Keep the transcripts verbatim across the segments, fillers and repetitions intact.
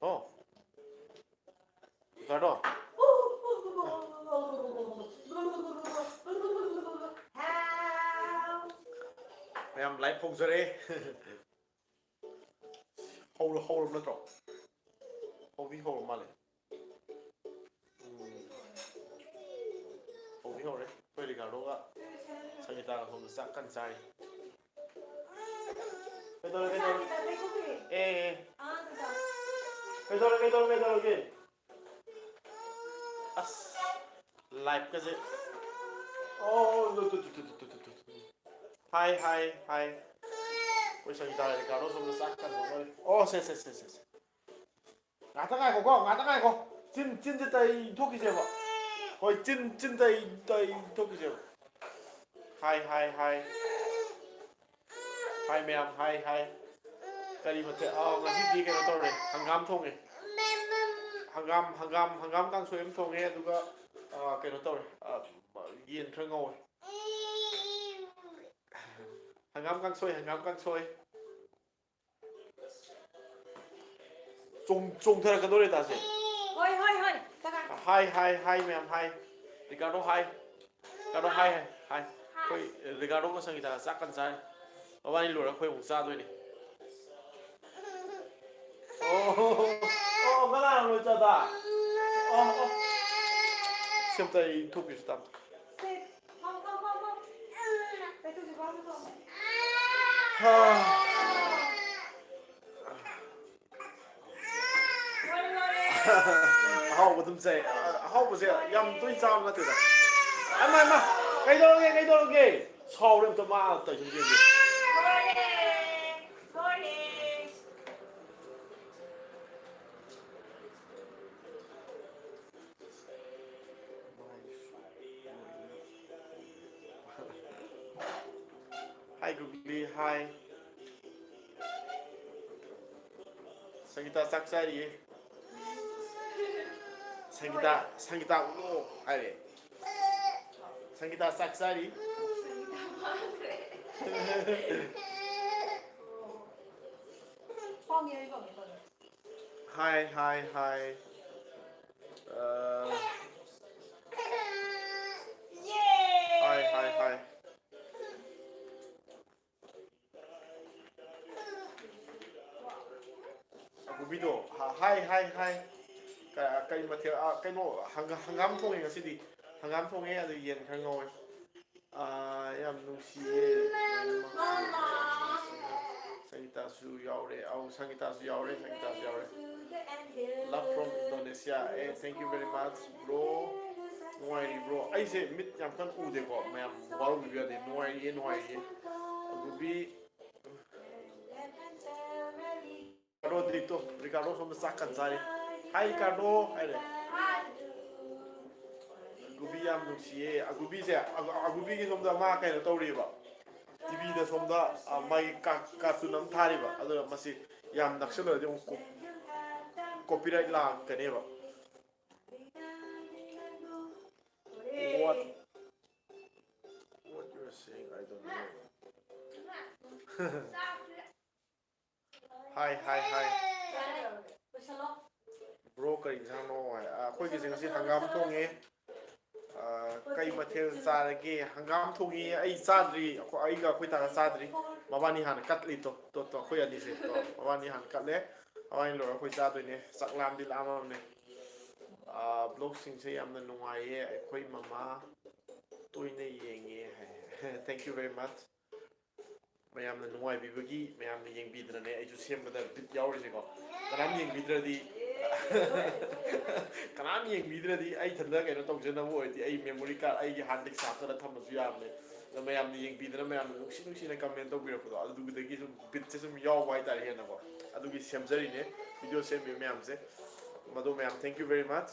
ꯑꯣ꯫ ꯔꯤꯀꯥꯔꯗꯣ꯫ ꯃꯌꯥꯝ ꯂꯥꯏꯚ ꯍꯧꯖꯔꯦ꯫ ꯍꯧꯔ-, ꯍꯧꯔꯕ ꯅꯠꯇ꯭ꯔꯣ? ꯍꯧꯗꯤ ꯍꯧꯔ ꯃꯥꯜꯂꯦ꯫ ꯎꯝ꯫ ꯍꯧꯗꯤ ꯍꯧꯔꯦ꯫ ꯑꯩꯈꯣꯏ ꯔꯤꯀꯥꯔꯗꯣꯒ ꯁꯪꯒꯤꯇꯥꯒ ꯁꯣꯝꯗ ꯆꯥꯛ ꯀꯟꯅ ꯆꯥꯔꯤ꯫ ꯀꯩꯗꯧꯔꯦ, ꯀꯩꯗꯧꯔꯦ? ꯑꯦ, ꯑꯦ꯫ ꯀꯩꯗꯧꯔꯦ, ꯀꯩꯗꯧꯔꯦ, ꯀꯩꯗꯧꯔꯒꯦ? ꯑꯁ, ꯂꯥꯏꯐꯀꯁꯦ꯫ ꯑꯣ, ꯑꯣ, ꯇꯨ, ꯇꯨ, ꯇꯨ꯫ ꯍꯥꯏ, ꯍꯥꯏ, ꯍꯥꯏ꯫ ꯑꯩꯈꯣꯏ ꯁꯪꯒꯤꯇꯥ ꯔꯤꯀꯥꯔꯗꯣ ꯁꯣꯝꯗ ꯆꯥꯛ ꯀꯟꯅ ꯍꯣꯠꯅꯔꯤ꯫ ꯑꯣ, ꯁꯦ, ꯁꯦ, ꯁꯦ, ꯁꯦ, ꯁꯦ꯫ ꯉꯥꯛꯇ ꯉꯥꯏꯈꯣꯀꯣ, ꯉꯥꯛꯇ ꯉꯥꯏꯈꯣ꯫ ꯆꯤꯟ, ꯆꯤꯟꯁꯦ ꯇꯩ ꯊꯣꯛꯈꯤꯁꯦꯕ꯫ ꯍꯣꯏ, ꯆꯤꯟ, ꯆꯤꯟ ꯇꯩ, ꯇꯩ ꯊꯣꯛꯈꯤꯁꯦꯕ꯫ ꯍꯥꯏ, ꯍꯥꯏ, ꯍꯥꯏ꯫ ꯍꯥꯏ ꯃꯌꯥꯝ, ꯍꯥꯏ, ꯍꯥꯏ꯫ ꯀꯔꯤ ꯃꯊꯦꯜ? ꯑꯥ, ꯉꯁꯤꯗꯤ ꯀꯩꯅꯣ ꯇꯧꯔꯦ, ꯍꯪꯒꯥꯝ ꯊꯣꯡꯉꯦ꯫ ꯍꯪꯒꯥꯝ, ꯍꯪꯒꯥꯝ, ꯍꯪꯒꯥꯝ ꯀꯥꯡꯁꯣꯏ ꯑꯃ ꯊꯣꯡꯉꯦ, ꯑꯗꯨꯒ, ꯑꯥ, ꯀꯩꯅꯣ ꯇꯧꯔꯦ, ꯑꯥ, ꯌꯦꯟ ꯈꯔ ꯉꯧꯋꯦ꯫ ꯍꯪꯒꯥꯝ ꯀꯥꯡꯁꯣꯏ, ꯍꯪꯒꯥꯝ ꯀꯥꯡꯁꯣꯏ꯫ ꯆꯣꯡ-, ꯆꯣꯡꯊꯔꯛꯀꯗꯧꯔꯦ ꯇꯥꯁꯦ꯫ ꯍꯣꯏ, ꯍꯣꯏ, ꯍꯣꯏ꯫ ꯀꯀꯥ꯫ ꯍꯥꯏ, ꯍꯥꯏ, ꯍꯥꯏ ꯃꯌꯥꯝ ꯍꯥꯏ꯫ ꯔꯤꯀꯥꯔꯗꯣ ꯍꯥꯏ꯫ ꯔꯤꯀꯥꯔꯗꯣ ꯍꯥꯏ, ꯍꯥꯏ, ꯍꯥꯏ꯫ ꯑꯩꯈꯣꯏ ꯔꯤꯀꯥꯔꯗꯣꯒ ꯁꯪꯒꯤꯇꯥꯒ ꯆꯥꯛ ꯀꯟꯅ ꯆꯥꯔꯤ꯫ ꯃꯕꯥꯅꯤ ꯂꯣꯏꯔꯒ ꯑꯩꯈꯣꯏ ꯑꯃꯨꯛ ꯆꯥꯗꯣꯏꯅꯤ꯫ ꯑꯣ, ꯑꯣ, ꯀꯅꯥꯅꯣ ꯆꯥꯗ? ꯑꯣ, ꯑꯣ꯫ ꯁꯤ ꯑꯝꯇ ꯑꯩ ꯊꯣꯛꯄꯤꯁꯤ ꯇꯥꯃꯣ꯫ ꯁꯦ, ꯐꯝ, ꯐꯝ, ꯐꯝ, ꯐꯝ꯫ ꯀꯩ ꯇꯧꯁꯦ, ꯐꯝ, ꯐꯝ꯫ ꯍꯥ꯫ ꯑꯍꯥꯎꯕ ꯑꯗꯨꯝ ꯆꯥꯏ꯫ ꯑꯍꯥꯎꯕꯁꯦ ꯌꯥꯝ ꯇꯣꯏꯅ ꯆꯥꯕ ꯅꯠꯇꯦꯗ꯫ ꯑꯃ, ꯑꯃ, ꯀꯩꯗꯧꯔꯒꯦ, ꯀꯩꯗꯧꯔꯒꯦ? ꯁꯥꯎꯔꯦ ꯑꯝꯇ ꯃꯥ ꯇꯧꯔꯤꯁꯤꯡꯁꯦ꯫ Hi, Googly, hi. ꯁꯪꯒꯤꯇꯥ ꯆꯥꯛ ꯆꯥꯔꯤꯌꯦ꯫ ꯁꯪꯒꯤꯇꯥ, ꯁꯪꯒꯤꯇꯥ ꯎꯠꯂꯣ ꯍꯥꯏꯔꯦ꯫ ꯁꯪꯒꯤꯇꯥ ꯆꯥꯛ ꯆꯥꯔꯤ꯫ ꯁꯪꯒꯤꯇꯥ ꯃꯥꯡꯈ꯭ꯔꯦ꯫ Hi, hi, hi. Uh, hi, hi, hi. ꯑꯒꯨꯕꯤꯗꯣ, ꯍꯥꯏ, ꯍꯥꯏ, ꯍꯥꯏ. ꯀ-, ꯀꯔꯤ ꯃꯊꯦꯜ? ꯑ, ꯀꯩꯅꯣ, ꯍꯪꯒ-, ꯍꯪꯒꯥꯝ ꯊꯣꯡꯉꯦ ꯉꯁꯤꯗꯤ꯫ ꯍꯪꯒꯥꯝ ꯊꯣꯡꯉꯦ, ꯑꯗꯨ ꯌꯦꯟ ꯈꯔ ꯉꯧꯋꯦ꯫ ꯑ, ꯌꯥꯝ ꯅꯨꯡꯁꯤꯌꯦ ꯂꯣꯏꯅꯃꯛꯁꯦ꯫ ꯁꯪꯒꯤꯇꯥꯁꯨ ꯌꯥꯎꯔꯦ꯫ ꯑꯧ, ꯁꯪꯒꯤꯇꯥꯁꯨ ꯌꯥꯎꯔꯦ, ꯁꯪꯒꯤꯇꯥꯁꯨ ꯌꯥꯎꯔꯦ꯫ Love from Indonesia. A, thank you very much, bro. ꯅꯨꯡꯉꯥꯏꯔꯤꯕ꯭ꯔꯣ? ꯑꯩꯁꯦ ꯃꯤꯠ ꯌꯥꯝ ꯀꯟꯅ ꯎꯗꯦꯀꯣ, ꯃꯌꯥꯝ ꯋꯥꯔꯧꯕꯤꯕ ꯌꯥꯗꯦ꯫ ꯅꯨꯡꯉꯥꯏꯔꯤꯌꯦ, ꯅꯨꯡꯉꯥꯏꯔꯤꯌꯦ꯫ ꯑꯗꯨꯗꯤ ꯔꯣꯗ꯭ꯔꯤꯛꯇꯣ, ꯔꯤꯀꯥꯔꯗꯣ ꯁꯣꯝꯗ ꯆꯥꯛ ꯀꯟ ꯆꯥꯔꯤ꯫ "ꯍꯥꯏ ꯔꯤꯀꯥꯔꯗꯣ" ꯍꯥꯏꯔꯦ꯫ ꯑꯒꯨꯕꯤ ꯌꯥꯝ ꯅꯨꯡꯁꯤꯌꯦ꯫ ꯑꯒꯨꯕꯤꯁꯦ, ꯑꯒꯨ-, ꯑꯒꯨꯕꯤꯒꯤ ꯁꯣꯝꯗ ꯃꯥ ꯀꯩꯅꯣ ꯇꯧꯔꯤꯕ꯫ ꯇꯤꯚꯤꯗ ꯁꯣꯝꯗ, ꯑ, ꯃꯥꯒꯤ ꯀꯥ-, ꯀꯥꯔꯇꯨꯟ ꯑꯃ ꯊꯥꯔꯤꯕ꯫ ꯑꯗꯨꯅ ꯃꯁꯤ ꯌꯥꯝ ꯅꯛꯁꯜꯂꯨꯔꯗꯤ ꯑꯃꯨꯛ ꯀꯣ-, ꯀꯣꯄꯤꯔꯥꯏꯠ ꯂꯥꯛꯀꯅꯦꯕ꯫ What, what you are saying, I don't know. ꯍꯥꯏ, ꯍꯥꯏ, ꯍꯥꯏ꯫ ꯕ꯭ꯔꯣ, ꯀꯔꯤ ꯏꯟꯁꯥꯡꯅꯣ? ꯍꯥꯏ꯫ ꯑ, ꯑꯩꯈꯣꯏꯒꯤꯁꯦ ꯉꯁꯤ ꯍꯪꯒꯥꯝ ꯊꯣꯡꯉꯦ꯫ ꯑ, ꯀꯩ ꯃꯊꯦꯜ ꯆꯥꯔꯒꯦ? ꯍꯪꯒꯥꯝ ꯊꯣꯡꯉꯦ꯫ ꯑꯩ ꯆꯥꯗ꯭ꯔꯤ꯫ ꯑꯩꯈꯣꯏ, ꯑꯩꯒ ꯑꯩꯈꯣꯏ ꯇꯥꯒ ꯆꯥꯗ꯭ꯔꯤ꯫ ꯃꯕꯥꯅꯤ ꯍꯥꯟꯅ ꯀꯠꯂꯤ꯫ ꯇꯣ, ꯇꯣ, ꯇꯣ, ꯑꯩꯈꯣꯏ ꯑꯅꯤꯁꯦ꯫ ꯇꯣ, ꯃꯕꯥꯅꯤ ꯍꯥꯟꯅ ꯀꯠꯂꯦ꯫ ꯃꯕꯥꯅꯤ ꯂꯣꯏꯔꯒ ꯑꯩꯈꯣꯏ ꯆꯥꯗꯣꯏꯅꯦ꯫ ꯆꯥꯛ ꯂꯥꯝꯗꯤ ꯂꯥꯝꯃꯕꯅꯦ꯫ ꯑ, ꯕ꯭ꯂꯣꯒꯁꯤꯡꯁꯦ ꯌꯥꯝꯅ ꯅꯨꯡꯉꯥꯏꯌꯦ꯫ ꯑꯩꯈꯣꯏ ꯃꯃꯥ ꯇꯣꯏꯅ ꯌꯦꯡꯉꯦ ꯍꯥꯏ꯫ Thank you very much꯫ ꯃꯌꯥꯝꯅ ꯅꯨꯡꯉꯥꯏꯕꯤꯕꯒꯤ, ꯃꯌꯥꯝꯅ ꯌꯦꯡꯕꯤꯗꯅꯅꯦ ꯑꯩꯁꯨ ꯁꯦꯝꯕꯗ ꯕꯤꯠ ꯌꯥꯎꯔꯤꯁꯦꯀꯣ꯫ ꯀꯅꯥꯝ ꯌꯦꯡꯕꯤꯗ꯭ꯔꯗꯤ, ꯀꯅꯥꯝ ꯌꯦꯡꯕꯤꯗ꯭ꯔꯗꯤ ꯑꯩ ꯏꯊꯟꯗ ꯀꯩꯅꯣ ꯇꯧꯖꯅꯕ ꯑꯣꯏꯔꯗꯤ ꯑꯩ memory card, ꯑꯩꯒꯤ hard disk ꯍꯥꯞꯇꯅ ꯊꯝꯃꯁꯨ ꯌꯥꯕꯅꯦ꯫ ꯑꯗꯣ ꯃꯌꯥꯝꯅ ꯌꯦꯡꯕꯤꯗꯅ, ꯃꯌꯥꯝꯅ ꯅꯨꯡꯁꯤ ꯅꯨꯡꯁꯤꯅ comment ꯇꯧꯕꯤꯔꯛꯄꯗꯣ, ꯑꯗꯨꯗꯒꯤ ꯁꯨꯝ ꯕꯤꯠꯁꯦ ꯁꯨꯝ ꯌꯥꯎꯕ ꯍꯥꯏꯇꯥꯔꯦ ꯍꯦꯟꯅꯀꯣ꯫ ꯑꯗꯨꯒꯤ ꯁꯦꯝꯖꯔꯤꯅꯦ video ꯁꯦꯝꯃꯤꯕ ꯃꯌꯥꯝꯁꯦ꯫ ꯃꯗꯣ ꯃꯌꯥꯝ, thank you very much꯫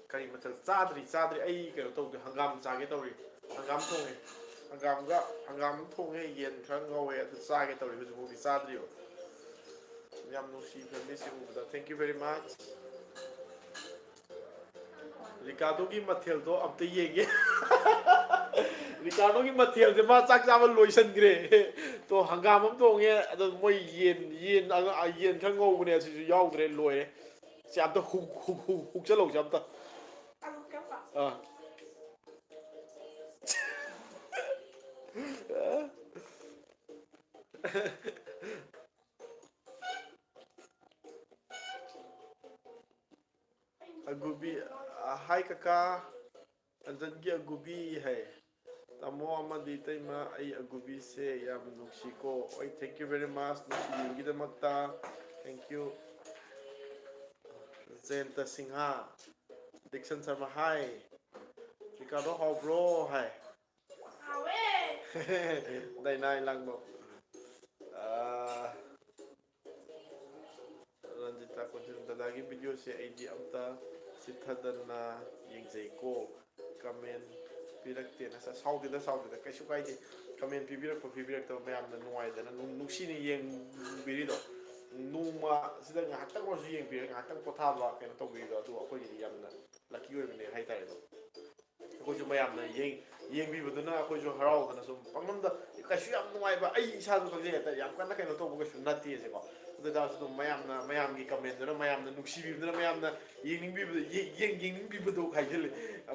ꯀꯔꯤ ꯃꯊꯦꯜ? ꯆꯥꯗ꯭ꯔꯤ, ꯆꯥꯗ꯭ꯔꯤ꯫ ꯑꯩ ꯀꯩꯅꯣ ꯇꯧꯗꯦ, ꯍꯪꯒꯥꯝ ꯆꯥꯒꯦ ꯇꯧꯔꯤ꯫ ꯍꯪꯒꯥꯝ ꯊꯣꯡꯉꯦ꯫ ꯍꯪꯒꯥꯝꯒ, ꯍꯪꯒꯥꯝ ꯊꯣꯡꯉꯦ, ꯌꯦꯟ ꯈꯔ ꯉꯧꯋꯦ, ꯑꯗꯨ ꯆꯥꯒꯦ ꯇꯧꯔꯤ꯫ ꯍꯧꯖꯤꯛꯐꯥꯎꯗꯤ ꯆꯥꯗ꯭ꯔꯤꯕ꯫ ꯌꯥꯝ ꯅꯨꯡꯁꯤ family ꯁꯤ ꯎꯕꯗ꯫ Thank you very much꯫ ꯔꯤꯀꯥꯗꯣꯒꯤ ꯃꯊꯦꯜꯗꯣ ꯑꯝꯇ ꯌꯦꯡꯒꯦ꯫ ꯔꯤꯀꯥꯔꯗꯣꯒꯤ ꯃꯊꯦꯜꯁꯦ ꯃꯥ ꯆꯥꯛ ꯆꯥꯕ ꯂꯣꯏꯁꯟꯈ꯭ꯔꯦ꯫ ꯇꯣ, ꯍꯪꯒꯥꯝ ꯑꯃ ꯊꯣꯡꯉꯦ, ꯑꯗꯣ ꯃꯣꯏ ꯌꯦꯟ, ꯌꯦꯟ, ꯑ, ꯌꯦꯟ ꯈꯔ ꯉꯧꯕꯅꯦ, ꯑꯁꯤꯁꯨ ꯌꯥꯎꯗ꯭ꯔꯦ, ꯂꯣꯏꯔꯦ꯫ ꯁꯤ ꯑꯝꯇ ꯍꯨꯛ-, ꯍꯨꯛ-, ꯍꯨꯛ-, ꯍꯨꯛꯆꯜꯍꯧꯁꯦ ꯑꯝꯇ꯫ ꯑꯥ꯫ ꯑꯒꯨꯕꯤ, ꯑ, ꯍꯥꯏ ꯀꯀꯥ, ꯔꯟꯖꯟꯒꯤ ꯑꯒꯨꯕꯤ ꯍꯥꯏ꯫ ꯇꯥꯃꯣ ꯑꯃꯗꯤ ꯏꯇꯩꯃ, ꯑꯩ ꯑꯒꯨꯕꯤꯁꯦ ꯌꯥꯝ ꯅꯨꯡꯁꯤꯀꯣ꯫ ꯍꯣꯏ, thank you very much, ꯅꯨꯡꯁꯤꯕꯤꯕꯒꯤꯗꯃꯛꯇ꯫ Thank you꯫ Jayanta Singh, Dixon Sharma ꯍꯥꯏ꯫ ꯔꯤꯀꯥꯔꯗꯣ ꯍꯥꯎꯕ꯭ꯔꯣ ꯍꯥꯏ꯫ ꯍꯥꯎꯋꯦ꯫ ꯗꯥꯏꯅꯥ ꯏꯂꯥꯡꯕꯝ꯫ ꯑꯥ, ꯔꯟꯖꯤꯇꯥ ꯀꯣꯟꯖꯦꯝ, ꯗꯗꯥꯒꯤ ꯚꯤꯗꯤꯑꯣꯁꯦ ꯑꯩꯗꯤ ꯑꯝꯇ ꯆꯤꯠꯊꯗꯅ ꯌꯦꯡꯖꯩꯀꯣ꯫ ꯀꯃꯦꯟ ꯄꯤꯔꯛꯇꯦꯅ꯫ ꯑꯁ, ꯁꯥꯎꯗꯦꯗ, ꯁꯥꯎꯗꯦꯗ, ꯀꯩꯁꯨ ꯀꯥꯏꯗꯦ꯫ ꯀꯃꯦꯟ ꯄꯤꯕꯤꯔꯛꯄ, ꯄꯤꯕꯤꯔꯛꯇꯕ ꯃꯌꯥꯝꯅ ꯅꯨꯡꯉꯥꯏꯗꯅ, ꯅꯨꯡ-, ꯅꯨꯡꯁꯤꯅ ꯌꯦꯡꯕꯤꯔꯤꯗꯣ꯫ ꯅꯣꯡꯃ ꯁꯤꯗ ꯉꯥꯏꯍꯥꯛꯇꯪ ꯑꯣꯏꯔꯁꯨ ꯌꯦꯡꯕꯤꯔꯒ, ꯉꯥꯏꯍꯥꯛꯇꯪ ꯄꯣꯊꯥꯕ ꯀꯩꯅꯣ ꯇꯧꯕꯤꯔꯤꯗꯣ, ꯑꯗꯨ ꯑꯩꯈꯣꯏꯒꯤꯗꯤ ꯌꯥꯝꯅ ꯂꯛꯀꯤ ꯑꯣꯏꯕꯅꯦ ꯍꯥꯏꯇꯥꯔꯦꯀꯣ꯫ ꯑꯩꯈꯣꯏꯁꯨ ꯃꯌꯥꯝꯅ ꯌꯦꯡ-, ꯌꯦꯡꯕꯤꯕꯗꯨꯅ ꯑꯩꯈꯣꯏꯁꯨ ꯍꯔꯥꯎꯗꯅ ꯁꯨꯝ ꯄꯪꯂꯝꯗ, ꯀꯩꯁꯨ ꯌꯥꯝ ꯅꯨꯡꯉꯥꯏꯕ, ꯑꯩ ꯏꯁꯥꯁꯨ ꯈꯪꯖꯩ ꯍꯥꯏꯇꯥꯔꯦ, ꯌꯥꯝ ꯀꯟꯅ ꯀꯩꯅꯣ ꯇꯧꯕ ꯀꯩꯁꯨ ꯅꯠꯇꯦꯁꯦꯀꯣ꯫ ꯑꯗꯨ ꯑꯣꯏꯇꯥꯔꯁꯨ ꯑꯗꯨꯝ ꯃꯌꯥꯝꯅ, ꯃꯌꯥꯝꯒꯤ ꯀꯃꯦꯟꯗꯨꯅ, ꯃꯌꯥꯝꯅ ꯅꯨꯡꯁꯤꯕꯤꯕꯗꯨꯅ, ꯃꯌꯥꯝꯅ ꯌꯦꯡꯅꯤꯡꯕꯤꯕꯗꯣ, ꯌꯦꯡ-, ꯌꯦꯡ-, ꯌꯦꯡꯅꯤꯡꯕꯤꯕꯗꯣ ꯍꯥꯏꯖꯤꯜꯂꯦ꯫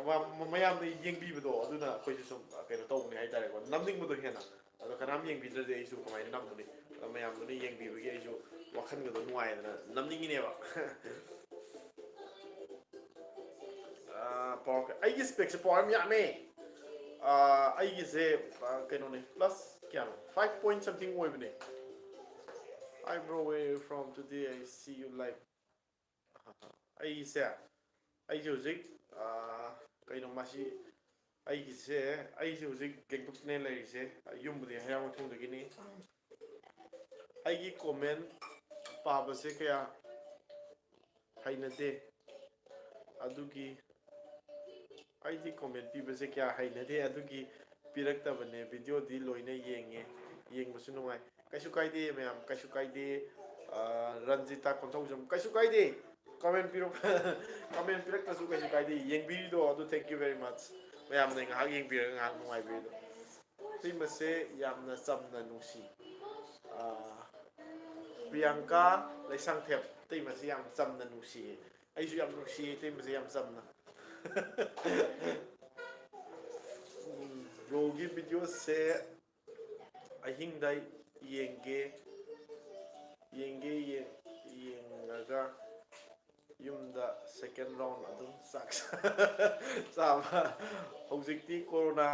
ꯃ-, ꯃ-, ꯃꯌꯥꯝꯅ ꯌꯦꯡꯕꯤꯕꯗꯣ, ꯑꯗꯨꯅ ꯑꯩꯈꯣꯏꯁꯨ ꯁꯨꯝ ꯀꯩꯅꯣ ꯇꯧꯕꯅꯦ ꯍꯥꯏꯇꯥꯔꯦꯀꯣ, ꯅꯝꯅꯤꯡꯕꯗꯣ ꯍꯦꯟꯅ꯫ ꯑꯗꯣ ꯀꯅꯥꯝ ꯌꯦꯡꯕꯤꯗ꯭ꯔꯗꯤ ꯑꯩꯁꯨ ꯀꯃꯥꯏꯅ ꯅꯝꯃꯨꯅꯤ? ꯑꯗꯣ ꯃꯌꯥꯝꯗꯨꯅ ꯌꯦꯡꯕꯤꯕꯒꯤ ꯑꯩꯁꯨ ꯋꯥꯈꯜꯒꯗꯣ ꯅꯨꯡꯉꯥꯏꯗꯅ ꯅꯝꯅꯤꯡꯉꯤꯅꯦꯕ꯫ ꯑꯥ, ꯄꯋꯥꯔ, ꯑꯩꯒꯤ ꯏꯁꯄꯦꯛꯁꯦ ꯄꯋꯥꯔ ꯌꯥꯝ ꯌꯥꯝꯃꯦ꯫ ꯑꯥ, ꯑꯩꯒꯤꯁꯦ, ꯑꯥ, ꯀꯩꯅꯣꯅꯦ, ꯄ꯭ꯂꯁ ꯀꯌꯥꯅꯣ? Five point something ꯑꯣꯏꯕꯅꯦ꯫ Hi bro, where you from? Today I see you live. ꯑꯩꯁꯦ, ꯑꯩꯁꯦ ꯍꯧꯖꯤꯛ, ꯑꯥ, ꯀꯩꯅꯣ ꯃꯁꯤ, ꯑꯩꯒꯤꯁꯦ, ꯑꯩꯁꯦ ꯍꯧꯖꯤꯛ ꯒꯦꯡꯇꯣꯛꯇꯅꯦ ꯂꯩꯔꯤꯁꯦ, ꯌꯨꯝꯕꯨꯗꯤ ꯍꯩꯔꯥꯡꯒꯣꯏꯊꯣꯡꯗꯒꯤꯅꯤ꯫ ꯑꯩꯒꯤ ꯀꯣꯃꯦꯟ ꯄꯥꯕꯁꯦ ꯀꯌꯥ ꯍꯩꯅꯗꯦ, ꯑꯗꯨꯒꯤ, ꯑꯩꯗꯤ ꯀꯣꯃꯦꯟ ꯄꯤꯕꯁꯦ ꯀꯌꯥ ꯍꯩꯅꯗꯦ, ꯑꯗꯨꯒꯤ ꯄꯤꯔꯛꯇꯕꯅꯦ꯫ ꯚꯤꯗꯤꯑꯣꯗꯤ ꯂꯣꯏꯅ ꯌꯦꯡꯉꯦ, ꯌꯦꯡꯕꯁꯨ ꯅꯨꯡꯉꯥꯏ꯫ ꯀꯩꯁꯨ ꯀꯥꯏꯗꯦ ꯃꯌꯥꯝ, ꯀꯩꯁꯨ ꯀꯥꯏꯗꯦ꯫ ꯑꯥ, ꯔꯟꯖꯤꯇꯥ ꯀꯣꯟꯊꯧꯖꯝ, ꯀꯩꯁꯨ ꯀꯥꯏꯗꯦ꯫ ꯀꯃꯦꯟ ꯄꯤꯔꯣ-, ꯀꯃꯦꯟ ꯄꯤꯔꯛꯇ꯭ꯔꯁꯨ ꯀꯩꯁꯨ ꯀꯥꯏꯗꯦ꯫ ꯌꯦꯡꯕꯤꯔꯤꯗꯣ ꯑꯗꯨ thank you very much꯫ ꯃꯌꯥꯝꯅ ꯉꯥꯏꯍꯥꯛ ꯌꯦꯡꯕꯤꯔꯒ ꯉꯥꯏꯍꯥꯛ ꯅꯨꯡꯉꯥꯏꯕꯤꯔꯤꯗꯣ꯫ ꯏꯇꯩꯃꯁꯦ ꯌꯥꯝꯅ ꯆꯝꯅ ꯅꯨꯡꯁꯤ꯫ ꯑꯥ, ꯄ꯭ꯔꯤꯌꯥꯡꯀꯥ ꯂꯩꯁꯥꯡꯊꯦꯝ, ꯏꯇꯩꯃꯁꯦ ꯌꯥꯝ ꯆꯝꯅ ꯅꯨꯡꯁꯤꯌꯦ꯫ ꯑꯩꯁꯨ ꯌꯥꯝ ꯅꯨꯡꯁꯤꯌꯦ ꯏꯇꯩꯃꯁꯦ ꯌꯥꯝ ꯆꯝꯅ꯫ ꯎꯝ, ꯕ꯭ꯔꯣꯒꯤ ꯚꯤꯗꯤꯑꯣꯁꯦ ꯑꯍꯤꯡꯗ ꯌꯦꯡꯒꯦ, ꯌꯦꯡꯒꯦ, ꯌꯦꯡ-, ꯌꯦꯡꯉꯒ ꯌꯨꯝꯗ second round ꯑꯗꯨꯝ ꯆꯥꯛ ꯆꯥꯕ꯫ ꯍꯧꯖꯤꯛꯇꯤ ꯀꯣꯔꯣꯅꯥ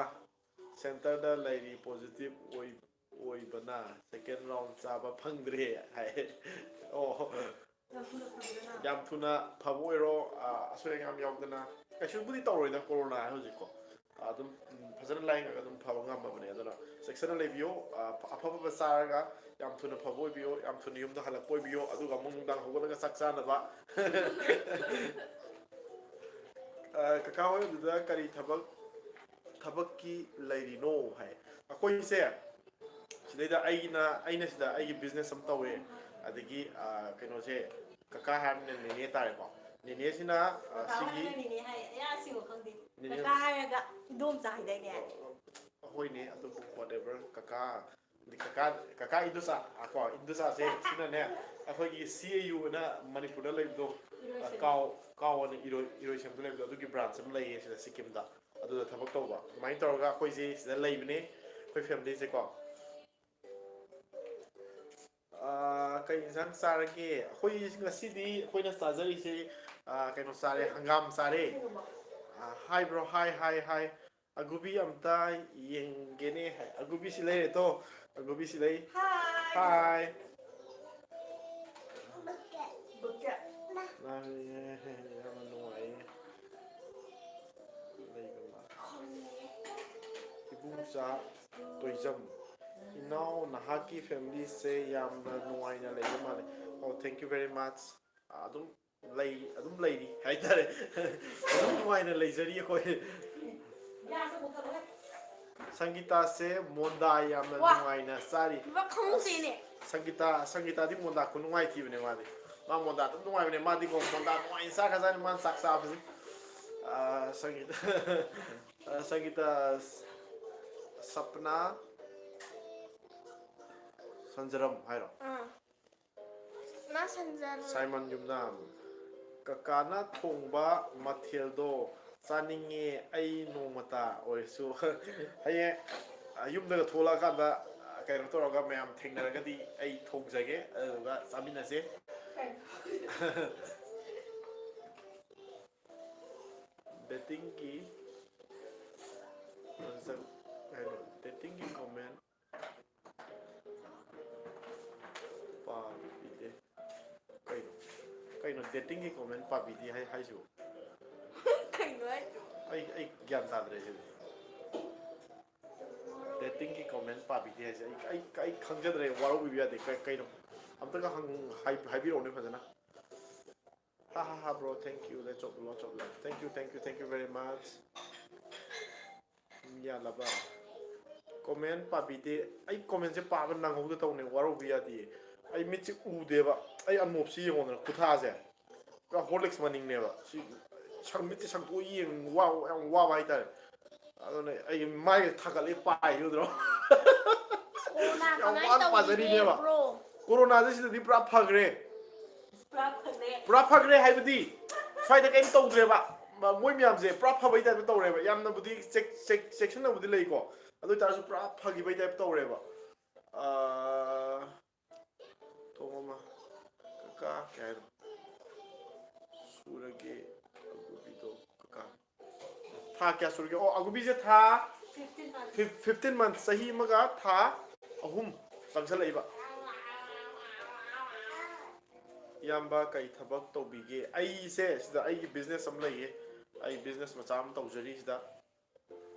centreꯗ ꯂꯩꯔꯤ, positive ꯑꯣꯏ-, ꯑꯣꯏꯕꯅ second round ꯆꯥꯕ ꯐꯪꯗ꯭ꯔꯦ ꯍꯥꯏ꯫ ꯑꯣ, ꯌꯥꯝ ꯊꯨꯅ ꯐꯕ ꯑꯣꯏꯔꯣ, ꯑ, ꯑꯁꯣꯏ ꯑꯉꯥꯝ ꯌꯥꯎꯗꯅ꯫ ꯀꯩꯁꯨꯕꯨꯗꯤ ꯇꯧꯔꯣꯏꯗ ꯀꯣꯔꯣꯅꯥ ꯍꯧꯖꯤꯛꯀꯣ꯫ ꯑꯗꯨꯝ, ꯎꯝ, ꯐꯖꯅ ꯂꯥꯏꯌꯦꯡꯉꯒ ꯑꯗꯨꯝ ꯐꯕ ꯉꯝꯃꯕꯅꯦ꯫ ꯑꯗꯨꯅ ꯆꯦꯛꯁꯤꯟꯅ ꯂꯩꯕꯤꯌꯣ꯫ ꯑ, ꯑꯐ-, ꯑꯐꯕ ꯆꯥꯔꯒ ꯌꯥꯝ ꯊꯨꯅ ꯐꯕ ꯑꯣꯏꯕꯤꯌꯣ, ꯌꯥꯝ ꯊꯨꯅ ꯌꯨꯝꯗ ꯍꯜꯂꯛꯄ ꯑꯣꯏꯕꯤꯌꯣ, ꯑꯗꯨꯒ ꯑꯃꯨꯛ ꯅꯨꯡꯗꯥꯡ ꯍꯧꯒꯠꯂꯒ ꯆꯥꯛ ꯆꯥꯅꯕ꯫ ꯑ, ꯀꯀꯥ ꯍꯣꯏ ꯑꯗꯨꯗ ꯀꯔꯤ ꯊꯕꯛ, ꯊꯕꯛꯀꯤ ꯂꯩꯔꯤꯅꯣ ꯍꯥꯏ꯫ ꯑꯩꯈꯣꯏꯁꯦ ꯁꯤꯗꯩꯗ ꯑꯩꯅ, ꯑꯩꯅ ꯁꯤꯗ ꯑꯩꯒꯤ business ꯑꯃ ꯇꯧꯋꯦ꯫ ꯑꯗꯒꯤ, ꯑ, ꯀꯩꯅꯣꯁꯦ, ꯀꯀꯥ ꯍꯥꯏꯔꯕꯅꯤꯅ ꯅꯦꯅꯦ ꯇꯥꯔꯦꯀꯣ꯫ ꯅꯦꯅꯦꯁꯤꯅ, ꯑ, ꯀꯀꯥ ꯁꯤꯒꯤ ꯍꯥꯏꯔꯒ ꯅꯦꯅꯦ ꯍꯥꯏ, ꯑꯌꯥ, ꯑꯁꯤꯕ ꯈꯪꯗꯦ꯫ ꯅꯦꯅꯦ ꯀꯀꯥ ꯍꯥꯏꯔꯒ ꯏꯗꯣꯝꯆꯥ ꯍꯥꯏꯗꯥꯏꯅꯦ? ꯑ, ꯍꯣꯏꯅꯦ, ꯑꯗꯨꯕꯨ whatever, ꯀꯀꯥ, ꯑꯗꯩ ꯀꯀꯥ, ꯀꯀꯥ ꯏꯟꯗꯣꯆꯥ, ꯑ, ꯀꯣ, ꯏꯟꯗꯣꯆꯥꯁꯦ ꯁꯤꯅꯅꯦ, ꯑꯩꯈꯣꯏꯒꯤ C A U ꯑꯅ ꯃꯅꯤꯄꯨꯔꯗ ꯂꯩꯕꯗꯣ, ꯑ, ꯀꯥꯎ, ꯀꯥꯎ ꯑꯅ ꯏꯔꯣꯏ, ꯏꯔꯣꯏꯁꯦꯝꯗ ꯂꯩꯕꯗꯣ, ꯑꯗꯨꯒꯤ branch ꯑꯃ ꯂꯩꯌꯦ ꯁꯤꯗ ꯁꯤꯛꯀꯤꯝꯗ꯫ ꯑꯗꯨꯗ ꯊꯕꯛ ꯇꯧꯕ꯫ ꯑꯗꯨꯃꯥꯏꯅ ꯇꯧꯔꯒ ꯑꯩꯈꯣꯏꯁꯦ ꯁꯤꯗ ꯂꯩꯕꯅꯦ, ꯑꯩꯈꯣꯏ familyꯁꯦꯀꯣ꯫ ꯑꯥ, ꯀꯩ ꯏꯟꯁꯥꯡ ꯆꯥꯔꯒꯦ? ꯑꯩꯈꯣꯏ ꯉꯁꯤꯗꯤ ꯑꯩꯈꯣꯏꯅ ꯆꯥꯖꯔꯤꯁꯦ, ꯑꯥ, ꯀꯩꯅꯣ ꯆꯥꯔꯦ, ꯍꯪꯒꯥꯝ ꯆꯥꯔꯦ꯫ ꯑꯥ, hi bro, hi, hi, hi꯫ ꯑꯒꯨꯕꯤ ꯑꯝꯇ ꯌꯦꯡꯒꯦꯅꯦ ꯍꯥꯏ꯫ ꯑꯒꯨꯕꯤꯁꯤ ꯂꯩꯔꯦ ꯇꯣ꯫ ꯑꯒꯨꯕꯤꯁꯤ ꯂꯩ꯫ Hi꯫ Hi꯫ ꯅꯪ ꯌꯥꯝꯅ ꯅꯨꯡꯉꯥꯏꯌꯦ꯫ ꯂꯩꯕ ꯃꯥꯜꯂꯦ꯫ ꯏꯕꯨꯡꯆꯥ ꯇꯣꯏꯖꯝ, ꯏꯅꯥꯎ, ꯅꯍꯥꯛꯀꯤ familyꯁꯦ ꯌꯥꯝꯅ ꯅꯨꯡꯉꯥꯏꯅ ꯂꯩꯕ ꯃꯥꯜꯂꯦ꯫ Oh, thank you very much꯫ ꯑꯗꯨꯝ ꯂꯩ, ꯑꯗꯨꯝ ꯂꯩꯔꯤ ꯍꯥꯏꯇꯥꯔꯦ꯫ ꯑꯗꯨꯝ ꯅꯨꯡꯉꯥꯏꯅ ꯂꯩꯖꯔꯤ ꯑꯩꯈꯣꯏ꯫ ꯁꯪꯒꯤꯇꯥꯁꯦ ꯃꯣꯟꯗꯥ ꯌꯥꯝꯅ ꯋꯥ! ꯅꯨꯡꯉꯥꯏꯅ ꯆꯥꯔꯤ꯫ ꯃꯥ ꯈꯪꯍꯧꯗꯦꯅꯦ꯫ ꯁꯪꯒꯤꯇꯥ, ꯁꯪꯒꯤꯇꯥꯗꯤ ꯃꯣꯟꯗꯥ ꯈꯨꯅꯨꯡꯉꯥꯏ ꯊꯤꯕꯅꯦ ꯃꯥꯗꯤ꯫ ꯃꯥ ꯃꯣꯟꯗꯥ ꯑꯗꯨꯝ ꯅꯨꯡꯉꯥꯏꯕꯅꯦ꯫ ꯃꯥꯗꯤꯀꯣ ꯃꯣꯟꯗꯥ ꯅꯨꯡꯉꯥꯏꯅ ꯆꯥꯈ꯭ꯔꯖꯥꯠꯅꯤ ꯃꯥꯅ ꯆꯥꯛ ꯆꯥꯕꯁꯦ꯫ ꯑꯥ, ꯁꯪꯒꯤꯇꯥ꯫ ꯑ, ꯁꯪꯒꯤꯇꯥ, ꯁꯄꯅꯥ ꯁꯟꯖꯔꯝ ꯍꯥꯏꯔꯣ? ꯑꯥ꯫ ꯃꯥ ꯁꯟꯖꯔꯝ꯫ ꯁꯥꯏꯃꯟ ꯌꯨꯝꯅꯥꯝ꯫ ꯀꯀꯥꯅ ꯊꯣꯡꯕ ꯃꯊꯦꯜꯗꯣ ꯆꯥꯅꯤꯡꯉꯦ ꯑꯩ ꯅꯣꯡꯃꯇ ꯑꯣꯏꯔꯁꯨ꯫ ꯍꯌꯦꯡ, ꯑ, ꯌꯨꯝꯗꯒ ꯊꯣꯛꯂꯛꯑꯀꯥꯟꯗ, ꯑ, ꯀꯩꯅꯣ ꯇꯧꯔꯒ ꯃꯌꯥꯝ ꯊꯦꯡꯅꯔꯒꯗꯤ ꯑꯩ ꯊꯣꯡꯖꯒꯦ, ꯑꯗꯨꯗꯨꯒ ꯆꯥꯃꯤꯟꯅꯁꯦ꯫ ꯗꯦꯇꯤꯡꯒꯤ ꯃꯁꯛ ꯀꯩꯅꯣ? ꯗꯦꯇꯤꯡꯒꯤ ꯀꯣꯃꯦꯟ ꯄꯥꯕꯤꯗꯦ꯫ ꯀꯩꯅꯣ? ꯀꯩꯅꯣ ꯗꯦꯇꯤꯡꯒꯤ ꯀꯣꯃꯦꯟ ꯄꯥꯕꯤꯗꯦ ꯍꯥꯏ-, ꯍꯥꯏꯁꯤꯕꯨ? ꯀꯩꯅꯣ ꯍꯥꯏꯁꯤꯕꯨ? ꯑꯩ, ꯑꯩ ꯒ꯭ꯌꯥꯟ ꯇꯥꯗ꯭ꯔꯦ ꯁꯤꯗꯤ꯫ ꯗꯦꯇꯤꯡꯒꯤ ꯀꯣꯃꯦꯟ ꯄꯥꯕꯤꯗꯦ ꯍꯥꯏꯁꯦ ꯑꯩ, ꯑꯩ, ꯑꯩ ꯈꯪꯖꯗ꯭ꯔꯦ, ꯋꯥꯔꯧꯕꯤꯕ ꯌꯥꯗꯦ꯫ ꯀꯩ-, ꯀꯩꯅꯣ? ꯑꯝꯇꯒ ꯍꯪ-, ꯍꯥꯏ-, ꯍꯥꯏꯕꯤꯔꯛꯎꯅꯦ ꯐꯖꯅ꯫ ꯍꯥ ꯍꯥ ꯍꯥ, bro, thank you, lots of, lots of love, thank you, thank you, thank you very much. ꯌꯥꯂꯕ꯫ ꯀꯣꯃꯦꯟ ꯄꯥꯕꯤꯗꯦ꯫ ꯑꯩ ꯀꯣꯃꯦꯟꯁꯦ ꯄꯥꯕ ꯅꯪꯍꯧꯗ ꯇꯧꯅꯦ, ꯋꯥꯔꯧꯕ ꯌꯥꯗꯦ꯫ ꯑꯩ ꯃꯤꯠꯁꯦ ꯎꯗꯦꯕ꯫ ꯑꯩ ꯑꯅꯣꯞꯁꯤ ꯌꯦꯡꯉꯣꯗꯅ, ꯈꯨꯊꯥꯁꯦ ꯄꯨꯔꯥ ꯍꯣꯔꯂꯤꯛꯁ ꯃꯅꯤꯡꯅꯦꯕ꯫ ꯁꯤ ꯁꯪ-, ꯃꯤꯠꯁꯦ ꯁꯪꯇꯣꯛꯑ ꯌꯦꯡ-, ꯋꯥ-, ꯌꯥꯝ ꯋꯥꯕ ꯍꯥꯏꯇꯥꯔꯦ꯫ ꯑꯗꯨꯅ ꯑꯩ ꯃꯥꯏꯒ ꯊꯥꯒꯠꯂꯦ ꯄꯥꯏ ꯎꯗ꯭ꯔꯣ? ꯀꯣꯔꯣꯅꯥ ꯌꯥꯝ ꯀꯃꯥꯏꯅ ꯋꯥꯅ ꯇꯧꯔꯤꯒꯦ, ꯄꯥꯖꯔꯤꯅꯦꯕ꯫ Bro? ꯀꯣꯔꯣꯅꯥꯁꯦ ꯁꯤꯗꯗꯤ ꯄꯨꯔꯥ ꯐꯈ꯭ꯔꯦ꯫ ꯄꯨꯔꯥ ꯐꯈ꯭ꯔꯦ꯫ ꯄꯨꯔꯥ ꯐꯈ꯭ꯔꯦ ꯍꯥꯏꯕꯗꯤ ꯁ꯭ꯋꯥꯏꯗ ꯀꯩꯝ ꯇꯧꯗ꯭ꯔꯦꯕ꯫ ꯃ-, ꯃꯣꯏ ꯃꯌꯥꯝꯁꯦ ꯄꯨꯔꯥ ꯐꯕꯩ ꯇꯥꯏꯞꯇ ꯇꯧꯔꯦꯕ꯫ ꯌꯥꯝꯅꯕꯨꯗꯤ ꯆꯦꯛ-, ꯆꯦꯛ-, ꯆꯦꯛꯁꯤꯟꯅꯕꯨꯗꯤ ꯂꯩꯀꯣ꯫ ꯑꯗꯨ ꯑꯣꯏꯇꯥꯔꯁꯨ ꯄꯨꯔꯥ ꯐꯈꯤꯕꯩ ꯇꯥꯏꯞ ꯇꯧꯔꯦꯕ꯫ ꯑꯥ, ꯊꯣꯡ ꯑꯃ꯫ ꯀꯀꯥ ꯀꯩ ꯍꯥꯏꯅꯣ? ꯁꯨꯔꯒꯦ ꯑꯒꯨꯕꯤꯗꯣ ꯀꯀꯥ꯫ ꯊꯥ ꯀꯌꯥ ꯁꯨꯔꯒꯦ? ꯑꯣ, ꯑꯒꯨꯕꯤꯁꯦ ꯊꯥ fifteen months꯫ Fif-, fifteen months, ꯆꯍꯤ ꯑꯃꯒ ꯊꯥ ꯑꯍꯨꯝ ꯆꯪꯁꯜꯂꯛꯏꯕ꯫ ꯏꯌꯥꯝꯕ ꯀꯩ ꯊꯕꯛ ꯇꯧꯕꯤꯒꯦ? ꯑꯩꯁꯦ ꯁꯤꯗ ꯑꯩꯒꯤ business ꯑꯃ ꯂꯩꯌꯦ꯫ ꯑꯩ business ꯃꯆꯥ ꯑꯃ ꯇꯧꯖꯔꯤ ꯁꯤꯗ꯫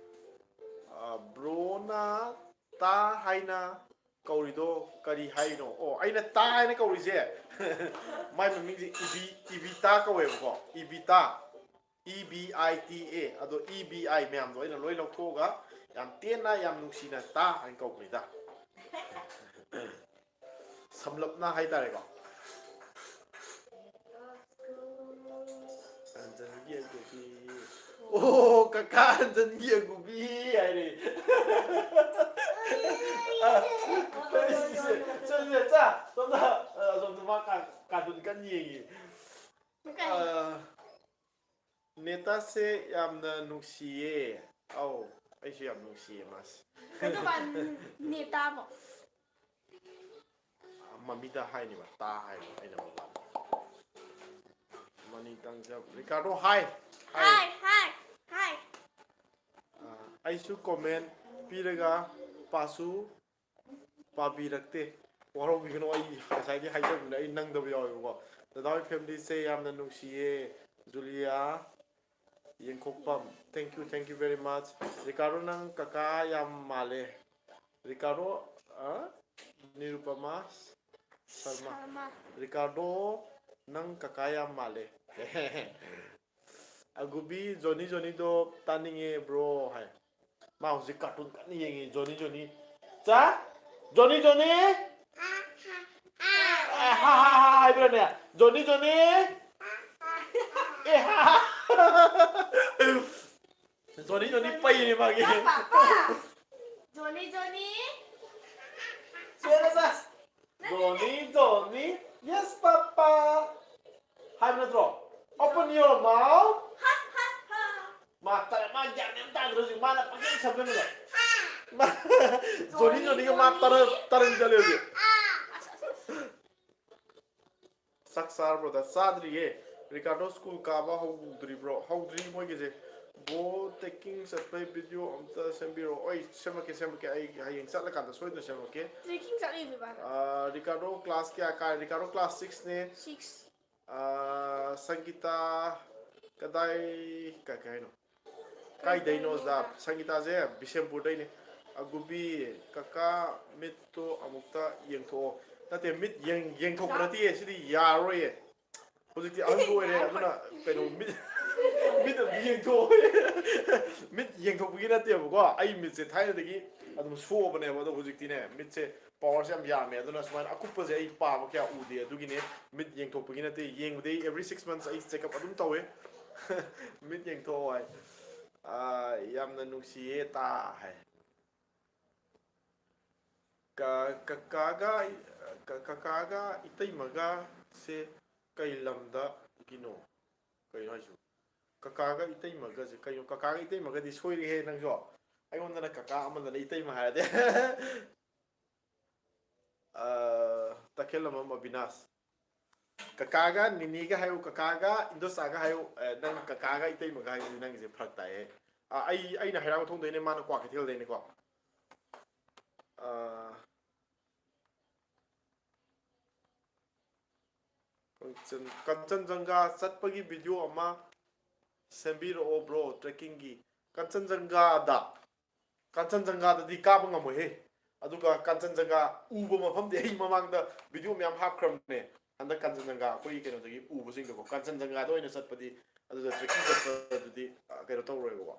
ꯑ, bro ꯅ ꯇꯥ ꯍꯥꯏꯅ ꯀꯧꯔꯤꯗꯣ ꯀꯔꯤ ꯍꯥꯏꯅꯣ? ꯑꯣ, ꯑꯩꯅ ꯇꯥ ꯍꯥꯏꯅ ꯀꯧꯔꯤꯁꯦ, ꯃꯥꯏ ꯃꯃꯤꯡꯁꯦ ꯏꯕꯤ-, ꯏꯕꯤꯇꯥ ꯀꯧꯋꯦꯕꯀꯣ꯫ ꯏꯕꯤꯇꯥ꯫ E B I T A꯫ ꯑꯗꯣ E B I ꯃꯌꯥꯝꯗꯣ ꯑꯩꯅ ꯂꯣꯏ ꯂꯧꯊꯣꯛꯑꯒ ꯌꯥꯝ ꯇꯦꯟꯅ, ꯌꯥꯝ ꯅꯨꯡꯁꯤꯅ ꯇꯥ ꯍꯥꯏꯅ ꯀꯧꯕꯅꯤꯗ꯫ ꯁꯝꯂꯞꯅ ꯍꯥꯏꯇꯥꯔꯦꯀꯣ꯫ ꯑꯟꯖꯂꯤꯒꯤ ꯑꯗꯨꯗꯤ ꯑꯣ, ꯀꯀꯥ ꯍꯟꯖꯟꯒꯤ ꯑꯒꯨꯕꯤ ꯍꯥꯏꯔꯦ꯫ ꯑ, ꯁꯦ, ꯁꯦ, ꯁꯦ, ꯆꯥ, ꯁꯣꯝꯗ, ꯑ, ꯁꯣꯝꯗ ꯃꯥ ꯀꯥ-, ꯀꯥꯔꯇꯨꯟ ꯀꯟꯅ ꯌꯦꯡꯉꯤ꯫ ꯑ, ꯅꯦꯇꯥꯁꯦ ꯌꯥꯝꯅ ꯅꯨꯡꯁꯤꯌꯦ꯫ ꯑꯧ, ꯑꯩꯁꯨ ꯌꯥꯝ ꯅꯨꯡꯁꯤꯌꯦ ꯃꯥꯁꯦ꯫ ꯑꯗꯨꯒ ꯅꯦꯇꯥꯕꯣ? ꯃꯃꯤꯗ ꯍꯥꯏꯅꯦꯕ, ꯇꯥ ꯍꯥꯏꯕ ꯑꯩꯅ ꯃꯃꯥꯗ꯫ ꯃꯅꯤ ꯇꯪꯖ-, ꯔꯤꯀꯥꯔꯗꯣ ꯍꯥꯏ꯫ ꯍꯥꯏ, ꯍꯥꯏ, ꯍꯥꯏ꯫ ꯑ, ꯑꯩꯁꯨ ꯀꯣꯃꯦꯟ ꯄꯤꯔꯒ ꯄꯥꯁꯨ ꯄꯥꯕꯤꯔꯛꯇꯦ꯫ ꯋꯥꯔꯧꯕꯤꯒꯅꯨ, ꯑꯩ ꯉꯁꯥꯏꯗꯤ ꯍꯥꯏꯖꯕꯅꯦ, ꯑꯩ ꯅꯪꯗꯕ ꯌꯥꯎꯋꯦꯕꯀꯣ꯫ ꯗꯗꯥ ꯍꯣꯏ ꯐꯦꯃꯤꯂꯤꯁꯦ ꯌꯥꯝꯅ ꯅꯨꯡꯁꯤꯌꯦ꯫ ꯖꯨꯂꯤꯌꯥ ꯌꯦꯡꯈꯣꯛꯄꯝ, thank you, thank you very much꯫ ꯔꯤꯀꯥꯔꯗꯣ, ꯅꯪ ꯀꯀꯥ ꯌꯥꯝ ꯃꯥꯜꯂꯦ꯫ ꯔꯤꯀꯥꯔꯗꯣ, ꯑ? ꯅꯤꯔꯨꯄꯃꯥ ꯁꯔꯃ꯫ ꯁꯔꯃ꯫ ꯔꯤꯀꯥꯔꯗꯣ, ꯅꯪ ꯀꯀꯥ ꯌꯥꯝ ꯃꯥꯜꯂꯦ꯫ ꯑꯒꯨꯕꯤ, ꯖꯣꯅꯤ ꯖꯣꯅꯤꯗꯣ ꯇꯥꯅꯤꯡꯉꯦ ꯕ꯭ꯔꯣ ꯍꯥꯏ꯫ ꯃꯥ ꯍꯧꯖꯤꯛ ꯀꯥꯔꯇꯨꯟ ꯀꯟꯅ ꯌꯦꯡꯉꯤ꯫ ꯖꯣꯅꯤ ꯖꯣꯅꯤ꯫ ꯆꯥ? ꯖꯣꯅꯤ ꯖꯣꯅꯤ? ꯑꯦ, ꯍꯥ, ꯍꯥ, ꯍꯥ, ꯍꯥ ꯍꯥꯏꯕ꯭ꯔꯅꯦ? ꯖꯣꯅꯤ ꯖꯣꯅꯤ? ꯑꯦ, ꯍꯥ, ꯍꯥ꯫ ꯖꯣꯅꯤ ꯖꯣꯅꯤ ꯄꯩꯔꯦ ꯃꯥꯒꯤ꯫ ꯄꯥꯄꯥ꯫ ꯖꯣꯅꯤ ꯖꯣꯅꯤ꯫ ꯆꯦꯜꯂꯁꯦ꯫ ꯖꯣꯅꯤ ꯖꯣꯅꯤ꯫ Yes, papa. ꯍꯥꯏꯕ ꯅꯠꯇ꯭ꯔꯣ? Open your mouth꯫ ꯍꯥ, ꯍꯥ, ꯍꯥ꯫ ꯃꯥ ꯇꯔ-, ꯃꯥ ꯒ꯭ꯌꯥꯟ ꯃꯦꯟ ꯇꯥꯗ꯭ꯔꯦ ꯍꯧꯖꯤꯛ꯫ ꯃꯥꯅ ꯄꯪꯁꯦꯝ ꯁꯦꯝꯖꯤꯟꯕꯗ꯫ ꯃꯥ-, ꯖꯣꯅꯤ ꯖꯣꯅꯤ ꯖꯣꯅꯤꯒ ꯃꯥ ꯖꯣꯅꯤ꯫ ꯇꯔꯪ, ꯇꯔꯪ ꯆꯠꯂꯦ ꯍꯧꯖꯤꯛ꯫ ꯑꯁ, ꯑꯁ, ꯑꯁ꯫ ꯆꯥꯛ ꯆꯥꯔꯕ꯭ꯔꯣꯗ? ꯆꯥꯗ꯭ꯔꯤꯌꯦ꯫ ꯔꯤꯀꯥꯔꯗꯣ ꯁ꯭ꯀꯨꯜ ꯀꯥꯕ ꯍꯧꯗ꯭ꯔꯤꯕ꯭ꯔꯣ? ꯍꯧꯗ꯭ꯔꯤ ꯃꯣꯏꯒꯤꯁꯦ꯫ ꯕꯣ ꯇ꯭ꯔꯦꯛꯀꯤꯡ ꯆꯠꯄꯩ ꯚꯤꯗꯤꯑꯣ ꯑꯝꯇ ꯁꯦꯝꯕꯤꯔꯛꯑꯣ꯫ ꯑꯩ ꯁꯦꯝꯃꯛꯀꯦ, ꯁꯦꯝꯃꯛꯀꯦ꯫ ꯑꯩ ꯍꯌꯦꯡ ꯆꯠꯂꯀꯥꯟꯗ ꯁꯣꯏꯗꯅ ꯁꯦꯝꯃꯛꯀꯦ꯫ ꯇ꯭ꯔꯦꯛꯀꯤꯡ ꯆꯠꯂꯤꯕ ꯏꯕꯥꯅꯤ꯫ ꯑꯥ, ꯔꯤꯀꯥꯔꯗꯣ ꯀ꯭ꯂꯥꯁ ꯀꯌꯥ ꯀꯥꯏ? ꯔꯤꯀꯥꯔꯗꯣ ꯀ꯭ꯂꯥꯁ ꯁꯤꯛꯁꯅꯦ꯫ ꯁꯤꯛꯁ꯫ ꯑꯥ, ꯁꯪꯒꯤꯇꯥ ꯀꯗꯥꯏ, ꯀ-, ꯀꯩ ꯍꯥꯏꯅꯣ? ꯀꯥꯏꯗꯩꯅꯣ? ꯀꯥꯏꯗꯩꯅꯣ? ꯁꯪꯒꯤꯇꯥꯁꯦ ꯕꯤꯁꯦꯝꯄꯨꯔꯗꯩꯅꯦ꯫ ꯑꯒꯨꯕꯤ, ꯀꯀꯥ ꯃꯤꯠꯇꯣ ꯑꯃꯨꯛꯇ ꯌꯦꯡꯊꯣꯛꯑꯣ꯫ ꯅꯠꯇꯦ, ꯃꯤꯠ ꯌꯦꯡ-, ꯌꯦꯡꯊꯣꯛꯄ ꯅꯠꯇꯤꯌꯦ, ꯁꯤꯗꯤ ꯌꯥꯔꯔꯣꯏꯌꯦ꯫ ꯍꯧꯖꯤꯛꯇꯤ ꯑꯍꯟꯁꯨ ꯑꯣꯏꯔꯦ, ꯌꯥꯔꯔꯣꯏ꯫ ꯑꯗꯨꯅ ꯀꯩꯅꯣ, ꯃꯤꯠ, ꯃꯤꯠ ꯑꯝꯇ ꯌꯦꯡꯊꯣꯛꯑꯣ꯫ ꯃꯤꯠ ꯌꯦꯡꯊꯣꯛꯄꯒꯤ ꯅꯠꯇꯦꯕꯀꯣ, ꯑꯩ ꯃꯤꯠꯁꯦ ꯊꯥꯏꯅꯗꯒꯤ ꯑꯗꯨꯝ ꯁꯣꯛꯑꯕꯅꯦꯕ, ꯑꯗꯣ ꯍꯧꯖꯤꯛꯇꯤꯅꯦ, ꯃꯤꯠꯁꯦ ꯄꯋꯥꯔꯁꯦ ꯌꯥꯝ ꯌꯥꯝꯃꯦ, ꯑꯗꯨꯅ ꯁꯨꯃꯥꯏꯅ ꯑꯀꯨꯞꯄꯁꯦ ꯑꯩ ꯄꯥꯕ ꯀꯌꯥ ꯎꯗꯦ, ꯑꯗꯨꯒꯤꯅꯦ꯫ ꯃꯤꯠ ꯌꯦꯡꯊꯣꯛꯄꯒꯤ ꯅꯠꯇꯦ, ꯌꯦꯡꯕꯗꯤ ꯑꯩ every six months ꯑꯩ checkup ꯑꯗꯨꯝ ꯇꯧꯋꯦ꯫ ꯃꯤꯠ ꯌꯦꯡꯊꯣꯛꯑꯣ ꯍꯥꯏ꯫ ꯑꯥ, ꯌꯥꯝꯅ ꯅꯨꯡꯁꯤꯌꯦ ꯇꯥ ꯍꯥꯏ꯫ ꯀ-, ꯀꯀꯥꯒ, ꯀ-, ꯀꯀꯥꯒ ꯏꯇꯩꯃꯒꯁꯦ ꯀꯩ ꯂꯝꯗꯒꯤꯅꯣ? ꯀꯩꯅꯣ ꯍꯥꯏꯁꯤꯕꯣ? ꯀꯀꯥꯒ ꯏꯇꯩꯃꯒꯁꯦ ꯀꯩꯅꯣ? ꯀꯀꯥꯒ ꯏꯇꯩꯃꯒꯗꯤ ꯁꯣꯏꯔꯦꯍꯦ ꯅꯪꯁꯨ꯫ ꯑꯩꯉꯣꯟꯗꯅ ꯀꯀꯥ, ꯑꯃꯗꯅ ꯏꯇꯩꯃ ꯍꯥꯏꯔꯗꯤ꯫ ꯑ, ꯇꯈꯦꯜꯂꯝꯕꯝ ꯑꯕꯤꯅꯥꯁ꯫ ꯀꯀꯥꯒ ꯅꯤꯅꯤꯒ ꯍꯥꯏꯌꯨ, ꯀꯀꯥꯒ ꯏꯟꯗꯣꯆꯥꯒ ꯍꯥꯏꯌꯨ꯫ ꯑ, ꯅꯪ ꯀꯀꯥꯒ ꯏꯇꯩꯃꯒ ꯍꯥꯏꯕꯗꯤ ꯅꯪꯒꯤꯁꯦ ꯐꯔꯛ ꯇꯥꯏꯍꯦ꯫ ꯑ, ꯑꯩ, ꯑꯩꯅ ꯍꯩꯔꯥꯡꯒꯣꯏꯊꯣꯡꯗꯩꯅꯦ, ꯃꯥꯅ ꯀ꯭ꯋꯥꯀꯩꯊꯦꯜꯗꯩꯅꯦꯀꯣ꯫ ꯑ, ꯀꯟꯆꯟ-, ꯀꯟꯆꯟꯖꯪꯒꯥ ꯆꯠꯄꯒꯤ video ꯑꯃ ꯁꯦꯝꯕꯤꯔꯛꯑꯣ bro, trekkingꯒꯤ꯫ ꯀꯟꯆꯟꯖꯪꯒꯥꯗ, ꯀꯟꯆꯟꯖꯪꯒꯥꯗꯗꯤ ꯀꯥꯕ ꯉꯝꯃꯣꯏꯍꯦ꯫ ꯑꯗꯨꯒ ꯀꯟꯆꯟꯖꯪꯒꯥ ꯎꯕ ꯃꯐꯝꯗꯤ ꯑꯩ ꯃꯃꯥꯡꯗ video ꯃꯌꯥꯝ ꯍꯥꯞꯈ꯭ꯔꯕꯅꯦ꯫ ꯍꯟꯗꯛ ꯀꯟꯆꯟꯖꯪꯒꯥ ꯑꯩꯈꯣꯏꯒꯤ ꯀꯩꯅꯣꯗꯒꯤ ꯎꯕꯁꯤꯡꯗꯣꯀꯣ, ꯀꯟꯆꯟꯖꯪꯒꯥꯗ ꯑꯣꯏꯅ ꯆꯠꯄꯗꯤ ꯑꯗꯨꯗ trekking ꯆꯠꯄꯗꯨꯗꯤ, ꯑ, ꯀꯩꯅꯣ ꯇꯧꯔꯣꯏꯕꯀꯣ꯫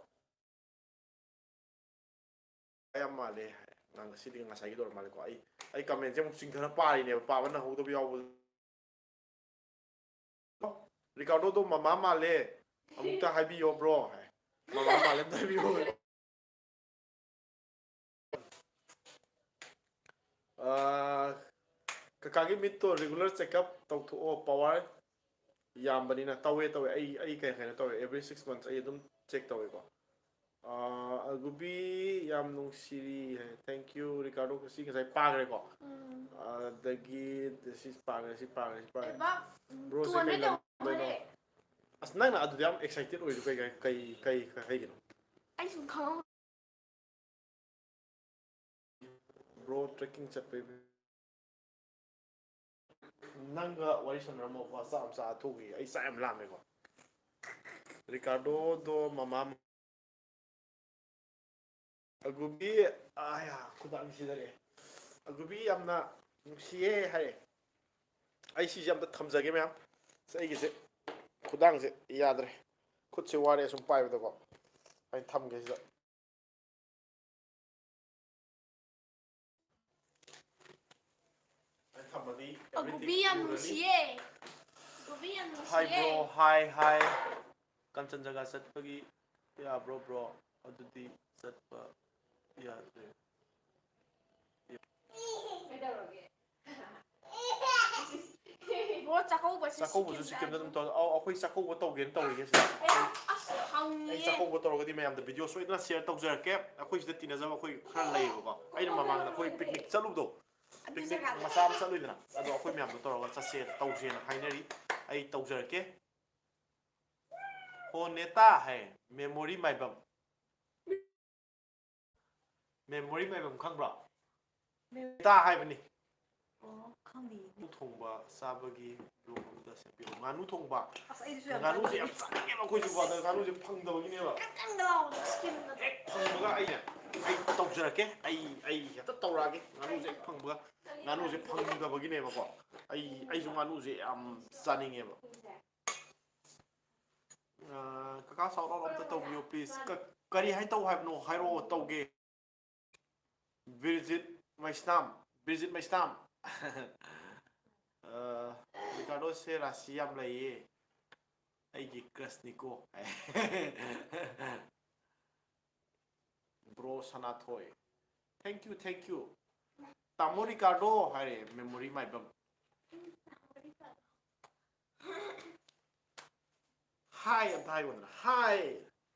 ꯌꯥꯝ ꯃꯥꯜꯂꯦ꯫ ꯉꯁꯤꯗꯤ ꯉꯁꯥꯏꯒꯤꯗꯣ ꯑꯣꯏꯔ ꯃꯥꯜꯂꯦꯀꯣ꯫ ꯑꯩ, ꯑꯩ commentꯁꯦ ꯑꯃꯨꯛ ꯆꯤꯡꯊꯔ ꯄꯥꯔꯤꯅꯦꯕ, ꯄꯥꯕ ꯅꯪꯍꯧꯗꯕ ꯌꯥꯎꯕ꯫ ꯔꯤꯀꯥꯔꯗꯣꯗꯣ ꯃꯃꯥ ꯃꯥꯜꯂꯦ, ꯑꯃꯨꯛꯇ ꯍꯥꯏꯕꯤꯌꯣ bro ꯍꯥꯏ꯫ ꯃꯃꯥ ꯃꯥꯜꯂꯦ, ꯑꯝꯇ ꯍꯥꯏꯕꯤꯌꯣ꯫ ꯑꯥ, ꯀꯀꯥꯒꯤ ꯃꯤꯠꯇꯣ regular checkup ꯇꯧꯊꯣꯛꯑꯣ, power ꯌꯥꯝꯕꯅꯤꯅ꯫ ꯇꯧꯋꯦ, ꯇꯧꯋꯦ, ꯑꯩ, ꯑꯩ ꯀꯩ, ꯀꯩꯅꯣ ꯇꯧꯋꯦ, every six months ꯑꯩ ꯑꯗꯨꯝ check ꯇꯧꯋꯦꯀꯣ꯫ ꯑꯥ, ꯑꯒꯨꯕꯤ ꯌꯥꯝ ꯅꯨꯡꯁꯤꯔꯤ ꯍꯥꯏ, thank you ꯔꯤꯀꯥꯔꯗꯣ꯫ ꯁꯤ ꯉꯁꯥꯏ ꯄꯥꯈ꯭ꯔꯦꯀꯣ꯫ ꯎꯝ꯫ ꯑꯗꯒꯤ ꯁꯤ ꯄꯥꯈ꯭ꯔꯦ, ꯁꯤ ꯄꯥꯈ꯭ꯔꯦ, ꯁꯤ ꯄꯥꯈ꯭ꯔꯦ꯫ ꯑꯦ ꯕꯥ, bro ꯁꯦ ꯀꯩ ꯂꯝꯗꯩꯅꯣ? ꯑꯁ, ꯅꯪꯅ ꯑꯗꯨꯗ ꯌꯥꯝ excited ꯑꯣꯏꯗꯣ ꯀꯩ, ꯀꯩ, ꯀꯩ, ꯀꯩ, ꯀꯩꯒꯤꯅꯣ? ꯑꯩ ꯁꯨꯝ ꯈꯪꯍꯧ- Bro trekking ꯆꯠꯄꯩ꯫ ꯅꯪꯒ ꯋꯥꯔꯤ ꯁꯥꯟꯅꯔꯝꯃꯣꯀꯣ, ꯆꯥꯛ ꯑꯃ ꯆꯥ ꯊꯣꯛꯈꯤꯒꯦ꯫ ꯑꯩ ꯆꯥꯛ ꯌꯥꯝ ꯂꯥꯝꯃꯦꯀꯣ꯫ ꯔꯤꯀꯥꯔꯗꯣꯗꯣ ꯃꯃꯥ ꯑꯒꯨꯕꯤ, ꯑꯌꯥ, ꯈꯨꯗꯥꯡ ꯁꯤꯗꯔꯛꯑꯦ꯫ ꯑꯒꯨꯕꯤ ꯌꯥꯝꯅ ꯅꯨꯡꯁꯤꯌꯦ ꯍꯥꯏꯌꯦ꯫ ꯑꯩ ꯁꯤꯁꯦ ꯑꯝꯇ ꯊꯝꯖꯒꯦ ꯃꯌꯥꯝ꯫ ꯑꯁ, ꯑꯩꯒꯤꯁꯦ ꯈꯨꯗꯥꯡꯁꯦ ꯌꯥꯗ꯭ꯔꯦ꯫ ꯈꯨꯠꯁꯦ ꯋꯥꯔꯦ ꯁꯨꯝ ꯄꯥꯏꯕꯗꯀꯣ꯫ ꯑꯩ ꯊꯝꯒꯦ ꯁꯤꯗ꯫ ꯑꯩ ꯊꯝꯃꯗꯤ ꯑꯒꯨꯕꯤ everything ꯌꯥꯝ ꯎꯔꯅꯤ꯫ ꯅꯨꯡꯁꯤꯌꯦ꯫ ꯑꯒꯨꯕꯤ ꯌꯥꯝ ꯅꯨꯡꯁꯤꯌꯦ꯫ Hi bro, hi, hi. ꯀꯥꯟꯆꯟꯖꯪꯒꯥ ꯆꯠꯄꯒꯤ ꯌꯥꯕ꯭ꯔꯣ, ꯕ꯭ꯔꯣ? ꯑꯗꯨꯗꯤ ꯆꯠꯄ ꯌꯥꯗ꯭ꯔꯦ꯫ ꯀꯩꯗꯧꯔꯒꯦ? ꯕ꯭ꯔꯣ, ꯆꯥꯛꯀꯧꯕꯁꯦ ꯆꯥꯛꯀꯧꯕꯁꯨ ꯁꯤꯀꯤꯝꯗ ꯁꯤꯀꯤꯝꯗ ꯑꯗꯨꯝ ꯑꯗꯨꯝ ꯇꯧ꯫ ꯑꯧ, ꯑꯩꯈꯣꯏ ꯆꯥꯛꯀꯧꯕ ꯇꯧꯒꯦꯅ ꯇꯧꯔꯤꯒꯦ ꯁꯤꯗ꯫ ꯑꯌꯥ, ꯑꯁ, ꯑꯩ ꯍꯪꯉꯤꯌꯦ꯫ ꯆꯥꯛꯀꯧꯕ ꯇꯧꯔꯒꯗꯤ ꯃꯌꯥꯝꯗ ꯚꯤꯗꯤꯑꯣ ꯁꯣꯏꯗꯅ ꯁꯤꯌꯔ ꯇꯧꯖꯔꯛꯀꯦ꯫ ꯑꯩꯈꯣꯏ ꯁꯤꯗ ꯇꯤꯟꯅꯖꯕ ꯑꯩꯈꯣꯏ ꯈꯔ ꯂꯩꯌꯦꯕꯀꯣ꯫ ꯑꯩꯅ ꯃꯃꯥꯡꯗ ꯑꯩꯈꯣꯏ ꯄꯤꯛꯅꯤꯛ ꯆꯠꯂꯨꯕꯗꯣ, ꯑꯗꯨ ꯄꯤꯛꯅꯤꯛ ꯖꯒꯥꯗ ꯃꯆꯥ ꯑꯃ ꯆꯠꯂꯨꯏꯗꯅ, ꯑꯗꯣ ꯑꯩꯈꯣꯏ ꯃꯌꯥꯝꯗꯣ ꯇꯧꯔꯒ ꯆꯠꯁꯦ, ꯇꯧꯁꯦꯅ ꯍꯥꯏꯅꯔꯤ꯫ ꯑꯩ ꯇꯧꯖꯔꯛꯀꯦ꯫ ꯍꯣ ꯅꯦꯇꯥ ꯍꯥꯏ, ꯃꯦꯃꯣꯔꯤ ꯃꯥꯏꯕꯝ꯫ ꯃꯦꯃꯣꯔꯤ ꯃꯥꯏꯕꯝ ꯈꯪꯕ꯭ꯔꯣ? ꯅꯦꯇꯥ ꯍꯥꯏꯕꯅꯤ꯫ ꯑꯣ, ꯈꯪꯗꯤꯌꯦ꯫ ꯉꯥꯅꯨ ꯊꯣꯡꯕ ꯆꯥꯕꯒꯤ ꯕ꯭ꯂꯣꯒ ꯑꯝꯇ ꯁꯦꯝꯕꯤꯔꯣ꯫ ꯉꯥꯅꯨ ꯊꯣꯡꯕ꯫ ꯑꯁ, ꯑꯩꯁꯨ ꯌꯥꯝ ꯉꯥꯅꯨꯁꯦ ꯆꯥꯅꯤꯡꯉꯦ꯫ ꯌꯥꯝ ꯆꯥꯅꯤꯡꯉꯦꯕ ꯑꯩꯈꯣꯏꯁꯨꯀꯣ꯫ ꯑꯗ ꯉꯥꯅꯨꯁꯦ ꯐꯪꯗꯕꯒꯤꯅꯦꯕ꯫ ꯀꯟ ꯀꯟꯒ ꯂꯥꯎꯕꯗꯣ, ꯁ꯭ꯀꯤꯟꯒꯗꯣ꯫ ꯍꯦꯛ ꯐꯪꯕꯒ ꯑꯩꯅ, ꯑꯩ ꯇꯧꯖꯔꯛꯀꯦ꯫ ꯑꯩ, ꯑꯩ ꯍꯦꯛꯇ ꯇꯧꯔꯛꯑꯒꯦ꯫ ꯉꯥꯅꯨꯁꯦ ꯍꯦꯛ ꯐꯪꯕꯒ꯫ ꯉꯥꯅꯨꯁꯦ ꯐꯪꯗꯕꯒꯤꯅꯦꯕꯀꯣ꯫ ꯑꯩ, ꯑꯩꯁꯨ ꯉꯥꯅꯨꯁꯦ ꯌꯥꯝ ꯆꯥꯅꯤꯡꯉꯦꯕ꯫ ꯑ, ꯀꯀꯥ, shout out ꯑꯝꯇ ꯇꯧꯕꯤꯌꯣ, please꯫ ꯀ-, ꯀꯔꯤ ꯍꯥꯏ ꯇꯧ ꯍꯥꯏꯕꯅꯣ? ꯍꯥꯏꯔꯛꯑꯣ, ꯇꯧꯒꯦ꯫ ꯕꯤꯔꯖꯤꯠ ꯃꯩꯁꯅꯥꯝ, ꯕꯤꯔꯖꯤꯠ ꯃꯩꯁꯅꯥꯝ꯫ ꯑ, ꯔꯤꯀꯥꯔꯗꯣꯁꯦ ꯔꯥꯁꯤ ꯌꯥꯝ ꯂꯩꯌꯦ꯫ ꯑꯩꯒꯤ crushꯅꯤꯀꯣ꯫ Bro Sanathoi. Thank you, thank you꯫ ꯇꯥꯃꯣ ꯔꯤꯀꯥꯔꯗꯣ ꯍꯥꯏꯔꯦ, ꯃꯦꯃꯣꯔꯤ ꯃꯥꯏꯕꯝ꯫ ꯍꯥꯏ ꯑꯝꯇ ꯍꯥꯏꯈꯣꯗꯅ, ꯍꯥꯏ꯫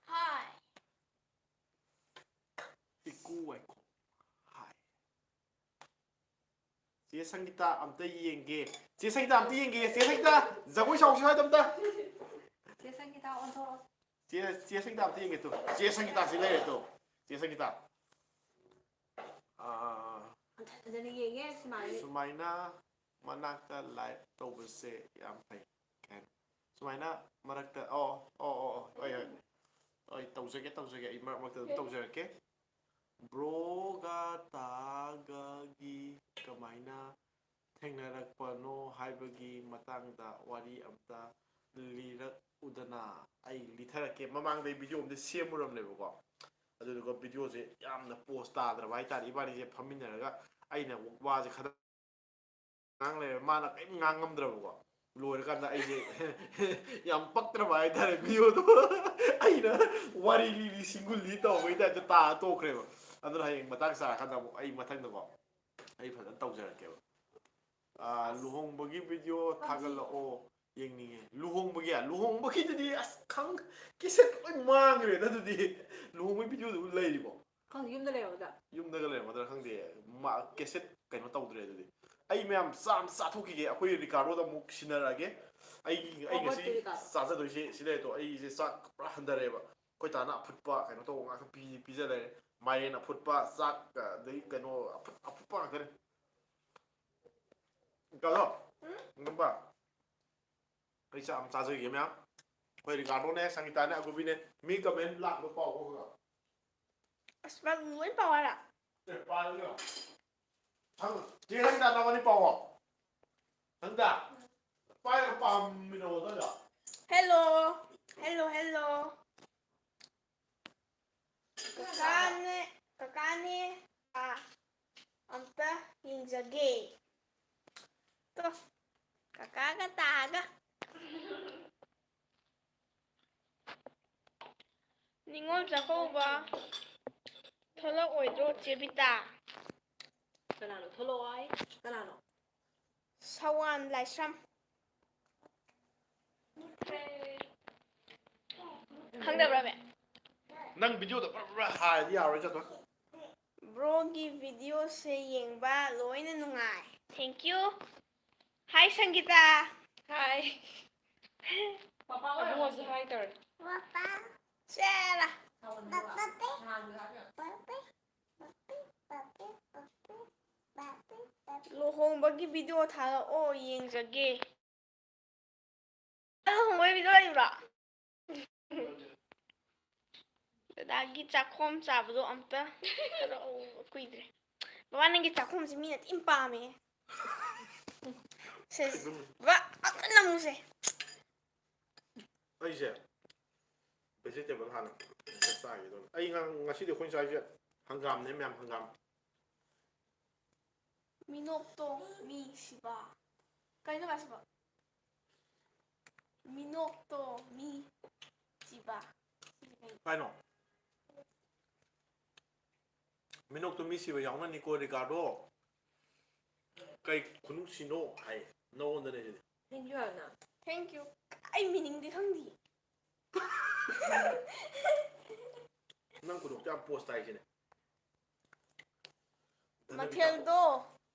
ꯍꯥꯏ꯫ ꯏꯀꯨ ꯋꯥꯏꯈꯣ꯫ ꯍꯥꯏ꯫ ꯆꯦ ꯁꯪꯒꯤꯇꯥ ꯑꯝꯇ ꯌꯦꯡꯒꯦ꯫ ꯆꯦ ꯁꯪꯒꯤꯇꯥ ꯑꯝꯇ ꯌꯦꯡꯒꯦ꯫ ꯆꯦ ꯁꯪꯒꯤꯇꯥ, ꯖꯒꯣꯏ ꯁꯥꯎꯁꯤ ꯍꯥꯏꯗꯣ ꯑꯝꯇ꯫ ꯆꯦ ꯁꯪꯒꯤꯇꯥ ꯑꯣꯟꯊꯣꯔꯛꯑꯣ꯫ ꯆꯦ, ꯆꯦ ꯁꯪꯒꯤꯇꯥ ꯑꯝꯇ ꯌꯦꯡꯒꯦ ꯇꯨ꯫ ꯆꯦ ꯁꯪꯒꯤꯇꯥꯁꯤ ꯂꯩꯔꯦ ꯇꯨ꯫ ꯆꯦ ꯁꯪꯒꯤꯇꯥ꯫ ꯑꯥ, ꯐꯖꯅ ꯌꯦꯡꯉꯦ ꯁꯨꯃꯥꯏꯅ꯫ ꯁꯨꯃꯥꯏꯅ ꯃꯅꯥꯛꯇ live ꯇꯧꯕꯁꯦ ꯌꯥꯝ ꯐꯩ꯫ ꯀꯩ ꯍꯥꯏꯅꯣ? ꯁꯨꯃꯥꯏꯅ ꯃꯔꯛꯇ, ꯑꯣ, ꯑꯣ, ꯑꯣ, ꯑꯣ, ꯍꯣꯏ, ꯍꯣꯏ꯫ ꯍꯣꯏ, ꯇꯧꯖꯒꯦ, ꯇꯧꯖꯒꯦ꯫ ꯑꯩ ꯃꯔꯛ ꯃꯔꯛꯇ ꯑꯗꯨꯝ ꯇꯧꯖꯔꯛꯀꯦ꯫ ꯕ꯭ꯔꯣꯒ ꯇꯥꯒꯒꯤ ꯀꯃꯥꯏꯅ ꯊꯦꯡꯅꯔꯛꯄꯅꯣ ꯍꯥꯏꯕꯒꯤ ꯃꯇꯥꯡꯗ ꯋꯥꯔꯤ ꯑꯝꯇ ꯂꯤꯔꯛꯎꯗꯅ꯫ ꯑꯩ ꯂꯤꯊꯔꯛꯀꯦ꯫ ꯃꯃꯥꯡꯗ ꯑꯩ ꯚꯤꯗꯤꯑꯣ ꯑꯃꯗꯤ ꯁꯦꯝꯃꯨꯔꯕꯅꯦꯕꯀꯣ꯫ ꯑꯗꯨꯗꯨꯒ ꯚꯤꯗꯤꯑꯣꯁꯦ ꯌꯥꯝꯅ ꯄꯣꯁ ꯇꯥꯗ꯭ꯔꯕ ꯍꯥꯏꯇꯥꯔꯦ꯫ ꯏꯕꯥꯅꯤꯁꯦ ꯐꯝꯃꯤꯟꯅꯔꯒ ꯑꯩꯅ ꯋꯥꯁꯦ ꯈꯗ ꯉꯥꯡ ꯂꯩꯔꯦ, ꯃꯥꯅ ꯀꯔꯤꯝ ꯉꯥꯡ ꯉꯝꯗ꯭ꯔꯕꯀꯣ꯫ ꯂꯣꯏꯔꯀꯥꯟꯗ ꯑꯩꯁꯦ ꯌꯥꯝ ꯄꯛꯇ꯭ꯔꯕ ꯍꯥꯏꯇꯥꯔꯦ ꯚꯤꯗꯤꯑꯣꯗꯣ꯫ ꯑꯩꯅ ꯋꯥꯔꯤ ꯂꯤꯔꯤ ꯁꯤꯡꯒꯨꯜꯂꯤ ꯇꯧꯕꯒꯤ ꯇꯥꯏꯞꯇ ꯇꯥꯔ ꯇꯣꯛꯈ꯭ꯔꯦꯕ꯫ ꯑꯗꯨꯅ ꯍꯌꯦꯡ ꯃꯇꯥꯡ ꯆꯥꯔꯀꯥꯟꯗ ꯑꯃꯨꯛ ꯑꯩ ꯃꯊꯪꯗꯀꯣ ꯑꯩ ꯐꯖꯅ ꯇꯧꯖꯔꯛꯀꯦꯕ꯫ ꯑꯥ, ꯂꯨꯍꯣꯡꯕꯒꯤ ꯚꯤꯗꯤꯑꯣ ꯊꯥꯒꯠꯂꯛꯑꯣ, ꯌꯦꯡꯅꯤꯡꯉꯦ꯫ ꯂꯨꯍꯣꯡꯕꯒꯤ ꯂꯨꯍꯣꯡꯕꯒꯤꯗꯨꯗꯤ ꯑꯁ ꯈꯪ ꯀꯦꯁꯦꯠ ꯂꯣꯏ ꯃꯥꯡꯈ꯭ꯔꯦꯗ꯫ ꯑꯗꯨꯗꯤ ꯂꯨꯍꯣꯡꯕꯒꯤ ꯚꯤꯗꯤꯑꯣꯗꯨꯕꯨ ꯂꯩꯔꯤꯕꯣ? ꯈꯪꯗꯦ, ꯌꯨꯝꯗ ꯂꯩꯔꯝꯒꯗ꯭ꯔꯥ? ꯌꯨꯝꯗꯒ ꯂꯩꯔꯝꯒꯗ꯭ꯔꯥ ꯈꯪꯗꯦ꯫ ꯃꯥ ꯀꯦꯁꯦꯠ ꯀꯩꯅꯣ ꯇꯧꯗ꯭ꯔꯦ꯫ ꯑꯗꯨꯗꯤ ꯑꯩ ꯃꯌꯥꯝ ꯆꯥ ꯑꯝꯇ ꯆꯥꯊꯣꯛꯈꯤꯒꯦ꯫ ꯑꯩꯈꯣꯏ ꯔꯤꯀꯥꯔꯗꯣꯗ ꯑꯃꯨꯛ ꯁꯤꯟꯅꯔꯛꯑꯒꯦ꯫ ꯑꯩ ꯑꯩ ꯉꯁꯤ ꯆꯥꯖꯗꯣꯏꯁꯦ ꯁꯤ ꯂꯩꯔꯦ꯫ ꯑꯗꯣ ꯑꯩꯁꯦ ꯆꯥꯛ ꯄꯨꯔꯥ ꯍꯟꯊꯔꯦꯕ꯫ ꯑꯩꯈꯣꯏ ꯇꯥꯅ ꯑꯐꯨꯠꯄ ꯀꯩꯅꯣ ꯇꯧꯕ ꯉꯥꯛꯇ ꯄꯤ ꯄꯤꯖ ꯂꯩꯔꯦ꯫ ꯃꯥꯏꯔꯦꯟ ꯑꯐꯨꯠꯄ, ꯆꯥꯛ, ꯑꯗꯩ ꯀꯩꯅꯣ ꯑꯐꯨꯠ ꯑꯐꯨꯠꯄ ꯉꯥꯛꯇꯅꯦ꯫ ꯀꯩꯅꯣ, ꯏꯅꯝꯕ, ꯑꯩ ꯆꯥꯛ ꯑꯃ ꯆꯥꯖꯒꯦ ꯃꯌꯥꯝ꯫ ꯑꯩꯈꯣꯏ ꯔꯤꯀꯥꯔꯗꯣꯅꯦ, ꯁꯪꯒꯤꯇꯥꯅꯦ, ꯑꯒꯨꯕꯤꯅꯦ꯫ ꯃꯤ ꯀꯃꯦꯟ ꯂꯥꯛꯄ ꯄꯥꯎ ꯈꯣꯠꯄ꯫ ꯑꯁ, ꯅꯪ ꯂꯣꯏ ꯄꯥꯎ ꯍꯥꯏꯔ? ꯑꯦ, ꯄꯥꯔꯒꯦ꯫ ꯁꯪ-, ꯆꯦ ꯁꯪꯒꯤꯇꯥ, ꯅꯕꯥꯅꯤ ꯄꯥꯎ꯫ ꯁꯪꯒꯤꯇꯥ, ꯄꯥꯏꯔꯒ ꯄꯥꯝꯃꯤꯟꯅꯧ ꯑꯗꯨꯋꯥꯏꯗ꯫ Hello, hello, hello. ꯀꯀꯥꯅꯦ, ꯀꯀꯥꯅꯦ, ꯑꯥ, ꯑꯝꯇ ꯌꯦꯡꯖꯒꯦ꯫ ꯇꯣ, ꯀꯀꯥꯒ ꯇꯥꯒ꯫ ꯅꯤꯉꯣꯜ ꯆꯥꯛꯀꯧꯕ ꯊꯣꯛꯂꯛꯑꯣꯏꯗ꯭ꯔꯣ, ꯆꯦ ꯕꯤꯇꯥ? ꯀꯅꯥꯅꯣ? ꯊꯣꯛꯂꯛꯑꯣ ꯍꯥꯏ? ꯀꯅꯥꯅꯣ? ꯁꯋꯥꯟ ꯂꯥꯏꯁ꯭ꯔꯝ꯫ ꯈꯪꯗꯕ꯭ꯔꯥ, ꯃꯦ? ꯅꯪ ꯚꯤꯗꯤꯑꯣꯗꯣ ꯕ꯭ꯔ ꯕ꯭ꯔ ꯍꯥꯏꯔꯗꯤ ꯌꯥꯔꯣꯏ, ꯆꯠꯈ꯭ꯔꯣ꯫ ꯕ꯭ꯔꯣꯒꯤ ꯚꯤꯗꯤꯑꯣꯁꯦ ꯌꯦꯡꯕ ꯂꯣꯏꯅ ꯅꯨꯡꯉꯥꯏ꯫ Thank you. Hi, Sangita. Hi. ꯄꯄꯥ ꯑꯣꯏꯔꯝꯃꯣ꯫ ꯑꯕꯨꯡꯉꯣꯁꯨ hi ꯇꯧꯔꯦ꯫ ꯄꯄꯥ꯫ ꯆꯦꯔꯥ꯫ ꯁꯥꯎꯍꯟꯕ꯫ ꯄꯄꯥ꯫ ꯅꯍꯥꯟꯒꯤ ꯍꯥꯏꯕ꯫ ꯄꯄꯥ꯫ ꯂꯨꯍꯣꯡꯕꯒꯤ ꯚꯤꯗꯤꯑꯣ ꯊꯥꯔꯛꯑꯣ, ꯌꯦꯡꯖꯒꯦ꯫ ꯂꯨꯍꯣꯡꯕꯒꯤ ꯚꯤꯗꯤꯑꯣ ꯂꯩꯕ꯭ꯔꯣ? ꯗꯗꯥꯒꯤ ꯆꯥꯛꯈꯣꯝ ꯆꯥꯕꯗꯣ ꯑꯝꯇ ꯊꯥꯔꯛꯑꯣ, ꯀꯨꯏꯗ꯭ꯔꯦ꯫ ꯕꯕꯥ, ꯅꯪꯒꯤ ꯆꯥꯛꯈꯣꯝꯁꯦ ꯃꯤꯅ ꯊꯤ ꯄꯥꯝꯃꯦ꯫ ꯁꯦ, ꯕꯕꯥ, ꯑꯝꯇ ꯅꯝꯃꯨꯁꯦ꯫ ꯑꯩꯁꯦ vegetable ꯍꯥꯟꯅ ꯑꯝꯇ ꯆꯥꯒꯦ ꯇꯧꯕꯅꯦ꯫ ꯑꯩ ꯉ-, ꯉꯁꯤꯗꯤ ꯑꯩꯈꯣꯏ ꯆꯥꯏꯁꯦ ꯍꯪꯒꯥꯝꯅꯦ ꯃꯌꯥꯝ, ꯍꯪꯒꯥꯝ꯫ ꯃꯤꯅꯣꯛꯇꯣ ꯃꯤ ꯁꯤꯕ꯫ ꯀꯩꯅꯣ ꯃꯥ ꯁꯤꯕꯣ? ꯃꯤꯅꯣꯛꯇꯣ ꯃꯤ ꯁꯤꯕ꯫ ꯀꯩꯅꯣ? ꯃꯤꯅꯣꯛꯇꯣ ꯃꯤ ꯁꯤꯕ ꯌꯥꯎꯅꯅꯤꯀꯣ, ꯔꯤꯀꯥꯔꯗꯣ꯫ ꯀꯩ ꯈꯨꯅꯨꯡꯁꯤꯅꯣ ꯍꯥꯏ ꯅꯉꯣꯟꯗꯅꯦ ꯁꯤꯗꯤ꯫ Thank you ꯍꯥꯏꯌꯨꯅ꯫ Thank you꯫ ꯑꯩ ꯃꯤꯅꯤꯡꯗꯤ ꯈꯪꯗꯦ꯫ ꯅꯪ ꯈꯨꯗꯣꯡ ꯌꯥꯝ ꯄꯣꯁ ꯇꯥꯏ ꯁꯤꯅꯦ꯫ ꯃꯊꯦꯜꯗꯣ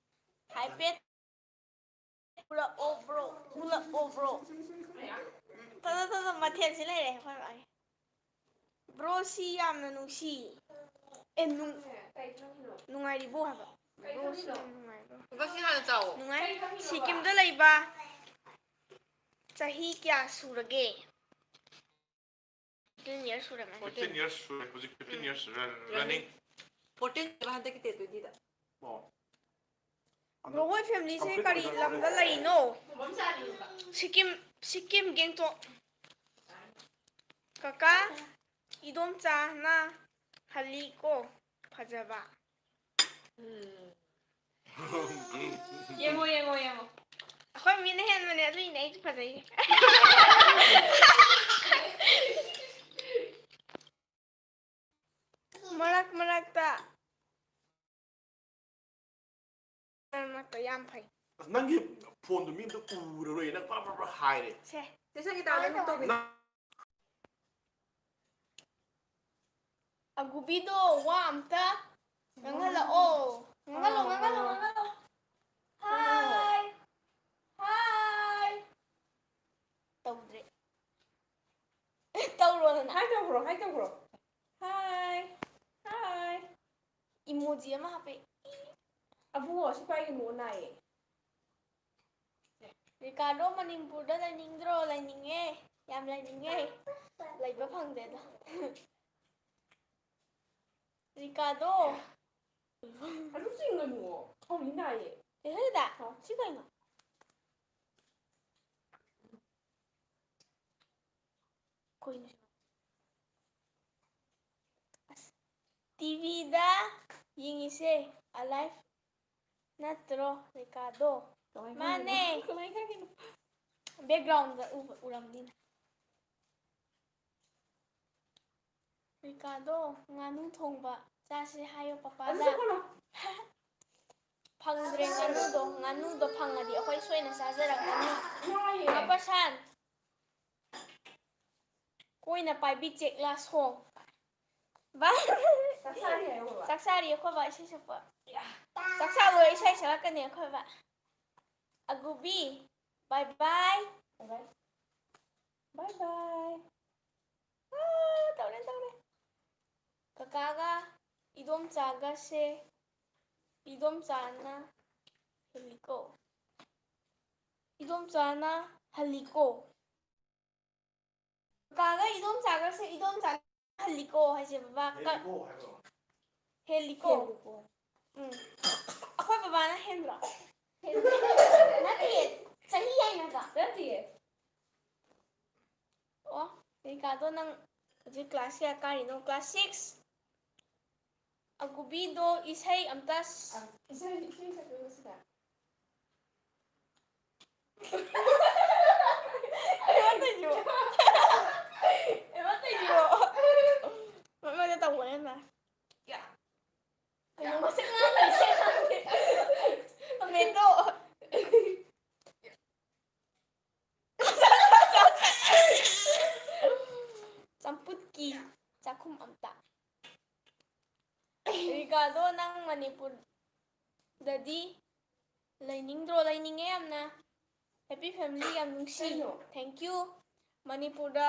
ꯍꯥꯏꯐꯦꯠ ꯎꯠꯂꯛꯑꯣ ꯕ꯭ꯔꯣ, ꯎꯠꯂꯛꯑꯣ ꯕ꯭ꯔꯣ꯫ ꯇꯗ ꯇꯗ ꯃꯊꯦꯜꯁꯤ ꯂꯩꯔꯦ ꯑꯩꯈꯣꯏ ꯕꯥꯒꯤ꯫ ꯕ꯭ꯔꯣ ꯁꯤ ꯌꯥꯝꯅ ꯅꯨꯡꯁꯤ꯫ ꯑꯦ ꯅꯨꯡ ꯅꯨꯡꯉꯥꯏꯔꯤꯕꯣ ꯍꯥꯏꯕ꯫ ꯕ꯭ꯔꯣ ꯁꯤ ꯌꯥꯝ ꯅꯨꯡꯉꯥꯏꯕ꯭ꯔꯣ? ꯕꯁꯤ ꯍꯥꯟꯅ ꯆꯥꯎꯋꯣ꯫ ꯅꯨꯡꯉꯥꯏ꯫ ꯁꯤꯀꯤꯝꯗ ꯂꯩꯕ ꯆꯍꯤ ꯀꯌꯥ ꯁꯨꯔꯒꯦ? Fifteen years ꯁꯨꯔꯝꯃꯅꯤ꯫ Fifteen years ꯁꯨꯔꯦ, ꯍꯧꯖꯤꯛ fifteen years running꯫ Fourteen ꯍꯥꯏꯕ ꯍꯟꯗꯛꯀꯤ date twenty ꯗ꯫ ꯑꯣ꯫ ꯕ꯭ꯔꯣ ꯍꯣꯏ ꯐꯦꯃꯤꯂꯤꯁꯦ ꯀꯔꯤ ꯂꯝꯗ ꯂꯩꯅꯣ? ꯁꯤꯀꯤꯝ ꯁꯤꯀꯤꯝ ꯒꯦꯡꯇꯣꯛ꯫ ꯀꯀꯥ ꯏꯗꯣꯝꯆꯥꯅ ꯍꯜꯂꯤꯀꯣ ꯐꯖꯕ꯫ ꯌꯦꯡꯉꯣ ꯌꯦꯡꯉꯣ ꯌꯦꯡꯉꯣ꯫ ꯑꯩꯈꯣꯏ ꯃꯤꯅ ꯍꯦꯟꯕꯅꯦ ꯑꯗꯨꯏꯅꯦ ꯑꯩꯁꯨ ꯐꯖꯩꯁꯦ꯫ ꯃꯔꯛ ꯃꯔꯛꯇ ꯃꯔꯛ ꯃꯔꯛꯇ ꯌꯥꯝ ꯐꯩ꯫ ꯑꯁ ꯅꯪꯒꯤ ꯐꯣꯟꯗꯨ ꯃꯤ ꯑꯝꯇ ꯎꯔꯔꯣꯏ, ꯅꯪ ꯄ꯭ꯔꯞ ꯄ꯭ꯔꯞ ꯄ꯭ꯔꯞ ꯍꯥꯏꯔꯦ꯫ ꯁꯦ ꯆꯦ ꯁꯪꯒꯤꯇꯥꯗ ꯑꯗꯨꯝ ꯇꯧꯕꯤ꯫ ꯅꯪ ꯑꯒꯨꯕꯤꯗꯣ ꯋꯥ ꯑꯝꯇ ꯉꯥꯡꯍꯜꯂꯛꯑꯣ꯫ ꯉꯥꯡꯍꯜꯂꯣ ꯉꯥꯡꯍꯜꯂꯣ ꯉꯥꯡꯍꯜꯂꯣ꯫ ꯍꯥꯏ ꯍꯥꯏ꯫ ꯇꯧꯗ꯭ꯔꯦ꯫ ꯇꯧꯔꯣꯗꯅ꯫ Hi ꯇꯧꯈ꯭ꯔꯣ, hi ꯇꯧꯈ꯭ꯔꯣ꯫ Hi hi꯫ Emoji ꯑꯃ ꯍꯥꯞꯄꯦ꯫ ꯑꯕꯨꯡꯉꯣ ꯁꯤ ꯄꯥꯏꯒꯅꯨ ꯅꯥꯏꯌꯦ꯫ ꯔꯤꯀꯥꯔꯗꯣ ꯃꯅꯤꯄꯨꯔꯗ ꯂꯩꯅꯤꯡꯗ꯭ꯔꯣ? ꯂꯩꯅꯤꯡꯉꯦ꯫ ꯌꯥꯝ ꯂꯩꯅꯤꯡꯉꯦ꯫ ꯂꯩꯕ ꯐꯪꯗꯦꯗ꯫ ꯔꯤꯀꯥꯔꯗꯣ꯫ ꯑꯗꯨ ꯆꯤꯡꯒꯅꯨ꯫ ꯈꯧꯔꯤ ꯅꯥꯏꯌꯦ꯫ ꯀꯩ ꯍꯥꯏꯗ? ꯁꯤ ꯀꯩꯅꯣ? ꯀꯩꯅꯣ ꯁꯤꯕꯣ? ꯑꯁ, ꯇꯤꯚꯤꯗ ꯌꯦꯡꯉꯤꯁꯦ alive ꯅꯠꯇ꯭ꯔꯣ ꯔꯤꯀꯥꯗꯣ? ꯀꯃꯥꯏ ꯃꯥꯅꯦ꯫ ꯈꯪꯉꯤꯅꯣ? ꯀꯃꯥꯏ ꯈꯪꯉꯤꯅꯣ? ꯕꯦꯛꯒ꯭ꯔꯥꯎꯟꯗ ꯎꯕ ꯎꯔꯝꯅꯤꯅ꯫ ꯔꯤꯀꯥꯗꯣ, ꯉꯥꯅꯨ ꯊꯣꯡꯕ ꯆꯥꯁꯦ ꯍꯥꯏꯌꯣ ꯄꯄꯥꯗ꯫ ꯐꯪꯗ꯭ꯔꯦ ꯉꯥꯅꯨꯗꯣ꯫ ꯉꯥꯅꯨꯗꯣ ꯐꯪꯉꯗꯤ ꯑꯩꯈꯣꯏ ꯁꯣꯏꯅ ꯆꯥꯖꯔꯛꯀꯅꯤ꯫ ꯃꯄꯥꯁꯥꯟ, ꯀꯣꯏꯅ ꯄꯥꯏꯕꯤ ꯆꯦꯛꯂꯥ ꯁꯣꯡ꯫ ꯕꯥꯏ꯫ ꯆꯥꯛ ꯆꯥꯔꯤ ꯍꯥꯏꯌꯣ ꯕꯕꯥ꯫ ꯆꯥꯛ ꯆꯥꯔꯤ ꯑꯩꯈꯣꯏ ꯕꯥ ꯏꯁꯩ ꯁꯛꯄ꯫ ꯆꯥꯛ ꯆꯥ ꯂꯣꯏꯔ ꯏꯁꯩ ꯁꯛꯂꯛꯀꯅꯤ ꯑꯩꯈꯣꯏ ꯕꯥ꯫ ꯑꯒꯨꯕꯤ, bye bye꯫ Bye bye꯫ Bye bye꯫ ꯑꯥ, ꯇꯧꯔꯦ, ꯇꯧꯔꯦ꯫ ꯀꯀꯥꯒ ꯏꯗꯣꯝꯆꯥꯒꯁꯦ, ꯏꯗꯣꯝꯆꯥꯅ ꯍꯦꯜꯂꯤꯀꯣ꯫ ꯏꯗꯣꯝꯆꯥꯅ ꯍꯜꯂꯤꯀꯣ꯫ ꯀꯀꯥꯒ ꯏꯗꯣꯝꯆꯥꯒꯁꯦ, ꯏꯗꯣꯝꯆꯥ ꯍꯜꯂꯤꯀꯣ ꯍꯥꯏꯁꯦ ꯕꯕꯥ꯫ ꯀ-, ꯍꯦꯜꯂꯤꯀꯣ ꯍꯥꯏꯕ꯭ꯔꯣ? ꯍꯦꯜꯂꯤꯀꯣ꯫ ꯍꯦꯜꯂꯤꯀꯣ꯫ ꯎꯝ꯫ ꯑꯩꯈꯣꯏ ꯕꯕꯥꯅ ꯍꯦꯟꯕ꯭ꯔꯣ? ꯍꯦꯜꯂꯤ꯫ ꯅꯠꯇꯤꯌꯦ, ꯆꯍꯤ ꯍꯥꯏꯅꯀꯣ꯫ ꯅꯠꯇꯤꯌꯦ꯫ ꯑꯣ, ꯔꯤꯀꯥꯗꯣ, ꯅꯪ ꯍꯧꯖꯤꯛ class ꯀꯌꯥ ꯀꯥꯔꯤꯅꯣ? Class six꯫ ꯑꯒꯨꯕꯤꯗꯣ ꯏꯁꯩ ꯑꯝꯇ ꯁ-, ꯑ, ꯏꯁꯩ, ꯏꯁꯩ ꯁꯛꯄꯤꯔꯣ ꯁꯤꯗ꯫ ꯀꯩꯅꯣ ꯇꯧꯏꯁꯤꯕꯣ? ꯀꯩꯅꯣ ꯇꯧꯏꯁꯤꯕꯣ? ꯃꯣꯏ ꯃꯣꯏꯗ ꯇꯧꯕꯅꯦ ꯃꯥ꯫ ꯀꯩꯅꯣ ꯃꯁꯤ ꯉꯥꯡꯉꯤꯁꯦ ꯈꯪꯗꯦ꯫ ꯇꯣꯃꯦꯇꯣ꯫ ꯆꯝꯐꯨꯠꯀꯤ ꯆꯥꯛꯈꯨꯝ ꯑꯝꯇ꯫ ꯔꯤꯀꯥꯗꯣ, ꯅꯪ ꯃꯅꯤꯄꯨꯔꯗꯗꯤ ꯂꯩꯅꯤꯡꯗ꯭ꯔꯣ? ꯂꯩꯅꯤꯡꯉꯦ ꯌꯥꯝꯅ꯫ Happy family, ꯌꯥꯝ ꯅꯨꯡꯁꯤ꯫ ꯀꯩꯅꯣ? Thank you꯫ ꯃꯅꯤꯄꯨꯔꯗ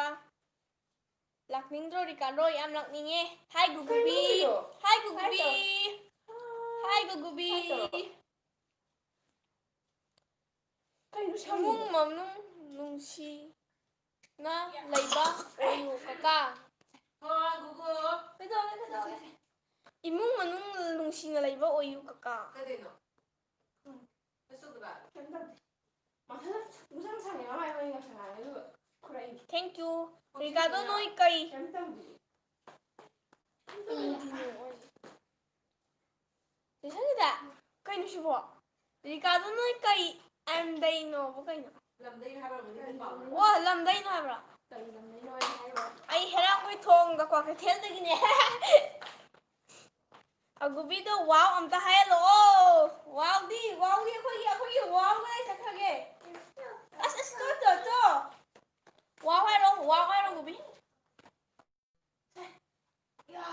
ꯂꯥꯛꯅꯤꯡꯗ꯭ꯔꯣ ꯔꯤꯀꯥꯗꯣ? ꯌꯥꯝ ꯂꯥꯛꯅꯤꯡꯉꯦ꯫ Hi ꯒꯨꯒꯨꯕꯤ꯫ ꯀꯩꯅꯣ? Hi ꯒꯨꯒꯨꯕꯤ꯫ Hi ꯇꯧꯔꯣ꯫ Hi ꯒꯨꯒꯨꯕꯤ꯫ Hi ꯇꯧꯔꯣ꯫ ꯀꯩꯅꯣ ꯁꯥꯎꯔꯤꯗꯣ? ꯏꯃꯨꯡ ꯃꯅꯨꯡ ꯅꯨꯡꯁꯤꯅ ꯂꯩꯕ ꯑꯣꯏꯌꯨ ꯀꯀꯥ꯫ ꯍꯣ, ꯒꯨꯒꯨ꯫ ꯀꯩꯗꯧꯔꯦ, ꯀꯩꯗꯧꯔꯦ? ꯏꯃꯨꯡ ꯃꯅꯨꯡ ꯅꯨꯡꯁꯤꯅ ꯂꯩꯕ ꯑꯣꯏꯌꯨ ꯀꯀꯥ꯫ ꯀꯩꯗꯧꯔꯤꯅꯣ? ꯀꯩꯁꯨ ꯀꯩꯗꯧꯔꯦ? ꯀꯩꯝ ꯇꯧꯗꯦ꯫ ꯃꯊꯟꯇ ꯄꯨꯡꯁꯥꯡ ꯁꯥꯡꯉꯦ, ꯃꯃꯥꯏ ꯃꯃꯤꯠ ꯉꯁꯪ ꯉꯥꯡꯉꯦ, ꯑꯗꯨꯒ ꯈꯨꯔꯛꯏꯅꯦ꯫ Thank you꯫ ꯍꯧꯖꯤꯛ ꯔꯤꯀꯥꯗꯣ, ꯀꯩꯅꯣ ꯅꯣꯏ ꯀꯩ? ꯀꯩꯝ ꯇꯧꯗꯦ꯫ ꯀꯩꯝ ꯇꯧꯗꯦ꯫ ꯀꯩꯅꯣ ꯍꯥꯏꯁꯦ? ꯂꯤꯁꯪꯒꯤꯗ? ꯀꯩꯅꯣ ꯁꯤꯕꯣ? ꯔꯤꯀꯥꯗꯣ, ꯅꯣꯏ ꯀꯩ ꯑꯦꯝꯗꯩꯅꯣꯕ ꯀꯩꯅꯣ? ꯂꯝꯗꯩꯅ ꯍꯥꯏꯕ ꯑꯣꯏꯔꯝꯒꯅꯤ, ꯅꯪ ꯄꯥꯎ꯫ ꯑꯣ, ꯂꯝꯗꯩꯅ ꯍꯥꯏꯕ꯭ꯔꯣ? ꯀꯔꯤ ꯂꯝꯗꯩꯅꯣ ꯍꯥꯏꯅ ꯍꯥꯏꯕ? ꯑꯩ ꯍꯩꯔꯥꯡꯒꯣꯏ ꯊꯣꯡꯗ ꯀ꯭ꯋꯥꯀꯩꯊꯦꯜꯗꯒꯤꯅꯦ꯫ ꯑꯒꯨꯕꯤꯗꯣ ꯋꯥꯎ ꯑꯝꯇ ꯍꯥꯏꯍꯜꯂꯛꯑꯣ꯫ ꯋꯥꯎꯗꯤ, ꯋꯥꯎꯗꯤ ꯑꯩꯈꯣꯏꯒꯤ, ꯑꯩꯈꯣꯏꯒꯤ ꯋꯥꯎ ꯀꯗꯥꯏ ꯆꯠꯈ꯭ꯔꯒꯦ? ꯑꯁ, ꯑꯁ, ꯇꯣ, ꯇꯣ, ꯇꯣ꯫ ꯋꯥꯎ ꯍꯥꯏꯔꯣ, ꯋꯥꯎ ꯍꯥꯏꯔꯣ, ꯑꯒꯨꯕꯤ꯫ ꯌꯥ꯫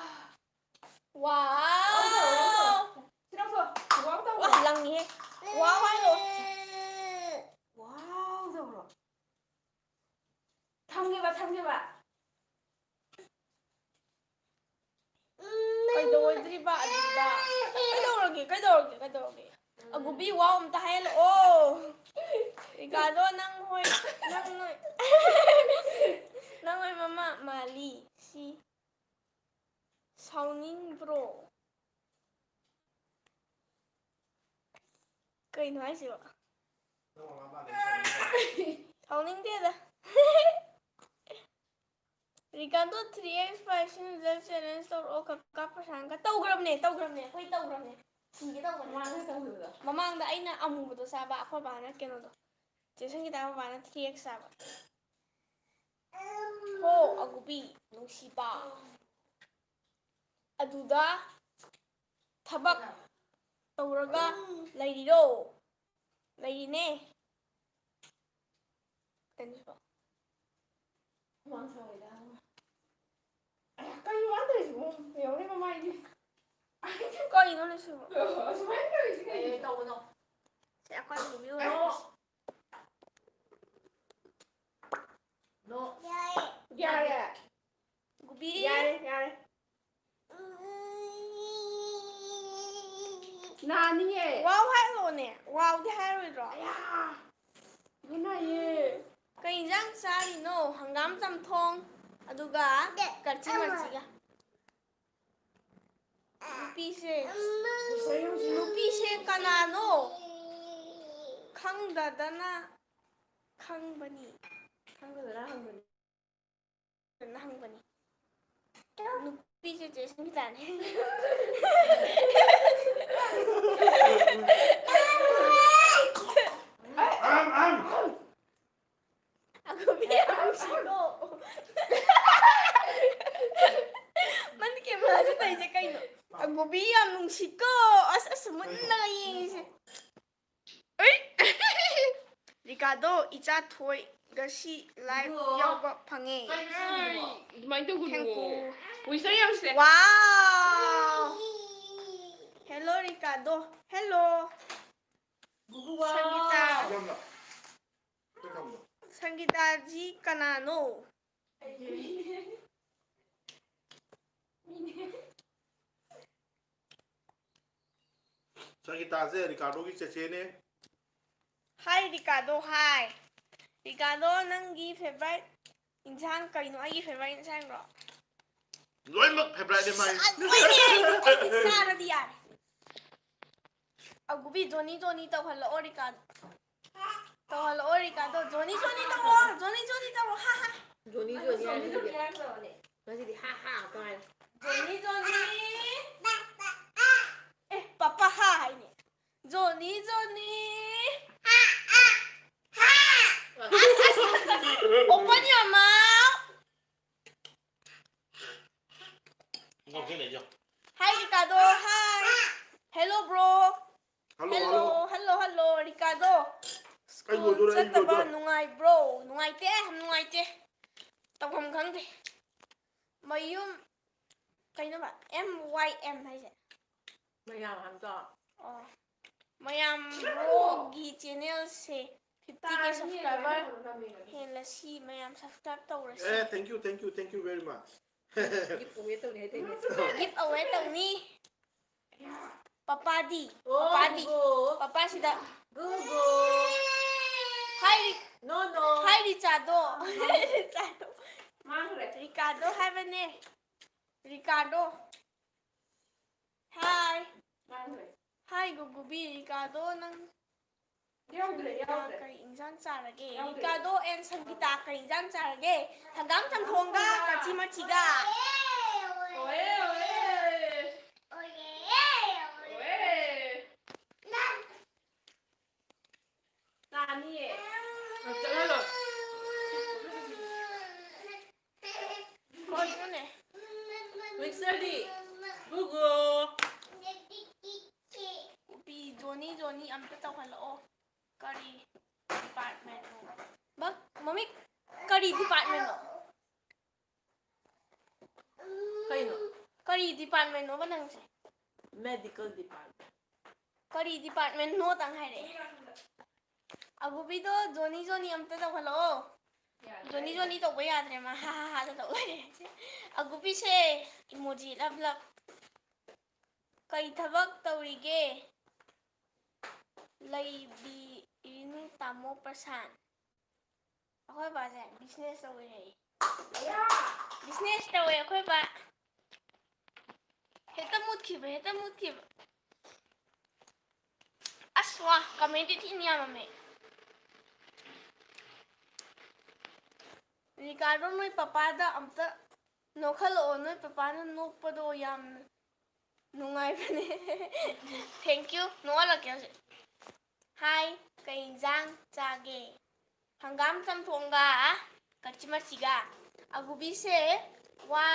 ꯋꯥꯎ꯫ ꯁꯤ ꯂꯧꯊꯣꯛ꯫ ꯋꯥꯎ ꯇꯧꯔꯣ꯫ ꯋꯥ, ꯂꯪꯉꯤꯍꯦ꯫ ꯋꯥꯎ ꯍꯥꯏꯔꯣ꯫ ꯋꯥꯎ ꯇꯧꯔꯣ꯫ ꯊꯝꯒꯦꯕ, ꯊꯝꯒꯦꯕ꯫ ꯀꯩꯗꯧꯔꯣꯏꯗ꯭ꯔꯤꯕ ꯑꯗꯨꯗ? ꯀꯩꯗꯧꯔꯒꯦ, ꯀꯩꯗꯧꯔꯒꯦ, ꯀꯩꯗꯧꯔꯒꯦ? ꯑꯒꯨꯕꯤ, ꯋꯥꯎ ꯑꯝꯇ ꯍꯥꯏꯍꯜꯂꯛꯑꯣ꯫ ꯔꯤꯀꯥꯗꯣ, ꯅꯪ ꯍꯣꯏ, ꯅꯪ ꯅꯣꯏ, ꯅꯪ ꯍꯣꯏ ꯃꯃꯥ ꯃꯥꯜꯂꯤ꯫ ꯁꯤ ꯁꯥꯎꯅꯤꯡꯕ꯭ꯔꯣ? ꯀꯩꯅꯣ ꯍꯥꯏꯁꯤꯕꯣ? ꯁꯥꯎꯅꯤꯡꯗꯦꯗ꯫ ꯔꯤꯀꯥꯟꯗꯣ ꯊ꯭ꯔꯤ ꯑꯦꯛꯁ ꯐꯥꯏꯚ ꯁꯤꯖꯤꯟꯅꯖꯔ ꯆꯦꯂꯦꯟꯖ ꯇꯧꯔꯛꯑꯣ꯫ ꯀꯀꯥ ꯄ꯭ꯔꯁꯥꯟꯒ ꯇꯧꯈ꯭ꯔꯕꯅꯦ, ꯇꯧꯈ꯭ꯔꯕꯅꯦ, ꯑꯩꯈꯣꯏ ꯇꯧꯈ꯭ꯔꯕꯅꯦ꯫ ꯁꯤꯒꯦ ꯇꯧꯕꯅꯦ꯫ ꯃꯃꯥꯡꯗ ꯇꯧꯈꯤꯕꯗꯣ꯫ ꯃꯃꯥꯡꯗ ꯑꯩꯅ ꯑꯃꯨꯕꯗꯣ ꯆꯥꯕ, ꯑꯩꯈꯣꯏ ꯕꯥꯅ ꯀꯩꯅꯣꯗꯣ꯫ ꯆꯦ ꯁꯪꯒꯤꯇꯥ ꯃꯕꯥꯅ ꯊ꯭ꯔꯤ ꯑꯦꯛꯁ ꯆꯥꯕ꯫ ꯍꯣ, ꯑꯒꯨꯕꯤ, ꯅꯨꯡꯁꯤꯕ꯫ ꯑꯗꯨꯗ ꯊꯕꯛ ꯇꯧꯔꯒ ꯂꯩꯔꯤꯔꯣ? ꯂꯩꯔꯤꯅꯦ꯫ ꯀꯩꯅꯣ ꯁꯤꯕꯣ? ꯍꯨꯃꯥꯡ ꯁꯧꯋꯦꯗ꯫ ꯑꯌꯥ, ꯀꯩꯅꯣ ꯃꯥ ꯇꯧꯔꯤꯁꯤꯕꯣ? ꯌꯦꯡꯉꯨꯅꯦ ꯃꯃꯥꯏꯗꯤ꯫ ꯀꯩꯅꯣꯅꯦ ꯁꯤꯕꯣ? ꯑꯁꯨꯃꯥꯏꯅ ꯇꯧꯔꯤꯁꯤ ꯀꯩꯒꯤꯅꯣ? ꯀꯩ ꯇꯧꯕꯅꯣ? ꯁꯦ, ꯑꯩꯈꯣꯏ ꯃꯨꯚꯤ ꯑꯣꯏꯔꯦ꯫ ꯅꯣ꯫ ꯌꯥꯔꯦ꯫ ꯒꯨꯕꯤ꯫ ꯌꯥꯔꯦ, ꯌꯥꯔꯦ꯫ ꯅꯥꯅꯤꯌꯦ꯫ ꯋꯥꯎ ꯍꯥꯏꯔꯛꯑꯣꯅꯦ꯫ ꯋꯥꯎꯗꯤ ꯍꯥꯏꯔꯣꯏꯗ꯭ꯔꯣ? ꯑꯌꯥ! ꯒꯨꯗ ꯅꯥꯏꯌꯦ꯫ ꯀꯩ ꯏꯟꯖꯥꯡ ꯆꯥꯔꯤꯅꯣ? ꯍꯪꯒꯥꯝ ꯆꯝꯊꯣꯡ, ꯑꯗꯨꯒ ꯀꯛꯆꯤꯡ ꯃꯆꯤꯒ꯫ ꯅꯨꯄꯤꯁꯦ, ꯅꯨꯄꯤꯁꯦ ꯀꯅꯥꯅꯣ? ꯈꯪꯗꯗꯅ ꯈꯪꯕꯅꯤ꯫ ꯈꯪꯗꯗꯅ ꯍꯪꯕꯅꯤ꯫ ꯅ ꯍꯪꯕꯅꯤ꯫ ꯅꯨꯄꯤꯁꯦ ꯆꯦ ꯁꯪꯒꯤꯇꯥꯅꯦ꯫ ꯑꯝ, ꯑꯝ꯫ ꯑꯗꯣ ꯏꯆꯥ ꯊꯣꯏ ꯉꯁꯤ live ꯌꯥꯎꯕ ꯐꯪꯉꯦ꯫ ꯑꯗꯨꯃꯥꯏꯅ ꯇꯧꯒꯅꯨ꯫ Thank you꯫ Wish ꯇꯧ ꯌꯥꯝꯁꯦ꯫ Wow! Hello Ricardo. Hello. ꯁꯪꯒꯤꯇꯥ꯫ ꯁꯪꯒꯤꯇꯥꯖꯤ ꯀꯅꯥꯅꯣ? ꯁꯪꯒꯤꯇꯥꯁꯦ ꯔꯤꯀꯥꯔꯗꯣꯒꯤ ꯆꯦꯆꯦꯅꯦ꯫ Hi Ricardo, hi. Ricardo, ꯅꯪꯒꯤ favorite ꯏꯟꯁꯥꯡ ꯀꯩꯅꯣ? ꯑꯩꯒꯤ favorite ꯏꯟꯁꯥꯡꯔꯣ? ꯂꯣꯏꯅꯃꯛ favouriteꯅꯦ ꯃꯥꯒꯤ꯫ ꯑ, ꯂꯣꯏꯔꯦ! ꯑꯩꯗꯤ ꯆꯥꯔꯗꯤ ꯌꯥꯔꯦ꯫ ꯑꯒꯨꯕꯤ ꯖꯣꯅꯤ ꯖꯣꯅꯤ ꯇꯧꯍꯜꯂꯛꯑꯣ ꯔꯤꯀꯥꯔꯗꯣ꯫ ꯇꯧꯍꯜꯂꯛꯑꯣ ꯔꯤꯀꯥꯔꯗꯣ꯫ ꯖꯣꯅꯤ ꯖꯣꯅꯤ ꯇꯧꯔꯣ꯫ ꯖꯣꯅꯤ ꯖꯣꯅꯤ ꯇꯧꯔꯣ꯫ ꯍꯥ ꯍꯥ꯫ ꯖꯣꯅꯤ ꯖꯣꯅꯤ ꯍꯥꯏꯔꯒꯗꯤ ꯉꯁꯤꯗꯤ ꯍꯥ ꯍꯥ ꯇꯥꯏ꯫ ꯖꯣꯅꯤ ꯖꯣꯅꯤ꯫ ꯑꯦ ꯄꯄꯥ ꯍꯥ ꯍꯥꯏꯅꯦ꯫ ꯖꯣꯅꯤ ꯖꯣꯅꯤ꯫ Open your mouth. ꯉꯥꯎꯁꯤꯜꯂꯛꯏꯗꯣ꯫ Hi ꯔꯤꯀꯥꯔꯗꯣ꯫ Hi. Hello bro. Hello, Hello, hello, hello, ꯔꯤꯀꯥꯔꯗꯣ꯫ ꯑꯩ ꯂꯣꯏꯗꯣꯔꯦ, ꯑꯩ ꯆꯠꯇꯕ ꯂꯣꯏꯗꯣꯔꯦ꯫ ꯅꯨꯡꯉꯥꯏꯕ꯭ꯔꯣ? ꯅꯨꯡꯉꯥꯏꯇꯦ, ꯌꯥꯝ ꯅꯨꯡꯉꯥꯏꯇꯦ꯫ ꯇꯧꯐꯝ ꯈꯪꯗꯦ꯫ ꯃꯌꯨꯝ ꯀꯩꯅꯣꯕ? M Y M ꯍꯥꯏꯁꯦ? ꯃꯌꯥꯝ ꯍꯥꯏꯕꯗꯣ꯫ ꯑꯣ꯫ ꯃꯌꯥꯝ broꯒꯤ channelꯁꯦ fifty K subscriber ꯍꯦꯜꯂꯁꯤ ꯃꯌꯥꯝ subscribe ꯇꯧꯔꯁꯤ꯫ ꯑꯦ, thank you, thank you, thank you very much. Give away ꯇꯧꯅꯤ ꯍꯥꯏꯗꯥꯏꯅꯦ? Give away ꯇꯧꯅꯤ꯫ ꯄꯄꯥꯗꯤ? ꯑꯣ, ꯄꯄꯥꯗꯤ? ꯒꯨꯒꯨ, ꯄꯄꯥꯁꯤꯗ꯫ ꯒꯨꯒꯨ꯫ ꯍꯥꯏ ꯔꯤ-, No, no. ꯍꯥꯏ ꯔꯤꯆꯥꯗꯣ꯫ ꯃꯥꯡꯈ꯭ꯔꯦ꯫ ꯔꯤꯀꯥꯔꯗꯣ ꯍꯥꯏꯕꯅꯦ꯫ ꯔꯤꯀꯥꯔꯗꯣ꯫ Hi. ꯃꯥꯡꯈ꯭ꯔꯦ꯫ Hi ꯒꯨꯒꯨꯕꯤ, ꯔꯤꯀꯥꯔꯗꯣ ꯅꯪ ꯌꯥꯎꯗ꯭ꯔꯦ, ꯌꯥꯎꯗ꯭ꯔꯦ꯫ ꯀꯔꯤ ꯏꯟꯖꯥꯡ ꯆꯥꯔꯒꯦ? ꯌꯥꯎꯗ꯭ꯔꯦ꯫ ꯔꯤꯀꯥꯔꯗꯣ and ꯁꯪꯒꯤꯇꯥ ꯀꯔꯤ ꯏꯟꯖꯥꯡ ꯆꯥꯔꯒꯦ? ꯍꯪꯒꯥꯝ ꯆꯝꯊꯣꯡꯒ ꯀꯥꯆꯤ ꯃꯆꯤꯒ꯫ ꯑꯣꯑꯦ, ꯑꯣꯑꯦ꯫ ꯑꯣꯑꯦ꯫ ꯇꯥꯅꯤꯌꯦ꯫ ꯆꯠꯍꯜꯂꯣ꯫ ꯀꯩꯅꯣꯅꯦ? ꯃꯤꯛꯆꯔꯗꯤ? ꯒꯨꯒꯨ꯫ ꯀꯣꯕꯤ ꯖꯣꯅꯤ ꯖꯣꯅꯤ ꯑꯝꯇ ꯇꯧꯍꯜꯂꯛꯑꯣ꯫ ꯀꯔꯤ? Department ꯅꯣ? ꯃꯃꯤꯡ ꯀꯔꯤ department ꯅꯣ? ꯀꯩꯅꯣ? ꯀꯔꯤ department ꯅꯣꯕ ꯅꯪꯁꯦ? Medical department. ꯀꯔꯤ department ꯅꯣ ꯇꯪ ꯍꯥꯏꯔꯛꯑꯦ꯫ ꯑꯒꯨꯕꯤꯗꯣ ꯖꯣꯅꯤ ꯖꯣꯅꯤ ꯑꯝꯇ ꯇꯧꯍꯜꯂꯛꯑꯣ꯫ ꯖꯣꯅꯤ ꯖꯣꯅꯤ ꯇꯧꯕ ꯌꯥꯗ꯭ꯔꯦ ꯃꯥ, ꯍꯥ ꯍꯥ ꯍꯥꯗ ꯇꯧ ꯂꯩꯔꯦ꯫ ꯑꯒꯨꯕꯤꯁꯦ emoji ꯂꯞ ꯂꯞ꯫ ꯀꯩ ꯊꯕꯛ ꯇꯧꯔꯤꯒꯦ? ꯂꯩꯕꯤꯔꯤꯅꯨ ꯇꯥꯃꯣ ꯄ꯭ꯔꯁꯥꯟ꯫ ꯑꯩꯈꯣꯏ ꯕꯥꯁꯦ business ꯇꯧꯋꯦ ꯍꯥꯏꯌꯦ꯫ Business ꯇꯧꯋꯦ ꯑꯩꯈꯣꯏ ꯕꯥ꯫ ꯍꯦꯛꯇ ꯃꯨꯠꯈꯤꯕ, ꯍꯦꯛꯇ ꯃꯨꯠꯈꯤꯕ꯫ ꯑꯁ ꯋꯥ, comment ꯊꯤꯅ ꯌꯥꯝꯃꯝꯃꯦ꯫ ꯔꯤꯀꯥꯔꯗꯣ, ꯅꯣꯏ ꯄꯄꯥꯗ ꯑꯝꯇ ꯅꯣꯛꯍꯜꯂꯛꯑꯣ, ꯅꯣꯏ ꯄꯄꯥꯅ ꯅꯣꯛꯄꯗꯣ ꯌꯥꯝ ꯅꯨꯡꯉꯥꯏꯕꯅꯦ꯫ Thank you, ꯅꯣꯛꯍꯜꯂꯛꯀꯦ ꯍꯧꯖꯤꯛ꯫ Hi, ꯀꯩ ꯏꯟꯖꯥꯡ ꯆꯥꯒꯦ? ꯍꯪꯒꯥꯝ ꯆꯝꯊꯣꯡꯒ ꯀꯆꯤꯃꯆꯤꯒ꯫ ꯑꯒꯨꯕꯤꯁꯦ ꯋꯥ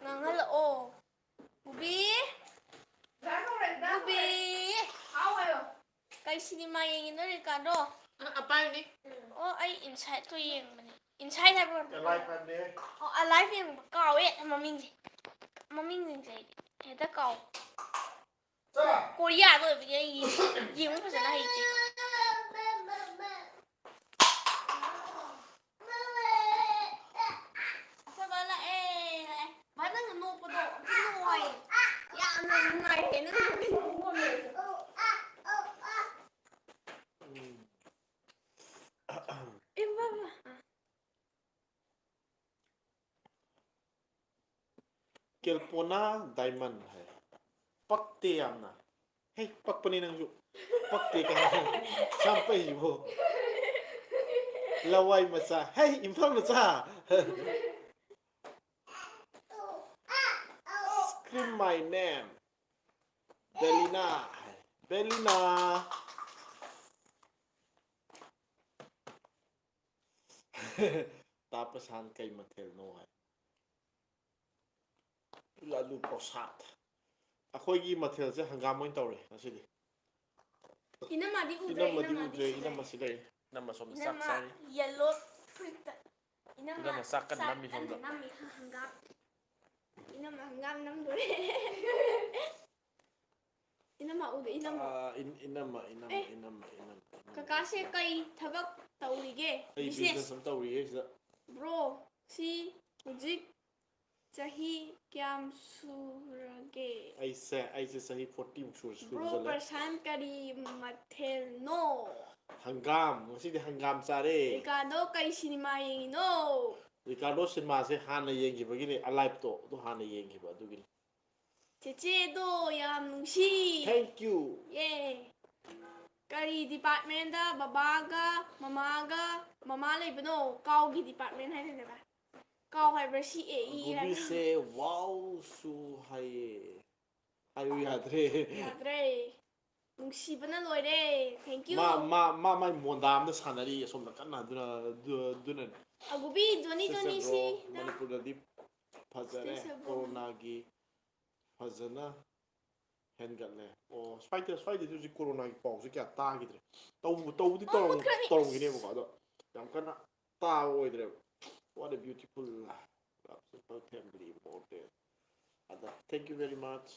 ꯉꯥꯡꯍꯜꯂꯛꯑꯣ꯫ ꯒꯨꯕꯤ! ꯒꯨꯕꯤ! ꯀꯩ ꯁꯤꯅꯦꯃꯥ ꯌꯦꯡꯉꯤꯅꯣ, ꯔꯤꯀꯥꯔꯗꯣ? ꯑ, ꯑꯄꯥꯏꯕꯅꯤ꯫ ꯑꯣ, ꯑꯩ Inside ꯇꯣ ꯌꯦꯡꯕꯅꯦ꯫ Inside ꯍꯥꯏꯕ꯭ꯔꯣ? Alive ꯍꯥꯏꯕꯅꯦ꯫ ꯑꯣ, Alive ꯌꯦꯡꯕ ꯀꯥꯎꯋꯦ ꯃꯃꯤꯡꯁꯦ꯫ ꯃꯃꯤꯡꯁꯤꯡꯁꯦ ꯑꯩ ꯍꯦꯛꯇ ꯀꯥꯎ꯫ ꯆꯥ! ꯀꯣꯔꯤꯌꯥꯗ ꯑꯣꯏꯕꯒꯤ ꯑꯩ ꯌꯦꯡꯕ ꯐꯖꯅ ꯍꯩꯇꯦ꯫ ꯑꯩꯈꯣꯏ ꯕꯥ ꯂꯥꯛꯑꯦ, ꯂꯥꯛꯑꯦ꯫ ꯕꯥ, ꯅꯪꯅ ꯅꯣꯛꯄꯗꯣ ꯑꯝꯇ ꯅꯣꯛꯑꯣ ꯍꯥꯏꯌꯦ꯫ ꯌꯥꯝꯅ ꯅꯨꯡꯉꯥꯏꯌꯦ ꯅꯪ ꯅꯣꯛꯄꯗꯣ꯫ ꯎꯝ꯫ ꯏꯃꯥ! ꯀꯦꯜꯄꯣꯅꯥ ꯗꯥꯏꯃꯟ ꯍꯥꯏ꯫ ꯄꯛꯇꯦ ꯌꯥꯝꯅ꯫ ꯍꯦ, ꯄꯛꯄꯅꯤ ꯅꯪꯁꯨ꯫ ꯄꯛꯇꯦ ꯀꯥꯏꯅ꯫ ꯁꯝ ꯄꯛꯏꯁꯤꯕꯣ꯫ ꯂꯋꯥꯏ ꯃꯆꯥ꯫ ꯍꯦ, ꯏꯝꯐꯥꯜ ꯃꯆꯥ꯫ Scream my name꯫ ꯕꯦꯂꯤꯅꯥ ꯍꯥꯏ꯫ ꯕꯦꯂꯤꯅꯥ꯫ ꯇꯥ ꯄ꯭ꯔꯁꯥꯟ ꯀꯩ ꯃꯊꯦꯜꯅꯣ ꯍꯥꯏ꯫ ꯂꯥꯂꯨ ꯄ꯭ꯔꯁꯥꯗ꯫ ꯑꯩꯈꯣꯏꯒꯤ ꯃꯊꯦꯜꯁꯦ ꯍꯪꯒꯥꯝ ꯑꯣꯏꯅ ꯇꯧꯔꯦ ꯉꯁꯤꯗꯤ꯫ ꯏꯅꯝꯃꯗꯤ ꯎꯗ꯭ꯔꯦ, ꯏꯅꯝꯃꯗꯤ ꯏꯅꯝꯃꯗꯤ ꯎꯗ꯭ꯔꯦ, ꯎꯗ꯭ꯔꯦ꯫ ꯏꯅꯝꯃ ꯁꯤ ꯂꯩ꯫ ꯏꯅꯝꯃ ꯁꯣꯝꯗ ꯆꯥꯛ ꯏꯅꯝꯃ ꯆꯥꯔꯤ꯫ Yellow ꯐꯨꯔꯤꯠꯇ꯫ ꯏꯅꯝꯃ ꯏꯅꯝꯃ ꯆꯥꯛ ꯀꯟꯅ ꯆꯥꯛ ꯅꯝꯃꯤ ꯀꯟꯅ ꯁꯣꯝꯗ꯫ ꯅꯝꯃꯤ, ꯍꯪꯒꯥꯝ꯫ ꯏꯅꯝꯃ ꯍꯪꯒꯥꯝ ꯅꯝꯗꯣꯔꯦ꯫ ꯏꯅꯝꯃ ꯎꯗꯦ, ꯏꯅꯝꯃ꯫ ꯑꯥ, ꯏꯟ-, ꯏꯅꯝꯃ, ꯏꯅꯝꯃ, ꯑꯦ꯫ ꯏꯅꯝꯃ, ꯏꯅꯝꯃ, ꯏꯅꯝꯃ꯫ ꯀꯀꯥꯁꯦ ꯀꯩ ꯊꯕꯛ ꯇꯧꯔꯤꯒꯦ? ꯑꯩ business? Business ꯑꯃ ꯇꯧꯔꯤꯌꯦ ꯁꯤꯗ꯫ Bro, ꯁꯤ ꯍꯧꯖꯤꯛ ꯆꯍꯤ ꯀꯌꯥꯝ ꯁꯨꯔꯒꯦ? ꯑꯩꯁꯦ, ꯑꯩꯁꯦ ꯆꯍꯤ forty ꯃꯨꯛ ꯁꯨꯔ-, bro, ꯁꯨꯖꯜꯂꯦ꯫ ꯄ꯭ꯔꯁꯥꯟ ꯀꯔꯤ ꯃꯊꯦꯜꯅꯣ? ꯍꯪꯒꯥꯝ, ꯉꯁꯤꯗꯤ ꯍꯪꯒꯥꯝ ꯆꯥꯔꯦ꯫ ꯔꯤꯀꯥꯔꯗꯣ ꯀꯩ ꯁꯤꯅꯦꯃꯥ ꯌꯦꯡꯉꯤꯅꯣ? ꯔꯤꯀꯥꯔꯗꯣ ꯁꯤꯅꯦꯃꯥꯁꯦ ꯍꯥꯟꯅ ꯌꯦꯡꯈꯤꯕꯒꯤꯅꯦ, Alive ꯇꯣ, ꯑꯗꯨ ꯍꯥꯟꯅ ꯌꯦꯡꯈꯤꯕ ꯑꯗꯨꯒꯤꯅꯤ꯫ ꯆꯦꯆꯦꯗꯣ ꯌꯥꯝ ꯅꯨꯡꯁꯤ꯫ Thank you꯫ ꯌꯦ꯫ ꯀꯔꯤ department ꯇ ꯕꯕꯥꯒ ꯃꯃꯥꯒ, ꯃꯃꯥ ꯂꯩꯕꯅꯣ? ꯀꯥꯎꯒꯤ department ꯍꯥꯏꯗꯣꯏꯅꯦꯕ꯫ ꯀꯥꯎ ꯍꯥꯏꯕ꯭ꯔꯥ? C A E ꯍꯥꯏꯕ꯭ꯔꯥ? ꯒꯨꯕꯤꯁꯦ wow ꯁꯨ ꯍꯥꯏꯌꯦ꯫ ꯍꯥꯏꯌꯨ ꯌꯥꯗ꯭ꯔꯦ꯫ ꯌꯥꯗ꯭ꯔꯦ꯫ ꯅꯨꯡꯁꯤꯕꯅ ꯂꯣꯏꯔꯦ꯫ Thank you꯫ ꯃꯥ, ꯃꯥ, ꯃꯥ ꯃꯥꯏ ꯃꯣꯟꯗꯥ ꯑꯃꯗ ꯁꯥꯟꯅꯔꯤ ꯑꯁꯣꯝꯗ ꯀꯟꯅ, ꯑꯗꯨꯅ, ꯑꯗꯨ, ꯑꯗꯨꯅꯅꯦ꯫ ꯑꯒꯨꯕꯤ, ꯖꯣꯅꯤ, ꯁꯤꯁꯦ ꯖꯣꯅꯤ, bro, ꯁꯤ ꯗ꯫ ꯃꯅꯤꯄꯨꯔꯗꯗꯤ ꯐꯖꯔꯦ꯫ ꯁꯤꯁꯦ bro꯫ ꯀꯣꯔꯣꯅꯥꯒꯤ ꯐꯖꯅ ꯍꯦꯟꯒꯠꯂꯦ꯫ ꯑꯣ, ꯁ꯭ꯋꯥꯏꯗ, ꯁ꯭ꯋꯥꯏꯗꯗꯤ ꯍꯧꯖꯤꯛ ꯀꯣꯔꯣꯅꯥꯒꯤ ꯄꯥꯎꯁꯦ ꯀꯌꯥ ꯇꯥꯈꯤꯗ꯭ꯔꯦ꯫ ꯇꯧꯕ, ꯇꯧꯕꯗꯤ ꯑꯣ, ꯇꯧꯔꯝ-, ꯃꯨꯠꯈ꯭ꯔꯅꯤ꯫ ꯇꯧꯔꯝꯒꯤꯅꯦꯕꯀꯣ, ꯑꯗꯣ ꯌꯥꯝ ꯀꯟꯅ ꯇꯥꯕ ꯑꯣꯏꯗ꯭ꯔꯦꯕ꯫ What a beautiful, love, simple family, more than ꯑꯗ, thank you very much.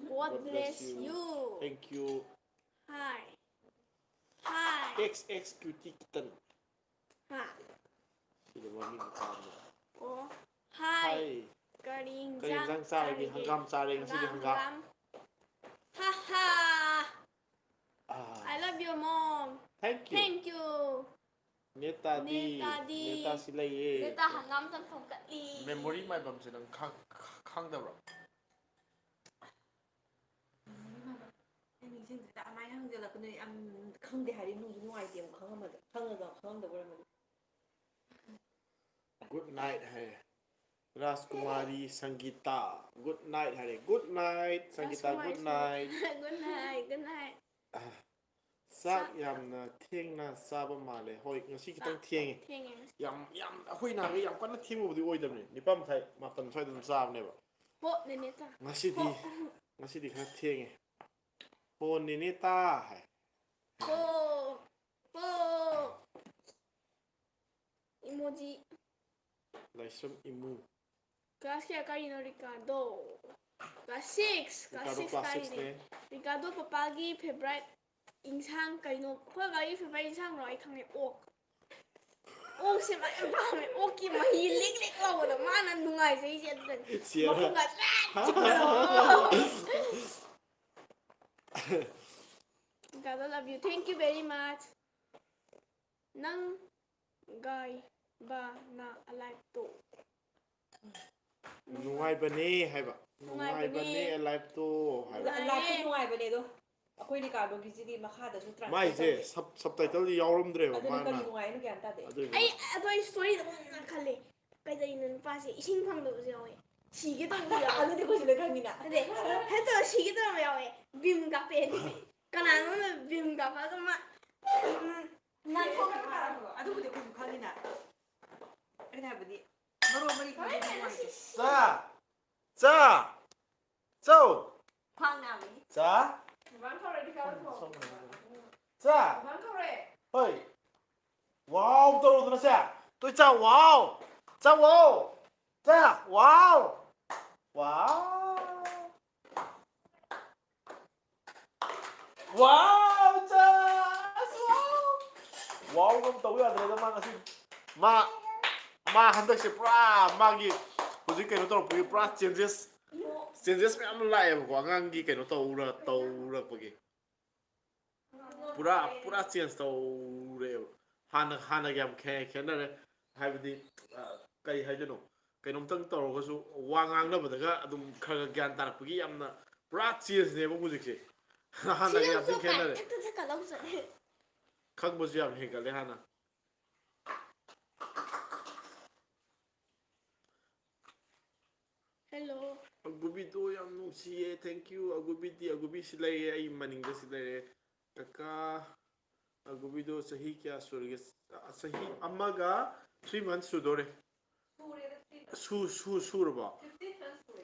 God God bless bless you. You. Thank you. Hi. Hi. X X Cutie Kitten. ꯍꯥ? ꯁꯤꯗ ꯃꯃꯤꯡ ꯄꯥꯝꯃꯦ꯫ ꯑꯣ꯫ Hi. Hi. ꯀꯔꯤ ꯀꯔꯤ ꯏꯟꯖꯥꯡ ꯏꯟꯖꯥꯡ ꯆꯥꯔꯒꯦ? ꯆꯥꯔꯒꯦ? ꯍꯪꯒꯥꯝ ꯆꯥꯔꯦ ꯉꯁꯤꯗꯤ, ꯍꯪꯒꯥꯝ, ꯍꯪꯒꯥꯝ꯫ ꯍꯪꯒꯥꯝ꯫ ꯍꯥ ꯍꯥ꯫ ꯑꯥ꯫ I love you, mom. Thank you. Thank you. ꯅꯦꯇꯥꯗꯤ, ꯅꯦꯇꯥꯗꯤ꯫ ꯅꯦꯇꯥꯁꯤ ꯂꯩꯌꯦ꯫ ꯅꯦꯇꯥ ꯍꯪꯒꯥꯝ ꯆꯝꯊꯣꯡ ꯀꯠꯂꯤ꯫ Memory ꯃꯥꯏꯕꯝꯁꯦ ꯅꯪ ꯈꯪ-, ꯈꯪꯗꯕ꯭ꯔꯣ? ꯑꯩ ꯅꯤꯡꯁꯤꯡꯗ꯭ꯔꯦꯗ, ꯑꯗꯨꯃꯥꯏꯅ ꯍꯪꯖꯜꯂꯛꯀꯅꯨ꯫ ꯌꯥꯝ ꯈꯪꯗꯦ ꯍꯥꯏꯔꯗꯤ ꯅꯨꯡꯁꯨ ꯅꯨꯡꯉꯥꯏꯇꯦ, ꯑꯃꯨꯛ ꯈꯪꯉꯝꯃꯗꯤ꯫ ꯈꯪꯉꯒ ꯈꯪꯉꯝꯗꯕ ꯑꯣꯏꯔꯝꯃꯗꯤ꯫ Good night ꯍꯥꯏꯌꯦ꯫ ꯔꯥꯖꯀꯨꯃꯥꯔꯤ ꯁꯪꯒꯤꯇꯥ, good night ꯍꯥꯏꯔꯦ꯫ Good night, ꯁꯪꯒꯤꯇꯥ, ꯔꯥꯖꯀꯨꯃꯥꯔꯤ good night꯫ ꯁꯪꯒꯤꯇꯥ, good night, good night꯫ ꯑꯥ, ꯆꯥꯛ ꯆꯥꯛ ꯌꯥꯝꯅ ꯊꯦꯡꯅ ꯆꯥꯕ ꯃꯥꯜꯂꯦ꯫ ꯍꯣꯏ, ꯉꯁꯤ ꯈꯤꯇꯪ ꯆꯥꯛ ꯊꯦꯡꯉꯦ꯫ ꯊꯦꯡꯉꯦ ꯉꯁꯤ꯫ ꯌꯥꯝ, ꯌꯥꯝ, ꯑꯩꯈꯣꯏ ꯅꯍꯥꯟꯒꯩ ꯌꯥꯝ ꯀꯟꯅ ꯊꯦꯡꯕꯕꯨꯗꯤ ꯑꯣꯏꯗꯕꯅꯦ꯫ ꯅꯤꯄꯥꯟ ꯃꯈꯥꯏ, ꯃꯥꯄꯟ ꯁ꯭ꯋꯥꯏꯗ ꯑꯗꯨꯝ ꯆꯥꯕꯅꯦꯕ꯫ ꯍꯣ, ꯅꯦꯅꯦꯇꯥ꯫ ꯉꯁꯤꯗꯤ, ꯍꯣ꯫ ꯉꯁꯤꯗꯤ ꯈꯔ ꯊꯦꯡꯉꯦ꯫ ꯍꯣ, ꯅꯦꯅꯦꯇꯥ ꯍꯥꯏ꯫ ꯑꯣ, ꯑꯣ꯫ Emoji꯫ ꯂꯥꯏꯁ꯭ꯔꯝ ꯏꯃꯨ꯫ Class ꯀꯌꯥ ꯀꯥꯔꯤꯅꯣ ꯔꯤꯀꯥꯔꯗꯣ? Class six꯫ Class ꯔꯤꯀꯥꯔꯗꯣ six class ꯀꯥꯔꯤꯅꯦ꯫ sixꯅꯦ꯫ ꯔꯤꯀꯥꯔꯗꯣ ꯄꯄꯥꯒꯤ favourite ꯏꯟꯁꯥꯡ ꯀꯩꯅꯣ? ꯑꯩꯈꯣꯏ ꯕꯥꯒꯤ favourite ꯏꯟꯁꯥꯡꯔꯣ? ꯑꯩ ꯈꯪꯉꯦ, ꯑꯣꯛ꯫ ꯑꯣꯛꯁꯦ ꯃꯥ ꯌꯥꯝ ꯄꯥꯝꯃꯦ꯫ ꯑꯣꯛꯀꯤ ꯃꯍꯤ ꯂꯤꯛ ꯂꯤꯛ ꯂꯥꯎꯕꯗꯣ ꯃꯥꯅ ꯅꯨꯡꯉꯥꯏꯖꯩꯁꯦ ꯑꯗꯨꯗꯅꯤ꯫ ꯁꯤꯌꯥꯔ꯫ ꯃꯈꯣꯡꯒ ꯆꯥꯛ ꯆꯤꯛꯄꯗꯣ꯫ ꯔꯤꯀꯥꯔꯗꯣ, love you, thank you very much꯫ ꯅꯪ ꯒꯥꯏꯕꯅ aliveꯇꯣ꯫ ꯅꯨꯡꯉꯥꯏꯕꯅꯦ ꯍꯥꯏꯕ꯫ ꯅꯨꯡꯉꯥꯏꯕꯅꯦ꯫ ꯅꯨꯡꯉꯥꯏꯕꯅꯦ aliveꯇꯣ ꯍꯥꯏꯕ꯫ ꯅꯨꯡꯉꯥꯏ- Aliveꯇꯣ ꯅꯨꯡꯉꯥꯏꯕꯅꯦ ꯑꯗꯣ꯫ ꯑꯩꯈꯣꯏ ꯔꯤꯀꯥꯔꯗꯣꯒꯤꯁꯤꯗꯤ ꯃꯈꯥꯗꯁꯨ translate ꯃꯥꯏꯁꯦ ꯇꯧꯗꯦ꯫ Sub- subtitleꯗꯤ ꯌꯥꯎꯔꯝꯗ꯭ꯔꯦꯕ ꯑꯗꯨꯅ ꯃꯥꯅ꯫ ꯀꯔꯤ ꯅꯨꯡꯉꯥꯏꯅꯣ ꯒ꯭ꯌꯥꯟ ꯇꯥꯗꯦ꯫ ꯑꯗꯨꯒꯤ ꯑꯩ ꯑꯗꯣ ꯑꯩ storyꯗ ꯃꯨꯟꯅ ꯈꯜꯂꯦ꯫ ꯀꯩꯗꯧꯔꯤꯅꯣ ꯅꯨꯄꯥꯁꯦ ꯏꯁꯤꯡ ꯐꯪꯗꯕꯁꯨ ꯌꯥꯎꯋꯦ꯫ ꯁꯤꯒꯦ ꯇꯧꯕꯁꯨ ꯌꯥꯎꯋꯦ꯫ ꯑꯗꯨꯗꯤ ꯑꯩꯈꯣꯏꯁꯨ ꯂꯣꯏ ꯈꯪꯉꯤꯅ꯫ ꯅꯠꯇꯦ, ꯍꯦꯛꯇ ꯁꯤꯒꯦ ꯇꯧꯔꯝꯕ ꯌꯥꯎꯋꯦ꯫ Beam ꯀꯥꯞꯄꯦ ꯑꯗꯨꯗꯤ꯫ ꯀꯅꯥꯅꯣꯝꯅ beam ꯀꯥꯞꯄꯒ ꯃꯥ ꯎꯝ, ꯅꯥꯟꯊꯣꯛꯈ꯭ꯔꯣ꯫ ꯑꯗꯨꯕꯨꯗꯤ ꯑꯩꯈꯣꯏꯁꯨ ꯈꯪꯉꯤꯅ꯫ ꯑꯩꯅ ꯍꯥꯏꯕꯗꯤ ꯃꯔꯣꯟ ꯃꯔꯤ ꯈꯪꯗꯦ ꯅꯨꯡꯉꯥꯏꯇꯦ꯫ ꯆꯥ! ꯆꯥ! ꯆꯧ! ꯈ꯭ꯋꯥꯡ ꯅꯥꯕꯒꯤ꯫ ꯆꯥ! ꯃꯃꯥꯡ ꯊꯧꯔꯗꯤ ꯀꯥꯔꯛꯈꯣ꯫ ꯆꯥ! ꯃꯃꯥꯡ ꯊꯧꯔꯦ꯫ ꯍꯣꯏ! Wow ꯇꯧꯔꯣꯗꯅ ꯁꯦ! ꯇꯣꯏ ꯆꯥ, wow! ꯆꯥ, wow! ꯆꯥ! Wow! Wow! Wow! ꯆꯥ! ꯑꯁ, wow! Wow ꯒ ꯇꯧ ꯌꯥꯗ꯭ꯔꯦꯗ ꯃꯥ ꯉꯁꯤ꯫ ꯃꯥ ꯃꯥ ꯍꯟꯗꯛꯁꯦ ꯄꯨꯔꯥ ꯃꯥꯒꯤ ꯍꯧꯖꯤꯛ ꯀꯩꯅꯣ ꯇꯧꯔꯛꯄꯒꯤ ꯄꯨꯔꯥ changes changes ꯃꯌꯥꯝ ꯑꯃ ꯂꯥꯛꯑꯦꯕꯀꯣ ꯑꯉꯥꯡꯒꯤ ꯀꯩꯅꯣ ꯇꯧꯔ ꯇꯧꯔꯛꯄꯒꯤ꯫ ꯄꯨꯔꯥ ꯄꯨꯔꯥ change ꯇꯧꯔꯦꯕ꯫ ꯍꯥꯟꯅ ꯍꯥꯟꯅꯒ ꯌꯥꯝ ꯈꯦ- ꯈꯦꯠꯅꯔꯦ꯫ ꯍꯥꯏꯕꯗꯤ ꯑ, ꯀꯩ ꯍꯥꯏꯗꯣꯏꯅꯣ? ꯀꯩꯅꯣꯝꯇꯪ ꯇꯧꯔꯒꯁꯨ ꯋꯥ ꯉꯥꯡꯅꯕꯗꯒ ꯑꯗꯨꯝ ꯈꯔ ꯈꯔ ꯒ꯭ꯌꯥꯟ ꯇꯥꯔꯛꯄꯒꯤ ꯌꯥꯝꯅ ꯄꯨꯔꯥ changeꯅꯦꯕ ꯍꯧꯖꯤꯛꯁꯦ꯫ ꯍꯥꯟꯅꯒ ꯌꯥꯝ ꯊꯤ ꯈꯦꯠꯅꯔꯦ꯫ ꯍꯦꯛꯇ ꯆꯠꯀꯗꯧ ꯆꯠꯂꯦ꯫ ꯈꯪꯕꯁꯨ ꯌꯥꯝ ꯍꯦꯟꯒꯠꯂꯦ ꯍꯥꯟꯅ꯫ Hello꯫ ꯑꯒꯨꯕꯤꯗꯣ ꯌꯥꯝ ꯅꯨꯡꯁꯤꯌꯦ꯫ Thank you꯫ ꯑꯒꯨꯕꯤꯗꯤ ꯑꯒꯨꯕꯤ ꯁꯤ ꯂꯩꯔꯦ, ꯑꯩ ꯃꯅꯤꯡꯗ ꯁꯤ ꯂꯩꯔꯦ꯫ ꯀꯀꯥ ꯑꯒꯨꯕꯤꯗꯣ ꯆꯍꯤ ꯀꯌꯥ ꯁꯨꯔꯒꯦ? ꯑ, ꯆꯍꯤ ꯑꯃꯒ three months ꯁꯨꯗꯣꯔꯦ꯫ ꯁꯨ ꯁꯨ ꯁꯨꯔꯕꯣ?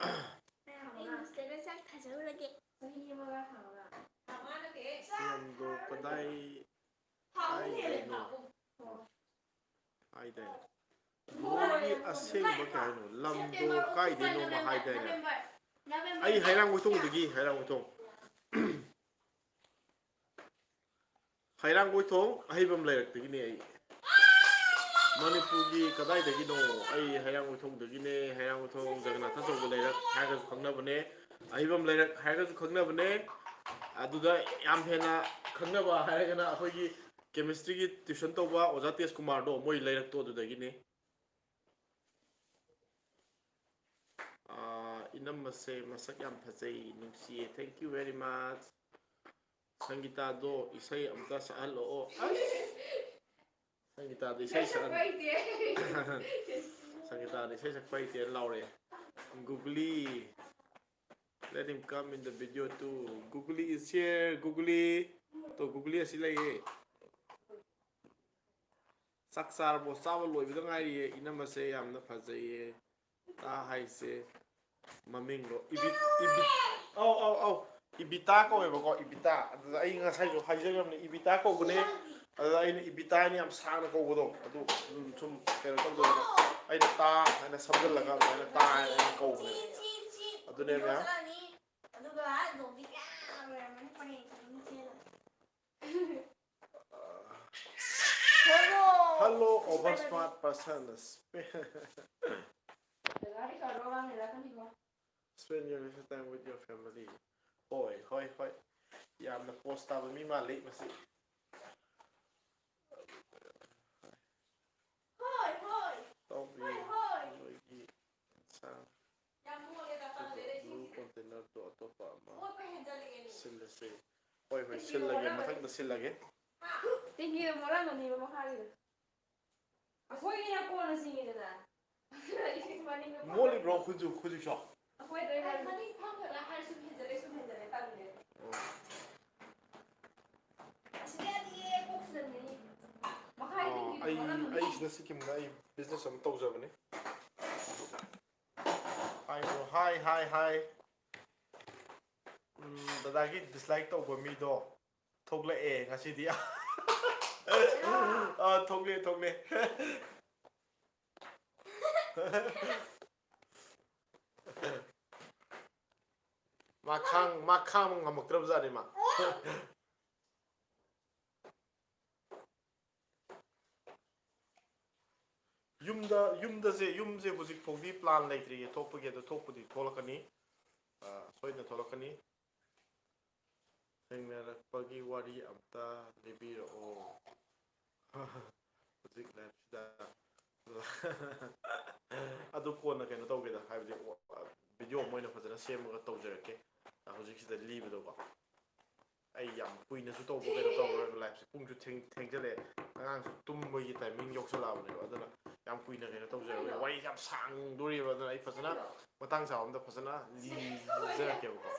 ꯑꯩ ꯃꯁꯇꯔꯗ ꯆꯥꯛ ꯊꯥꯖꯔꯨꯔꯒꯦ꯫ ꯆꯍꯤ ꯑꯃꯒ ꯊꯥ ꯃꯉꯥ꯫ ꯊꯥ ꯃꯉꯥ ꯅꯠꯇꯦ꯫ ꯂꯝꯗꯣ ꯀꯗꯥꯏ ꯀꯥꯏꯗꯅꯣ ꯍꯥꯏꯗꯥꯏꯅꯦ? ꯕ꯭ꯔꯣꯒꯤ ꯑꯁꯦꯡꯕ ꯀꯩ ꯍꯥꯏꯅꯣ? ꯂꯝꯗꯣ ꯀꯥꯏꯗꯩꯅꯣꯃ ꯍꯥꯏꯗꯥꯏꯅꯦ? ꯑꯩ ꯍꯩꯔꯥꯡꯒꯣꯏꯊꯣꯡꯗꯒꯤ, ꯍꯩꯔꯥꯡꯒꯣꯏꯊꯣꯡ꯫ ꯍꯩꯔꯥꯡꯒꯣꯏꯊꯣꯡ ꯑꯍꯩꯕꯝ ꯂꯩꯔꯛꯇꯒꯤꯅꯦ ꯑꯩ꯫ ꯃꯅꯤꯄꯨꯔꯒꯤ ꯀꯗꯥꯏꯗꯒꯤꯅꯣ? ꯑꯩ ꯍꯩꯔꯥꯡꯒꯣꯏꯊꯣꯡꯗꯒꯤꯅꯦ꯫ ꯍꯩꯔꯥꯡꯒꯣꯏꯊꯣꯡ ꯖꯒꯅꯥꯊ ꯑꯆꯧꯕ ꯂꯩꯔꯛ ꯍꯥꯏꯔꯒꯁꯨ ꯈꯪꯅꯕꯅꯦ, ꯑꯍꯩꯕꯝ ꯂꯩꯔꯛ ꯍꯥꯏꯔꯒꯁꯨ ꯈꯪꯅꯕꯅꯦ꯫ ꯑꯗꯨꯗ ꯌꯥꯝ ꯍꯦꯟꯅ ꯈꯪꯅꯕ ꯍꯥꯏꯔꯒꯅ ꯑꯩꯈꯣꯏꯒꯤ ꯀꯦꯃꯤꯁꯇ꯭ꯔꯤꯒꯤ ꯇ꯭ꯌꯨꯁꯟ ꯇꯧꯕ ꯑꯣꯖꯥ ꯇꯦꯖꯀꯨꯃꯥꯔꯗꯣ, ꯃꯣꯏ ꯂꯩꯔꯛꯇꯣ ꯑꯗꯨꯗꯒꯤꯅꯦ꯫ ꯑꯥ, ꯏꯅꯝꯃꯁꯦ ꯃꯁꯛ ꯌꯥꯝ ꯐꯖꯩ, ꯅꯨꯡꯁꯤꯌꯦ꯫ Thank you very much꯫ ꯁꯪꯒꯤꯇꯥꯗꯣ ꯏꯁꯩ ꯑꯝꯇ ꯁꯛꯍꯜꯂꯛꯑꯣ꯫ ꯑꯁ! ꯁꯪꯒꯤꯇꯥꯗꯣ ꯏꯁꯩ ꯁꯛꯍꯟ-, ꯁꯪꯒꯤꯇꯥꯗꯣ ꯏꯁꯩ ꯁꯛꯄ ꯍꯩꯇꯦꯅ ꯂꯥꯎꯔꯛꯑꯦ꯫ Googly, let him come in the video too. Googly is here, Googly꯫ To, Googly ꯑꯁꯤ ꯂꯩꯌꯦ꯫ ꯆꯥꯛ ꯆꯥꯔꯕꯣ? ꯆꯥꯕ ꯂꯣꯏꯕꯗ ꯉꯥꯏꯔꯤꯌꯦ꯫ ꯏꯅꯝꯃꯁꯦ ꯌꯥꯝꯅ ꯐꯖꯩꯌꯦ꯫ ꯇꯥ ꯍꯥꯏꯁꯦ ꯃꯃꯤꯡꯗꯣ ꯏꯕꯤ-, ꯏꯕꯤ-, ꯑꯧ, ꯑꯧ, ꯑꯧ꯫ ꯏꯕꯤꯇꯥ ꯀꯧꯋꯦꯕꯀꯣ, ꯏꯕꯤꯇꯥ꯫ ꯑꯗꯨꯗ ꯑꯩ ꯉꯁꯥꯏꯁꯨ ꯍꯥꯏꯖꯈ꯭ꯔꯕꯅꯦ, ꯏꯕꯤꯇꯥ ꯀꯧꯕꯅꯦ꯫ ꯑꯗꯨꯗ ꯑꯩꯅ ꯏꯕꯤꯇꯥ ꯍꯥꯏꯅ ꯌꯥꯝ ꯁꯥꯡꯅ ꯀꯧꯕꯗꯣ, ꯑꯗꯨ ꯑꯗꯨꯝ ꯁꯨꯝ ꯀꯩꯅꯣ ꯇꯧꯗꯣꯏꯅꯦ꯫ ꯑꯩꯅ ꯇꯥ ꯍꯥꯏꯅ ꯁꯝꯖꯜꯂꯒ ꯑꯗꯨꯃꯥꯏꯅ ꯇꯥ ꯍꯥꯏꯅ ꯑꯩꯅ ꯀꯧꯕꯅꯦ꯫ ꯑꯗꯨꯅꯦ ꯃꯌꯥꯝ꯫ ꯑꯗꯨꯒ ꯗꯣꯝꯕꯤ ꯃꯌꯥꯝ ꯂꯩꯔꯝꯃꯅꯤ ꯄꯔꯦꯡ ꯁꯥꯅ ꯆꯦꯜꯂꯒ꯫ Hello, over smart person. Spend your leisure time with your family. ꯍꯣꯏ, ꯍꯣꯏ, ꯍꯣꯏ꯫ ꯌꯥꯝꯅ ꯄꯣꯁ ꯇꯥꯕ ꯃꯤ ꯃꯥꯜꯂꯤ ꯃꯁꯤ꯫ ꯍꯣꯏ, ꯍꯣꯏ꯫ ꯇꯥꯎꯕꯤ, ꯍꯣꯏ, ꯍꯣꯏ꯫ ꯅꯣꯏꯒꯤ ꯏꯟꯁꯥꯡ ꯌꯥꯝ ꯃꯣꯠꯂꯦꯗ, ꯑꯗꯨꯒ ꯇꯜꯂꯦꯗ blue ꯏꯁꯤꯡꯁꯤꯗ꯫ Container ꯗꯣ ꯑꯇꯣꯞꯄ ꯑꯃ ꯃꯣꯠꯄ ꯍꯦꯟꯖꯜꯂꯛꯑꯦꯅꯦ꯫ ꯁꯤꯜꯂꯁꯦ꯫ ꯍꯣꯏ, ꯍꯣꯏ, ꯁꯤꯜꯂꯒꯦ, ꯃꯣꯠꯂꯝꯃꯅꯤ꯫ ꯃꯊꯪꯗ ꯁꯤꯜꯂꯒꯦ꯫ ꯇꯦꯡꯀꯤꯗ ꯃꯣꯠꯂꯝꯃꯅꯤꯕ ꯃꯈꯥꯒꯤꯗꯣ꯫ ꯑꯩꯈꯣꯏꯒꯤꯅ ꯀꯣꯟꯅ ꯆꯤꯡꯉꯤꯗꯅ꯫ ꯏꯁꯤꯡ ꯃꯅꯤꯡꯗ ꯃꯣꯠꯂꯤꯕ꯭ꯔꯣ ꯈꯨꯠꯁꯨ, ꯈꯨꯠꯁꯨ? ꯑꯩꯈꯣꯏꯗ ꯑꯩ ꯃꯅꯤꯡ ꯐꯝꯈ꯭ꯔꯒ ꯍꯥꯏꯔ ꯁꯨꯝ ꯍꯦꯟꯖꯜꯂꯦ, ꯁꯨꯝ ꯍꯦꯟꯖꯜꯂꯦ, ꯇꯜꯂꯦ꯫ ꯑꯣ꯫ ꯑꯁꯤꯗꯤ ꯌꯥꯗꯤꯌꯦ, ꯀꯣꯛ ꯁꯤꯖꯟꯅꯩ꯫ ꯃꯈꯥꯒꯤ ꯑꯣ, ꯇꯦꯡꯀꯤꯗꯣ ꯑꯩ, ꯃꯣꯠꯂꯝꯃꯅꯤ꯫ ꯑꯩ ꯁꯤꯗ ꯁꯤꯀꯤꯝꯗ ꯑꯩ business ꯑꯃ ꯇꯧꯖꯕꯅꯤ꯫ Hi bro, hi, hi, hi꯫ ꯎꯝ, ꯗꯗꯥꯒꯤ dislike ꯇꯧꯕ ꯃꯤꯗꯣ ꯊꯣꯛꯂꯛꯑꯦ ꯉꯁꯤꯗꯤ꯫ ꯑꯥ, ꯊꯣꯛꯂꯦ, ꯊꯣꯛꯂꯦ꯫ ꯃꯥ ꯈꯥꯡ-, ꯃꯥ ꯈꯥꯡꯕ ꯉꯝꯃꯛꯇ꯭ꯔꯕ ꯖꯥꯠꯅꯤ ꯃꯥ꯫ ꯌꯨꯝꯗ, ꯌꯨꯝꯗꯁꯦ, ꯌꯨꯝꯁꯦ ꯍꯧꯖꯤꯛ ꯐꯥꯎꯗꯤ plan ꯂꯩꯇ꯭ꯔꯤꯌꯦ ꯊꯣꯛꯄꯒꯤ, ꯑꯗꯣ ꯊꯣꯛꯄꯨꯗꯤ ꯊꯣꯛꯂꯛꯀꯅꯤ꯫ ꯑꯥ, ꯁꯣꯏꯗꯅ ꯊꯣꯛꯂꯛꯀꯅꯤ꯫ ꯊꯦꯡꯅꯔꯛꯄꯒꯤ ꯋꯥꯔꯤ ꯑꯝꯇ ꯂꯤꯕꯤꯔꯛꯑꯣ꯫ ꯍꯧꯖꯤꯛ liveꯁꯤꯗ꯫ ꯑꯗꯨ ꯀꯣꯟꯅ ꯀꯩꯅꯣ ꯇꯧꯒꯦꯗ, ꯍꯥꯏꯕꯗꯤ, video ꯑꯃ ꯑꯣꯏꯅ ꯐꯖꯅ ꯁꯦꯝꯃꯒ ꯇꯧꯖꯔꯛꯀꯦ꯫ ꯍꯧꯖꯤꯛꯁꯤꯗ ꯂꯤꯕꯗꯣꯀꯣ꯫ ꯑꯩ ꯌꯥꯝ ꯀꯨꯏꯅꯁꯨ ꯇꯧꯕ ꯀꯩꯅꯣ ꯇꯧꯔꯔꯣꯏꯕ, liveꯁꯦ ꯄꯨꯡꯁꯨ ꯊꯦꯡ-, ꯊꯦꯡꯖꯜꯂꯛꯑꯦ꯫ ꯑꯉꯥꯡꯁꯨ ꯇꯨꯝꯕꯒꯤ timing ꯌꯧꯁꯜꯂꯛꯑꯕꯅꯦꯕ꯫ ꯑꯗꯨꯅ ꯌꯥꯝ ꯀꯨꯏꯅ ꯀꯩꯅꯣ ꯇꯧꯖꯔꯔꯣꯏ, ꯋꯥꯔꯤ ꯌꯥꯝ ꯁꯥꯡꯗꯣꯔꯤꯕ꯫ ꯑꯗꯨꯅ ꯑꯩ ꯐꯖꯅ ꯃꯇꯥꯡ ꯆꯥꯕ ꯑꯝꯗ ꯐꯖꯅ ꯂꯤꯖꯔꯛꯀꯦꯕꯀꯣ꯫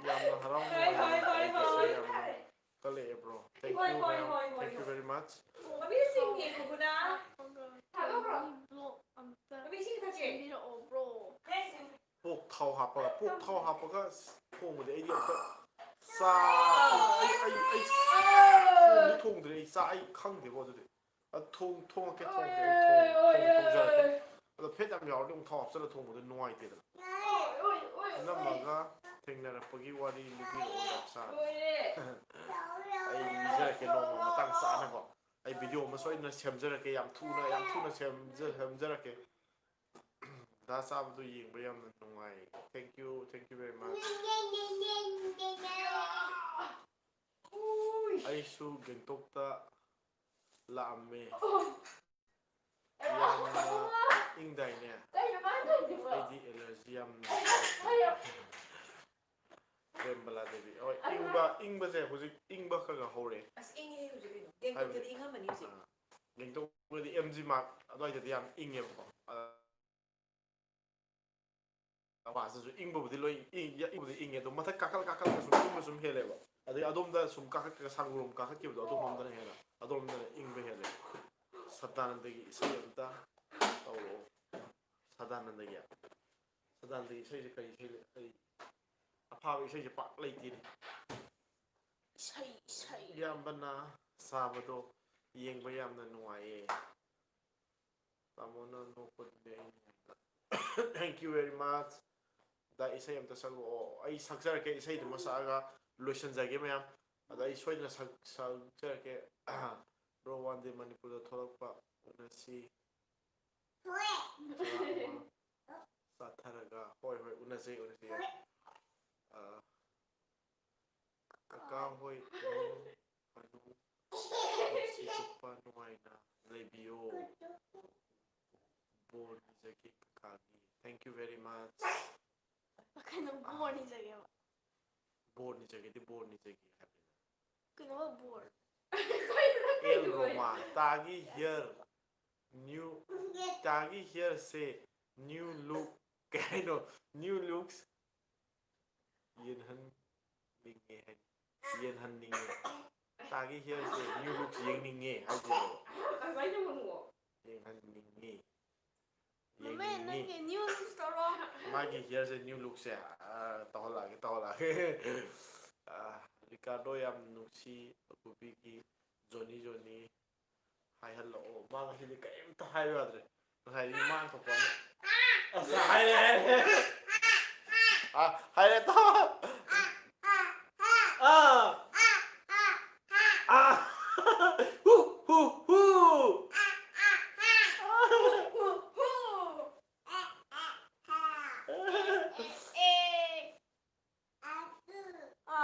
ꯌꯥꯝꯅ ꯍꯔꯥꯎ ꯅꯨꯡꯉꯥꯏꯅ ꯂꯩꯕꯁꯦ ꯌꯥꯝꯅ ꯀꯜꯂꯛꯑꯦ, bro. Thank you, ma'am. Thank you very much. ꯃꯃꯤꯁꯤꯡ ꯌꯦꯡꯉꯨꯕꯅ ꯊꯥꯗꯣꯛꯈ꯭ꯔꯣ꯫ Vlog ꯑꯝꯇ ꯃꯃꯤꯁꯤꯡ ꯊꯛꯁꯦ꯫ ꯁꯦꯝꯕꯤꯔꯛꯑꯣ, bro. ꯄꯣꯛ ꯊꯥꯎ ꯍꯥꯞꯄꯒ, ꯄꯣꯛ ꯊꯥꯎ ꯍꯥꯞꯄꯒ ꯊꯣꯡꯕꯗꯤ ꯑꯩꯗꯤ ꯑꯝꯇ ꯆꯥ-, ꯑꯩ, ꯑꯩ, ꯑꯩ ꯊꯣꯡꯗꯤ ꯊꯣꯡꯗ꯭ꯔꯤ, ꯑꯩ ꯆꯥ-, ꯑꯩ ꯈꯪꯗꯦꯕꯣ ꯑꯗꯨꯗꯤ꯫ ꯑ, ꯊꯣꯡ-, ꯊꯣꯡꯉꯛꯀꯦ, ꯊꯣꯡꯉꯛꯀꯦ, ꯑꯩ ꯊꯣꯡ-, ꯊꯣꯡ-, ꯊꯣꯡꯖꯔꯛꯀꯦ꯫ ꯑꯗꯣ fat ꯌꯥꯝ ꯌꯥꯎꯔꯗꯤ ꯑꯃꯨꯛ ꯊꯥꯎ ꯍꯥꯞꯆꯜꯂ ꯊꯣꯡꯕꯗꯣ ꯅꯨꯡꯉꯥꯏꯇꯦꯗꯅ꯫ ꯏꯅꯝꯃꯒ ꯊꯦꯡꯅꯔꯛꯄꯒꯤ ꯋꯥꯔꯤ ꯂꯤꯕꯤꯔꯛꯑꯣ, ꯗꯥꯛ ꯁꯥꯔ꯫ ꯑꯩ ꯂꯤꯖꯔꯛꯀꯦ ꯅꯣꯡꯃ ꯃꯇꯥꯡ ꯆꯥꯅꯀꯣ꯫ ꯑꯩ video ꯑꯃ ꯁꯣꯏꯗꯅ ꯁꯦꯝꯖꯔꯛꯀꯦ, ꯌꯥꯝ ꯊꯨꯅ, ꯌꯥꯝ ꯊꯨꯅ ꯁꯦꯝꯖ-, ꯁꯦꯝꯖꯔꯛꯀꯦ꯫ ꯗꯥ ꯆꯥꯕꯗꯨ ꯌꯦꯡꯕ ꯌꯥꯝꯅ ꯅꯨꯡꯉꯥꯏ꯫ Thank you, thank you very much. ꯑꯩꯁꯨ ꯒꯦꯡꯇꯣꯛꯇ ꯂꯥꯛꯑꯝꯃꯦ꯫ ꯌꯥꯝꯅ ꯏꯪꯗꯥꯏꯅꯦ? ꯑꯩꯗꯤ allergy ꯌꯥꯝ ꯅꯥꯏ꯫ ꯄ꯭ꯔꯦꯝꯕꯂꯥ ꯗꯦꯕꯤ꯫ ꯍꯣꯏ, ꯏꯪꯕ, ꯏꯪꯕꯁꯦ ꯍꯧꯖꯤꯛ ꯏꯪꯕ ꯈꯔ ꯈꯔ ꯍꯧꯔꯦ꯫ ꯑꯁ, ꯏꯪꯉꯦ ꯍꯧꯖꯤꯛ ꯀꯩꯅꯣ꯫ ꯒꯦꯡꯇꯣꯛꯇꯗꯤ ꯍꯥꯏꯕꯗꯤ, ꯏꯪꯉꯝꯃꯅꯤ ꯍꯧꯖꯤꯛ꯫ ꯑꯥ, ꯒꯦꯡꯇꯣꯛꯇꯗꯤ M G Mark ꯑꯗꯨꯋꯥꯏꯗꯗꯤ ꯌꯥꯝ ꯏꯪꯉꯦꯕꯀꯣ꯫ ꯑ, ꯃꯄꯥꯁꯤꯁꯨ ꯏꯪꯕꯕꯨꯗꯤ ꯂꯣꯏ ꯏꯪ-, ꯏꯪꯕꯨꯗꯤ ꯏꯪꯉꯦ, ꯑꯗꯣ ꯃꯊꯛ ꯀꯥꯈꯠ ꯀꯥꯈꯠꯂꯒ ꯁꯨꯝ ꯏꯪꯕ ꯁꯨꯝ ꯍꯦꯜꯂꯦꯕ꯫ ꯑꯗꯩ ꯑꯗꯣꯝꯗ ꯁꯨꯝ ꯀꯥꯈꯠ, ꯁꯪꯒꯣꯝ ꯀꯥꯈꯠꯈꯤꯕꯗꯣ, ꯑꯗꯣꯝꯂꯣꯝꯗꯅ ꯍꯦꯟꯅ, ꯑꯗꯣꯝꯗꯅ ꯏꯪꯕ ꯍꯦꯜꯂꯦ꯫ ꯁꯗꯥꯅꯟꯗꯒꯤ ꯏꯁꯩ ꯑꯝꯇ ꯇꯧꯔꯛꯑꯣ꯫ ꯁꯗꯥꯅꯟꯗꯒꯤ, ꯁꯗꯥꯅꯟꯗꯒꯤ ꯏꯁꯩꯁꯦ ꯀꯔꯤ ꯏꯁꯩ ꯂꯩ? ꯀꯔꯤ ꯑꯐꯥꯕ ꯏꯁꯩꯁꯦ ꯄꯥꯛ ꯂꯩꯇꯦꯅꯦ꯫ ꯏꯌꯥꯝꯕꯅ ꯁꯥꯕꯗꯣ ꯌꯦꯡꯕ ꯌꯥꯝꯅ ꯅꯨꯡꯉꯥꯏꯌꯦ꯫ ꯇꯥꯃꯣꯅ ꯅꯣꯛꯄꯗꯨꯅꯦ ꯑꯩꯅ ꯌꯥꯝꯅ꯫ Thank you very much꯫ ꯗꯥ, ꯏꯁꯩ ꯑꯝꯇ ꯁꯛꯂꯛꯑꯣ꯫ ꯑꯩ ꯁꯛꯆꯔꯛꯀꯦ, ꯏꯁꯩꯗꯨꯃ ꯁꯛꯑꯒ ꯂꯣꯏꯁꯤꯟꯖꯒꯦ ꯃꯌꯥꯝ꯫ ꯑꯗ ꯑꯩ ꯁꯣꯏꯗꯅ ꯁꯛ-, ꯁꯛꯆꯔꯛꯀꯦ꯫ Bro, one day ꯃꯅꯤꯄꯨꯔꯗ ꯊꯣꯛꯂꯛꯄ ꯎꯅꯁꯤ꯫ ꯆꯔꯥ ꯑꯃ ꯆꯥꯊꯔꯒ꯫ ꯍꯣꯏ, ꯍꯣꯏ, ꯎꯅꯁꯦ, ꯎꯅꯁꯦ꯫ ꯑ, ꯀꯀꯥ ꯍꯣꯏ ꯏꯃꯨꯡ ꯃꯅꯨꯡ ꯄꯨꯟꯁꯤ ꯆꯨꯞꯄ ꯅꯨꯡꯉꯥꯏꯅ ꯂꯩꯕꯤꯌꯣ꯫ ꯕꯣꯔ ꯅꯤꯖꯒꯦ ꯀꯀꯥꯒꯤ꯫ Thank you very much꯫ ꯀꯩꯅꯣ ꯕꯣꯔ ꯅꯤꯖꯒꯦꯕ? ꯕꯣꯔ ꯅꯤꯖꯒꯦꯗꯤ ꯕꯣꯔ ꯅꯤꯖꯒꯦ ꯍꯥꯏꯕꯅꯤꯅ꯫ ꯀꯩꯅꯣ ꯕꯣꯔ? ꯑꯦꯜ ꯔꯣꯃꯥ, ꯇꯥꯒꯤ hair new, ꯇꯥꯒꯤ hair ꯁꯦ new look, ꯀꯩ ꯍꯥꯏꯅꯣ? New looks ꯌꯦꯡꯍꯟꯅꯤꯡꯉꯦ ꯍꯥꯏ, ꯌꯦꯡꯍꯟꯅꯤꯡꯉꯦ꯫ ꯇꯥꯒꯤ hair ꯁꯦ new looks ꯌꯦꯡꯅꯤꯡꯉꯦ ꯍꯥꯏꯁꯤꯅꯦꯕ꯫ ꯑꯗꯨꯃꯥꯏꯅ ꯇꯧꯒꯅꯨ꯫ ꯌꯦꯡꯍꯟꯅꯤꯡꯉꯤ꯫ ꯃꯃꯦ, ꯌꯦꯡꯅꯤꯡꯉꯤ꯫ ꯅꯪꯒꯤ new looks ꯇꯧꯔꯣ꯫ ꯃꯥꯒꯤ hair ꯁꯦ new look ꯁꯦ, ꯑ, ꯇꯧꯍꯜꯂꯛꯑꯒꯦ, ꯇꯧꯍꯜꯂꯛꯑꯒꯦ꯫ ꯑ, ꯔꯤꯀꯥꯔꯗꯣ ꯌꯥꯝ ꯅꯨꯡꯁꯤ, ꯑꯀꯨꯕꯤꯒꯤ ꯖꯣꯅꯤ ꯖꯣꯅꯤ꯫ ꯍꯥꯏꯍꯜꯂꯛꯑꯣ꯫ ꯃꯥ ꯉꯁꯤꯗꯤ ꯀꯔꯤꯝꯇ ꯍꯥꯏꯌꯨ ꯌꯥꯗ꯭ꯔꯦ꯫ ꯉꯁꯥꯏꯗꯤ ꯃꯥꯅ ꯊꯣꯛꯄ ꯑꯃ꯫ ꯑꯁ, ꯍꯥꯏꯔꯦ, ꯍꯥꯏꯔꯦ꯫ ꯑ, ꯍꯥꯏꯔꯦ, ꯇꯥ꯫ ꯑ꯫ ꯑ꯫ ꯍꯨ, ꯍꯨ, ꯍꯨ꯫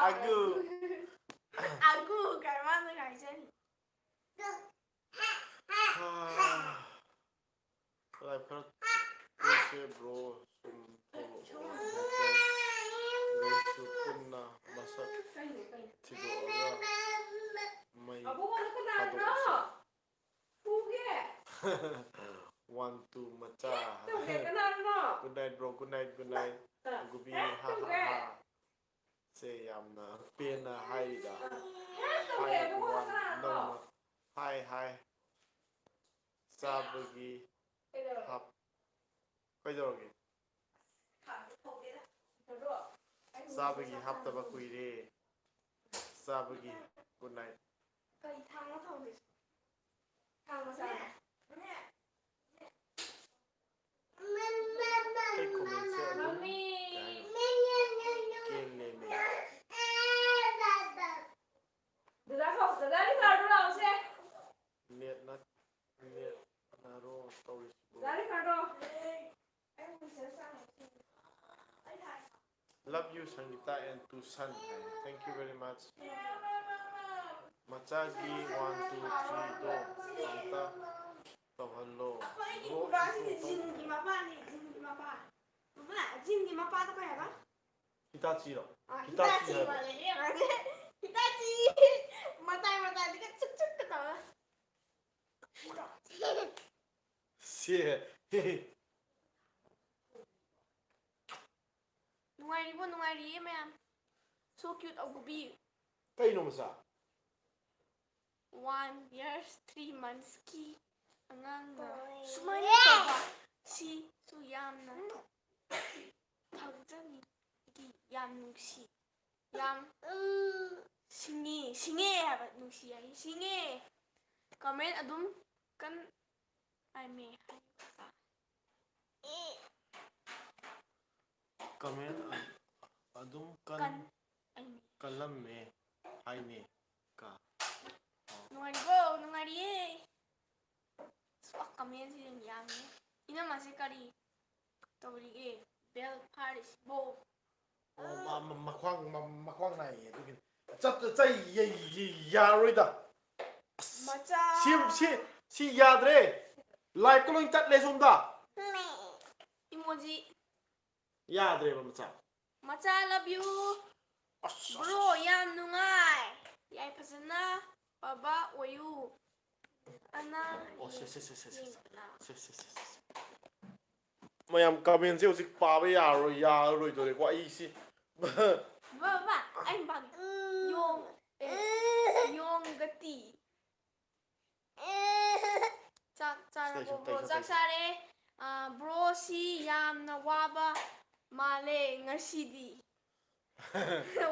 ꯑꯒꯨ꯫ ꯑꯒꯨ ꯀꯥꯏ ꯃꯥꯅ ꯍꯥꯏꯖꯔꯤ꯫ ꯂꯥꯏꯐꯔ ꯀꯣꯏꯁꯦ bro, ꯁꯨꯝ ꯊꯣꯛꯂꯛꯑꯣ꯫ ꯅꯠꯇ꯭ꯔ ꯒꯩꯁꯨ ꯄꯨꯟꯅ ꯃꯁꯛ ꯊꯤꯗꯣꯛꯑꯒ ꯃꯩ ꯊꯥꯗꯣꯛꯑꯁꯦ꯫ One, two, ꯃꯆꯥ꯫ Good night, bro. Good night, good night꯫ ꯑꯒꯨꯕꯤ, ꯍꯥ, ꯍꯥ, ꯍꯥ꯫ ꯁꯦ ꯌꯥꯝꯅ ꯄꯦꯟꯅ ꯍꯥꯏꯔꯤꯗ꯫ ꯍꯥꯏ, ꯋꯥ ꯅꯧꯅ꯫ ꯍꯥꯏ, ꯍꯥꯏ꯫ ꯆꯥꯕꯒꯤ ꯍꯥꯞ-, ꯀꯩꯗꯧꯔꯒꯦ? ꯆꯥꯕꯒꯤ ꯍꯥꯞꯇꯕ ꯀꯨꯏꯔꯦ꯫ ꯆꯥꯕꯒꯤ꯫ Good night꯫ ꯀꯩ ꯊꯥꯡꯅ ꯊꯝꯃꯤꯁꯦ? ꯊꯥꯡ ꯃꯆꯥ꯫ ꯑꯩ comment ꯁꯦ ꯑꯗꯨꯝ ꯃꯝꯃꯤ꯫ ꯀꯩ ꯍꯥꯏꯅꯤ? ꯀꯦꯟ ꯂꯦꯝꯃꯦ꯫ ꯗꯗꯥ ꯀꯧ, ꯗꯗꯥ ꯔꯤꯀꯥꯔꯗꯣ ꯂꯥꯛꯑꯣꯁꯦ꯫ Net ꯅꯠ-, net ꯅꯔꯣ ꯇꯧꯔꯤꯁꯤꯕꯣ? ꯗꯗꯥ ꯔꯤꯀꯥꯔꯗꯣ꯫ Love you, Sangita and Tusan. Thank you very much. ꯃꯆꯥꯒꯤ one, two, three ꯗꯣ ꯑꯝꯇ ꯇꯧꯍꯜꯂꯣ꯫ ꯑꯩꯈꯣꯏꯒꯤ ꯕ꯭ꯔꯣ, ꯈꯨꯕꯥꯁꯤꯗꯤ ꯏꯟꯇ꯭ꯔꯣ ꯇꯧ꯫ ꯖꯤꯟꯒꯤ ꯃꯄꯥꯅꯤ, ꯖꯤꯟꯒꯤ ꯃꯄꯥ꯫ ꯃꯃꯥ, ꯖꯤꯟꯒꯤ ꯃꯄꯥꯗꯣ ꯀꯩ ꯍꯥꯏꯕ? ꯍꯤꯇꯥꯆꯤꯔꯣ? ꯑ, ꯍꯤꯇꯥꯆꯤ ꯍꯤꯇꯥꯆꯤ ꯍꯥꯏꯕ꯫ ꯃꯥꯜꯂꯦ, ꯏꯕꯦꯝꯃ꯫ ꯍꯤꯇꯥꯆꯤ ꯃꯇꯥꯏ ꯃꯇꯥꯏꯗꯒ ꯆꯨꯛ ꯆꯨꯛꯀ ꯇꯧꯔ꯫ ꯁꯦ꯫ ꯅꯨꯡꯉꯥꯏꯔꯤꯕꯣ? ꯅꯨꯡꯉꯥꯏꯔꯤꯌꯦ ꯃꯌꯥꯝ꯫ So cute, ꯑꯒꯨꯕꯤ꯫ ꯀꯩꯅꯣ ꯃꯆꯥ? One years, three months ꯀꯤ ꯑꯉꯥꯡꯅ ꯁꯨꯃꯥꯏꯅ ꯇꯧꯕ ꯁꯤꯁꯨ ꯌꯥꯝꯅ ꯊꯥꯒꯠꯆꯅꯤꯡꯉꯤ, ꯌꯥꯝ ꯅꯨꯡꯁꯤ, ꯌꯥꯝ ꯁꯤꯡꯉꯤ, ꯁꯤꯡꯉꯦ ꯍꯥꯏꯕ, ꯅꯨꯡꯁꯤ ꯍꯥꯏ, ꯁꯤꯡꯉꯦ꯫ Comment ꯑꯗꯨꯝ ꯀꯟ, ꯑꯥꯏ ꯃꯦ ꯍꯥꯏꯌꯨ꯫ Comment ꯑ-, ꯑꯗꯨꯝ ꯀꯟ-, ꯀꯟ, ꯑꯥꯏ ꯃꯦ꯫ ꯀꯜꯂꯝꯃꯦ ꯍꯥꯏꯅꯦ ꯀ꯫ ꯅꯨꯡꯉꯥꯏꯔꯤꯕꯣ? ꯅꯨꯡꯉꯥꯏꯔꯤꯌꯦ꯫ ꯑꯁ, comment ꯁꯤ ꯌꯥꯝ ꯌꯥꯝꯃꯦ꯫ ꯏꯅꯝꯃꯁꯦ ꯀꯔꯤ ꯇꯧꯔꯤꯒꯦ? Bell ꯐꯥꯔꯤꯁꯤꯕꯣ? ꯑꯣ, ꯃ-, ꯃ-, ꯃꯈ꯭ꯋꯥꯡ, ꯃ-, ꯃꯈ꯭ꯋꯥꯡ ꯅꯥꯏꯌꯦ ꯑꯗꯨꯒꯤꯅꯤ꯫ ꯆꯠ-, ꯆꯩ ꯌꯩ-, ꯌꯩ-, ꯌꯥꯔꯣꯏꯗ꯫ ꯑꯁ, ꯃꯆꯥ꯫ ꯁꯤ, ꯁꯤ, ꯁꯤ ꯌꯥꯗ꯭ꯔꯦ꯫ Light ꯀ ꯂꯣꯏ ꯇꯠꯂꯦ ꯁꯣꯝꯗ꯫ Emoji꯫ ꯌꯥꯗ꯭ꯔꯦꯕ ꯃꯆꯥ꯫ ꯃꯆꯥ, love you꯫ ꯑꯁ, ꯑꯁ, bro, ꯑꯁ꯫ ꯌꯥꯝ ꯅꯨꯡꯉꯥꯏ꯫ ꯌꯥꯏ, ꯐꯖꯅ ꯕꯕꯥ ꯑꯣꯏꯌꯨ꯫ ꯑꯅꯥ ꯑꯣ, ꯁꯦ, ꯁꯦ, ꯁꯦ, ꯁꯦ, ꯁꯦ, ꯁꯦ꯫ ꯌꯦꯡꯗꯅ꯫ ꯁꯦ, ꯁꯦ, ꯁꯦ, ꯁꯦ, ꯁꯦ꯫ ꯃꯌꯥꯝ comment ꯁꯦ ꯍꯧꯖꯤꯛ ꯄꯥꯕ ꯌꯥꯔꯣꯏ, ꯌꯥꯔꯔꯣꯏꯗꯣꯔꯦꯀꯣ ꯑꯩꯁꯤ꯫ ꯕꯕꯥ, ꯕꯕꯥ, ꯑꯩ ꯄꯥꯒꯦ꯫ ꯌꯣꯡ, ꯑꯦ, ꯌꯣꯡꯒꯇꯤ꯫ ꯆꯥꯛ ꯆꯥꯔꯕꯣ, ꯇꯩꯁꯨ, bro? ꯇꯩꯁꯨ, ꯆꯥꯛ ꯇꯩꯁꯨ꯫ ꯆꯥꯔꯦ꯫ ꯑ, bro ꯁꯤ ꯌꯥꯝꯅ ꯋꯥꯕ ꯃꯥꯜꯂꯦ ꯉꯁꯤꯗꯤ꯫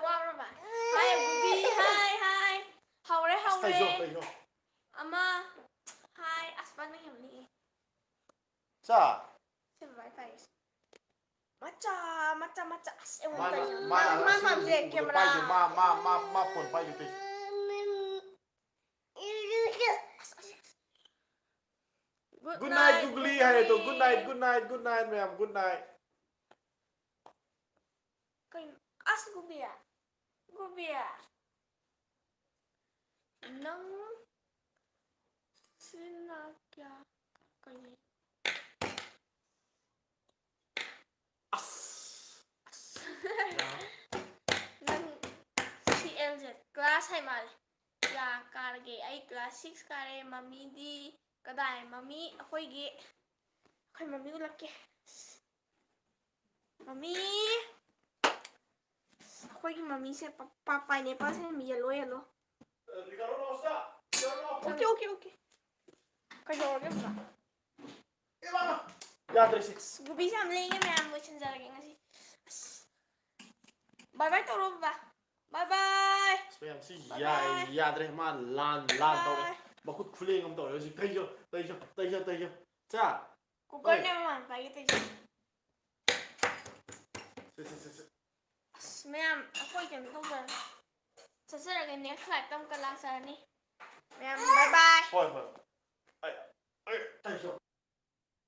ꯋꯥꯕ꯭ꯔꯕ? Hi, ꯑꯒꯨꯕꯤ, hi꯫ ꯇꯩꯖꯣ, ꯇꯩꯖꯣ꯫ ꯑꯃ꯫ ꯍꯥꯏ, ꯑꯁ, ꯄꯥꯟꯕ ꯌꯥꯝ ꯅꯤꯛꯑꯦ꯫ ꯆꯥ꯫ ꯁꯤ ꯃꯃꯥꯏ ꯄꯥꯏꯔꯤꯁꯦ꯫ ꯃꯆꯥ, ꯃꯆꯥ, ꯃꯆꯥ꯫ ꯑꯁ, ꯑꯩꯉꯣꯟꯗ ꯃꯥꯅ, ꯇꯧꯔꯤꯁꯦ꯫ ꯃꯥꯅ ꯃꯥ, ꯃꯥ ꯑꯁꯤ ꯄꯥꯝꯗꯦ, ꯎꯕꯗ camera꯫ ꯄꯥꯏꯗꯦ꯫ ꯃꯥ, ꯃꯥ, ꯃꯥ, ꯃꯥ phone ꯄꯥꯏꯗꯦ ꯇꯧꯔꯤꯁꯦ꯫ Good night, Googly ꯍꯥꯏꯗꯣ꯫ Good night, good night, good night, ꯃꯌꯥꯝ, good night꯫ ꯀꯩꯅꯣ? ꯑꯁ, ꯒꯨꯕꯤ꯫ ꯒꯨꯕꯤ꯫ ꯅꯪ ꯁꯤꯅ ꯀꯌꯥ? ꯀꯩꯅꯣ? ꯑꯁ꯫ ꯑꯁ꯫ ꯅꯪ C L Z class ꯍꯥꯏ ꯃꯥꯜꯂꯦ꯫ ꯀꯌꯥ ꯀꯥꯔꯒꯦ? ꯑꯩ class six ꯀꯥꯔꯦ꯫ ꯃꯃꯤꯗꯤ ꯀꯗꯥꯏ? ꯃꯃꯤ ꯑꯩꯈꯣꯏꯒꯤ, ꯑꯩꯈꯣꯏ ꯃꯃꯤ ꯎꯠꯂꯛꯀꯦ꯫ ꯃꯃꯤ꯫ ꯑꯩꯈꯣꯏꯒꯤ ꯃꯃꯤꯁꯦ ꯄ-, ꯄ-, pineapple ꯁꯦ yellow, yellow꯫ Okay, okay, okay꯫ ꯀꯩꯗꯧꯔꯒꯦ ꯕꯕꯥ? ꯌꯥꯗ꯭ꯔꯦ ꯁꯤ꯫ ꯑꯁ, ꯒꯨꯕꯤꯁꯦ ꯌꯥꯝ ꯂꯦꯡꯉꯦ ꯃꯌꯥꯝ, ꯂꯣꯏꯁꯤꯟꯖꯔꯒꯦ ꯉꯁꯤ꯫ ꯑꯁ꯫ Bye bye ꯇꯧꯔꯣ ꯕꯕꯥ꯫ Bye bye꯫ ꯑꯁ, ꯃꯌꯥꯝ ꯁꯤ bye ꯌꯥ-, bye꯫ ꯌꯥꯗ꯭ꯔꯦ꯫ ꯃꯥ ꯂꯥꯟ, ꯂꯥꯟ ꯇꯧꯔꯦ꯫ Bye꯫ ꯃꯈꯨꯠ ꯈꯨꯂꯦꯡ ꯑꯃ ꯇꯧꯔꯦ ꯍꯧꯖꯤꯛ꯫ ꯇꯩꯖ, ꯇꯩꯖ, ꯇꯩꯖ, ꯇꯩꯖ꯫ ꯆꯥ꯫ Cooker ꯍꯣꯏ꯫ ꯅꯦ ꯃꯃꯥꯅ ꯄꯥꯏꯒꯦ ꯇꯧꯔꯤꯁꯦ꯫ ꯁꯦ, ꯁꯦ, ꯁꯦ, ꯁꯦ꯫ ꯑꯁ, ꯃꯌꯥꯝ, ꯑꯩꯈꯣꯏ ꯀꯩꯅꯣ ꯇꯧꯖꯔꯒꯦ꯫ ꯆꯠꯆꯔꯒꯦ, next flight ꯇ ꯑꯃꯨꯛꯀ ꯂꯥꯛꯆꯔꯅꯤ꯫ ꯃꯌꯥꯝ, bye bye꯫ ꯍꯣꯏ, ꯍꯣꯏ꯫ ꯑꯩ, ꯑꯩ, ꯇꯩꯖ꯫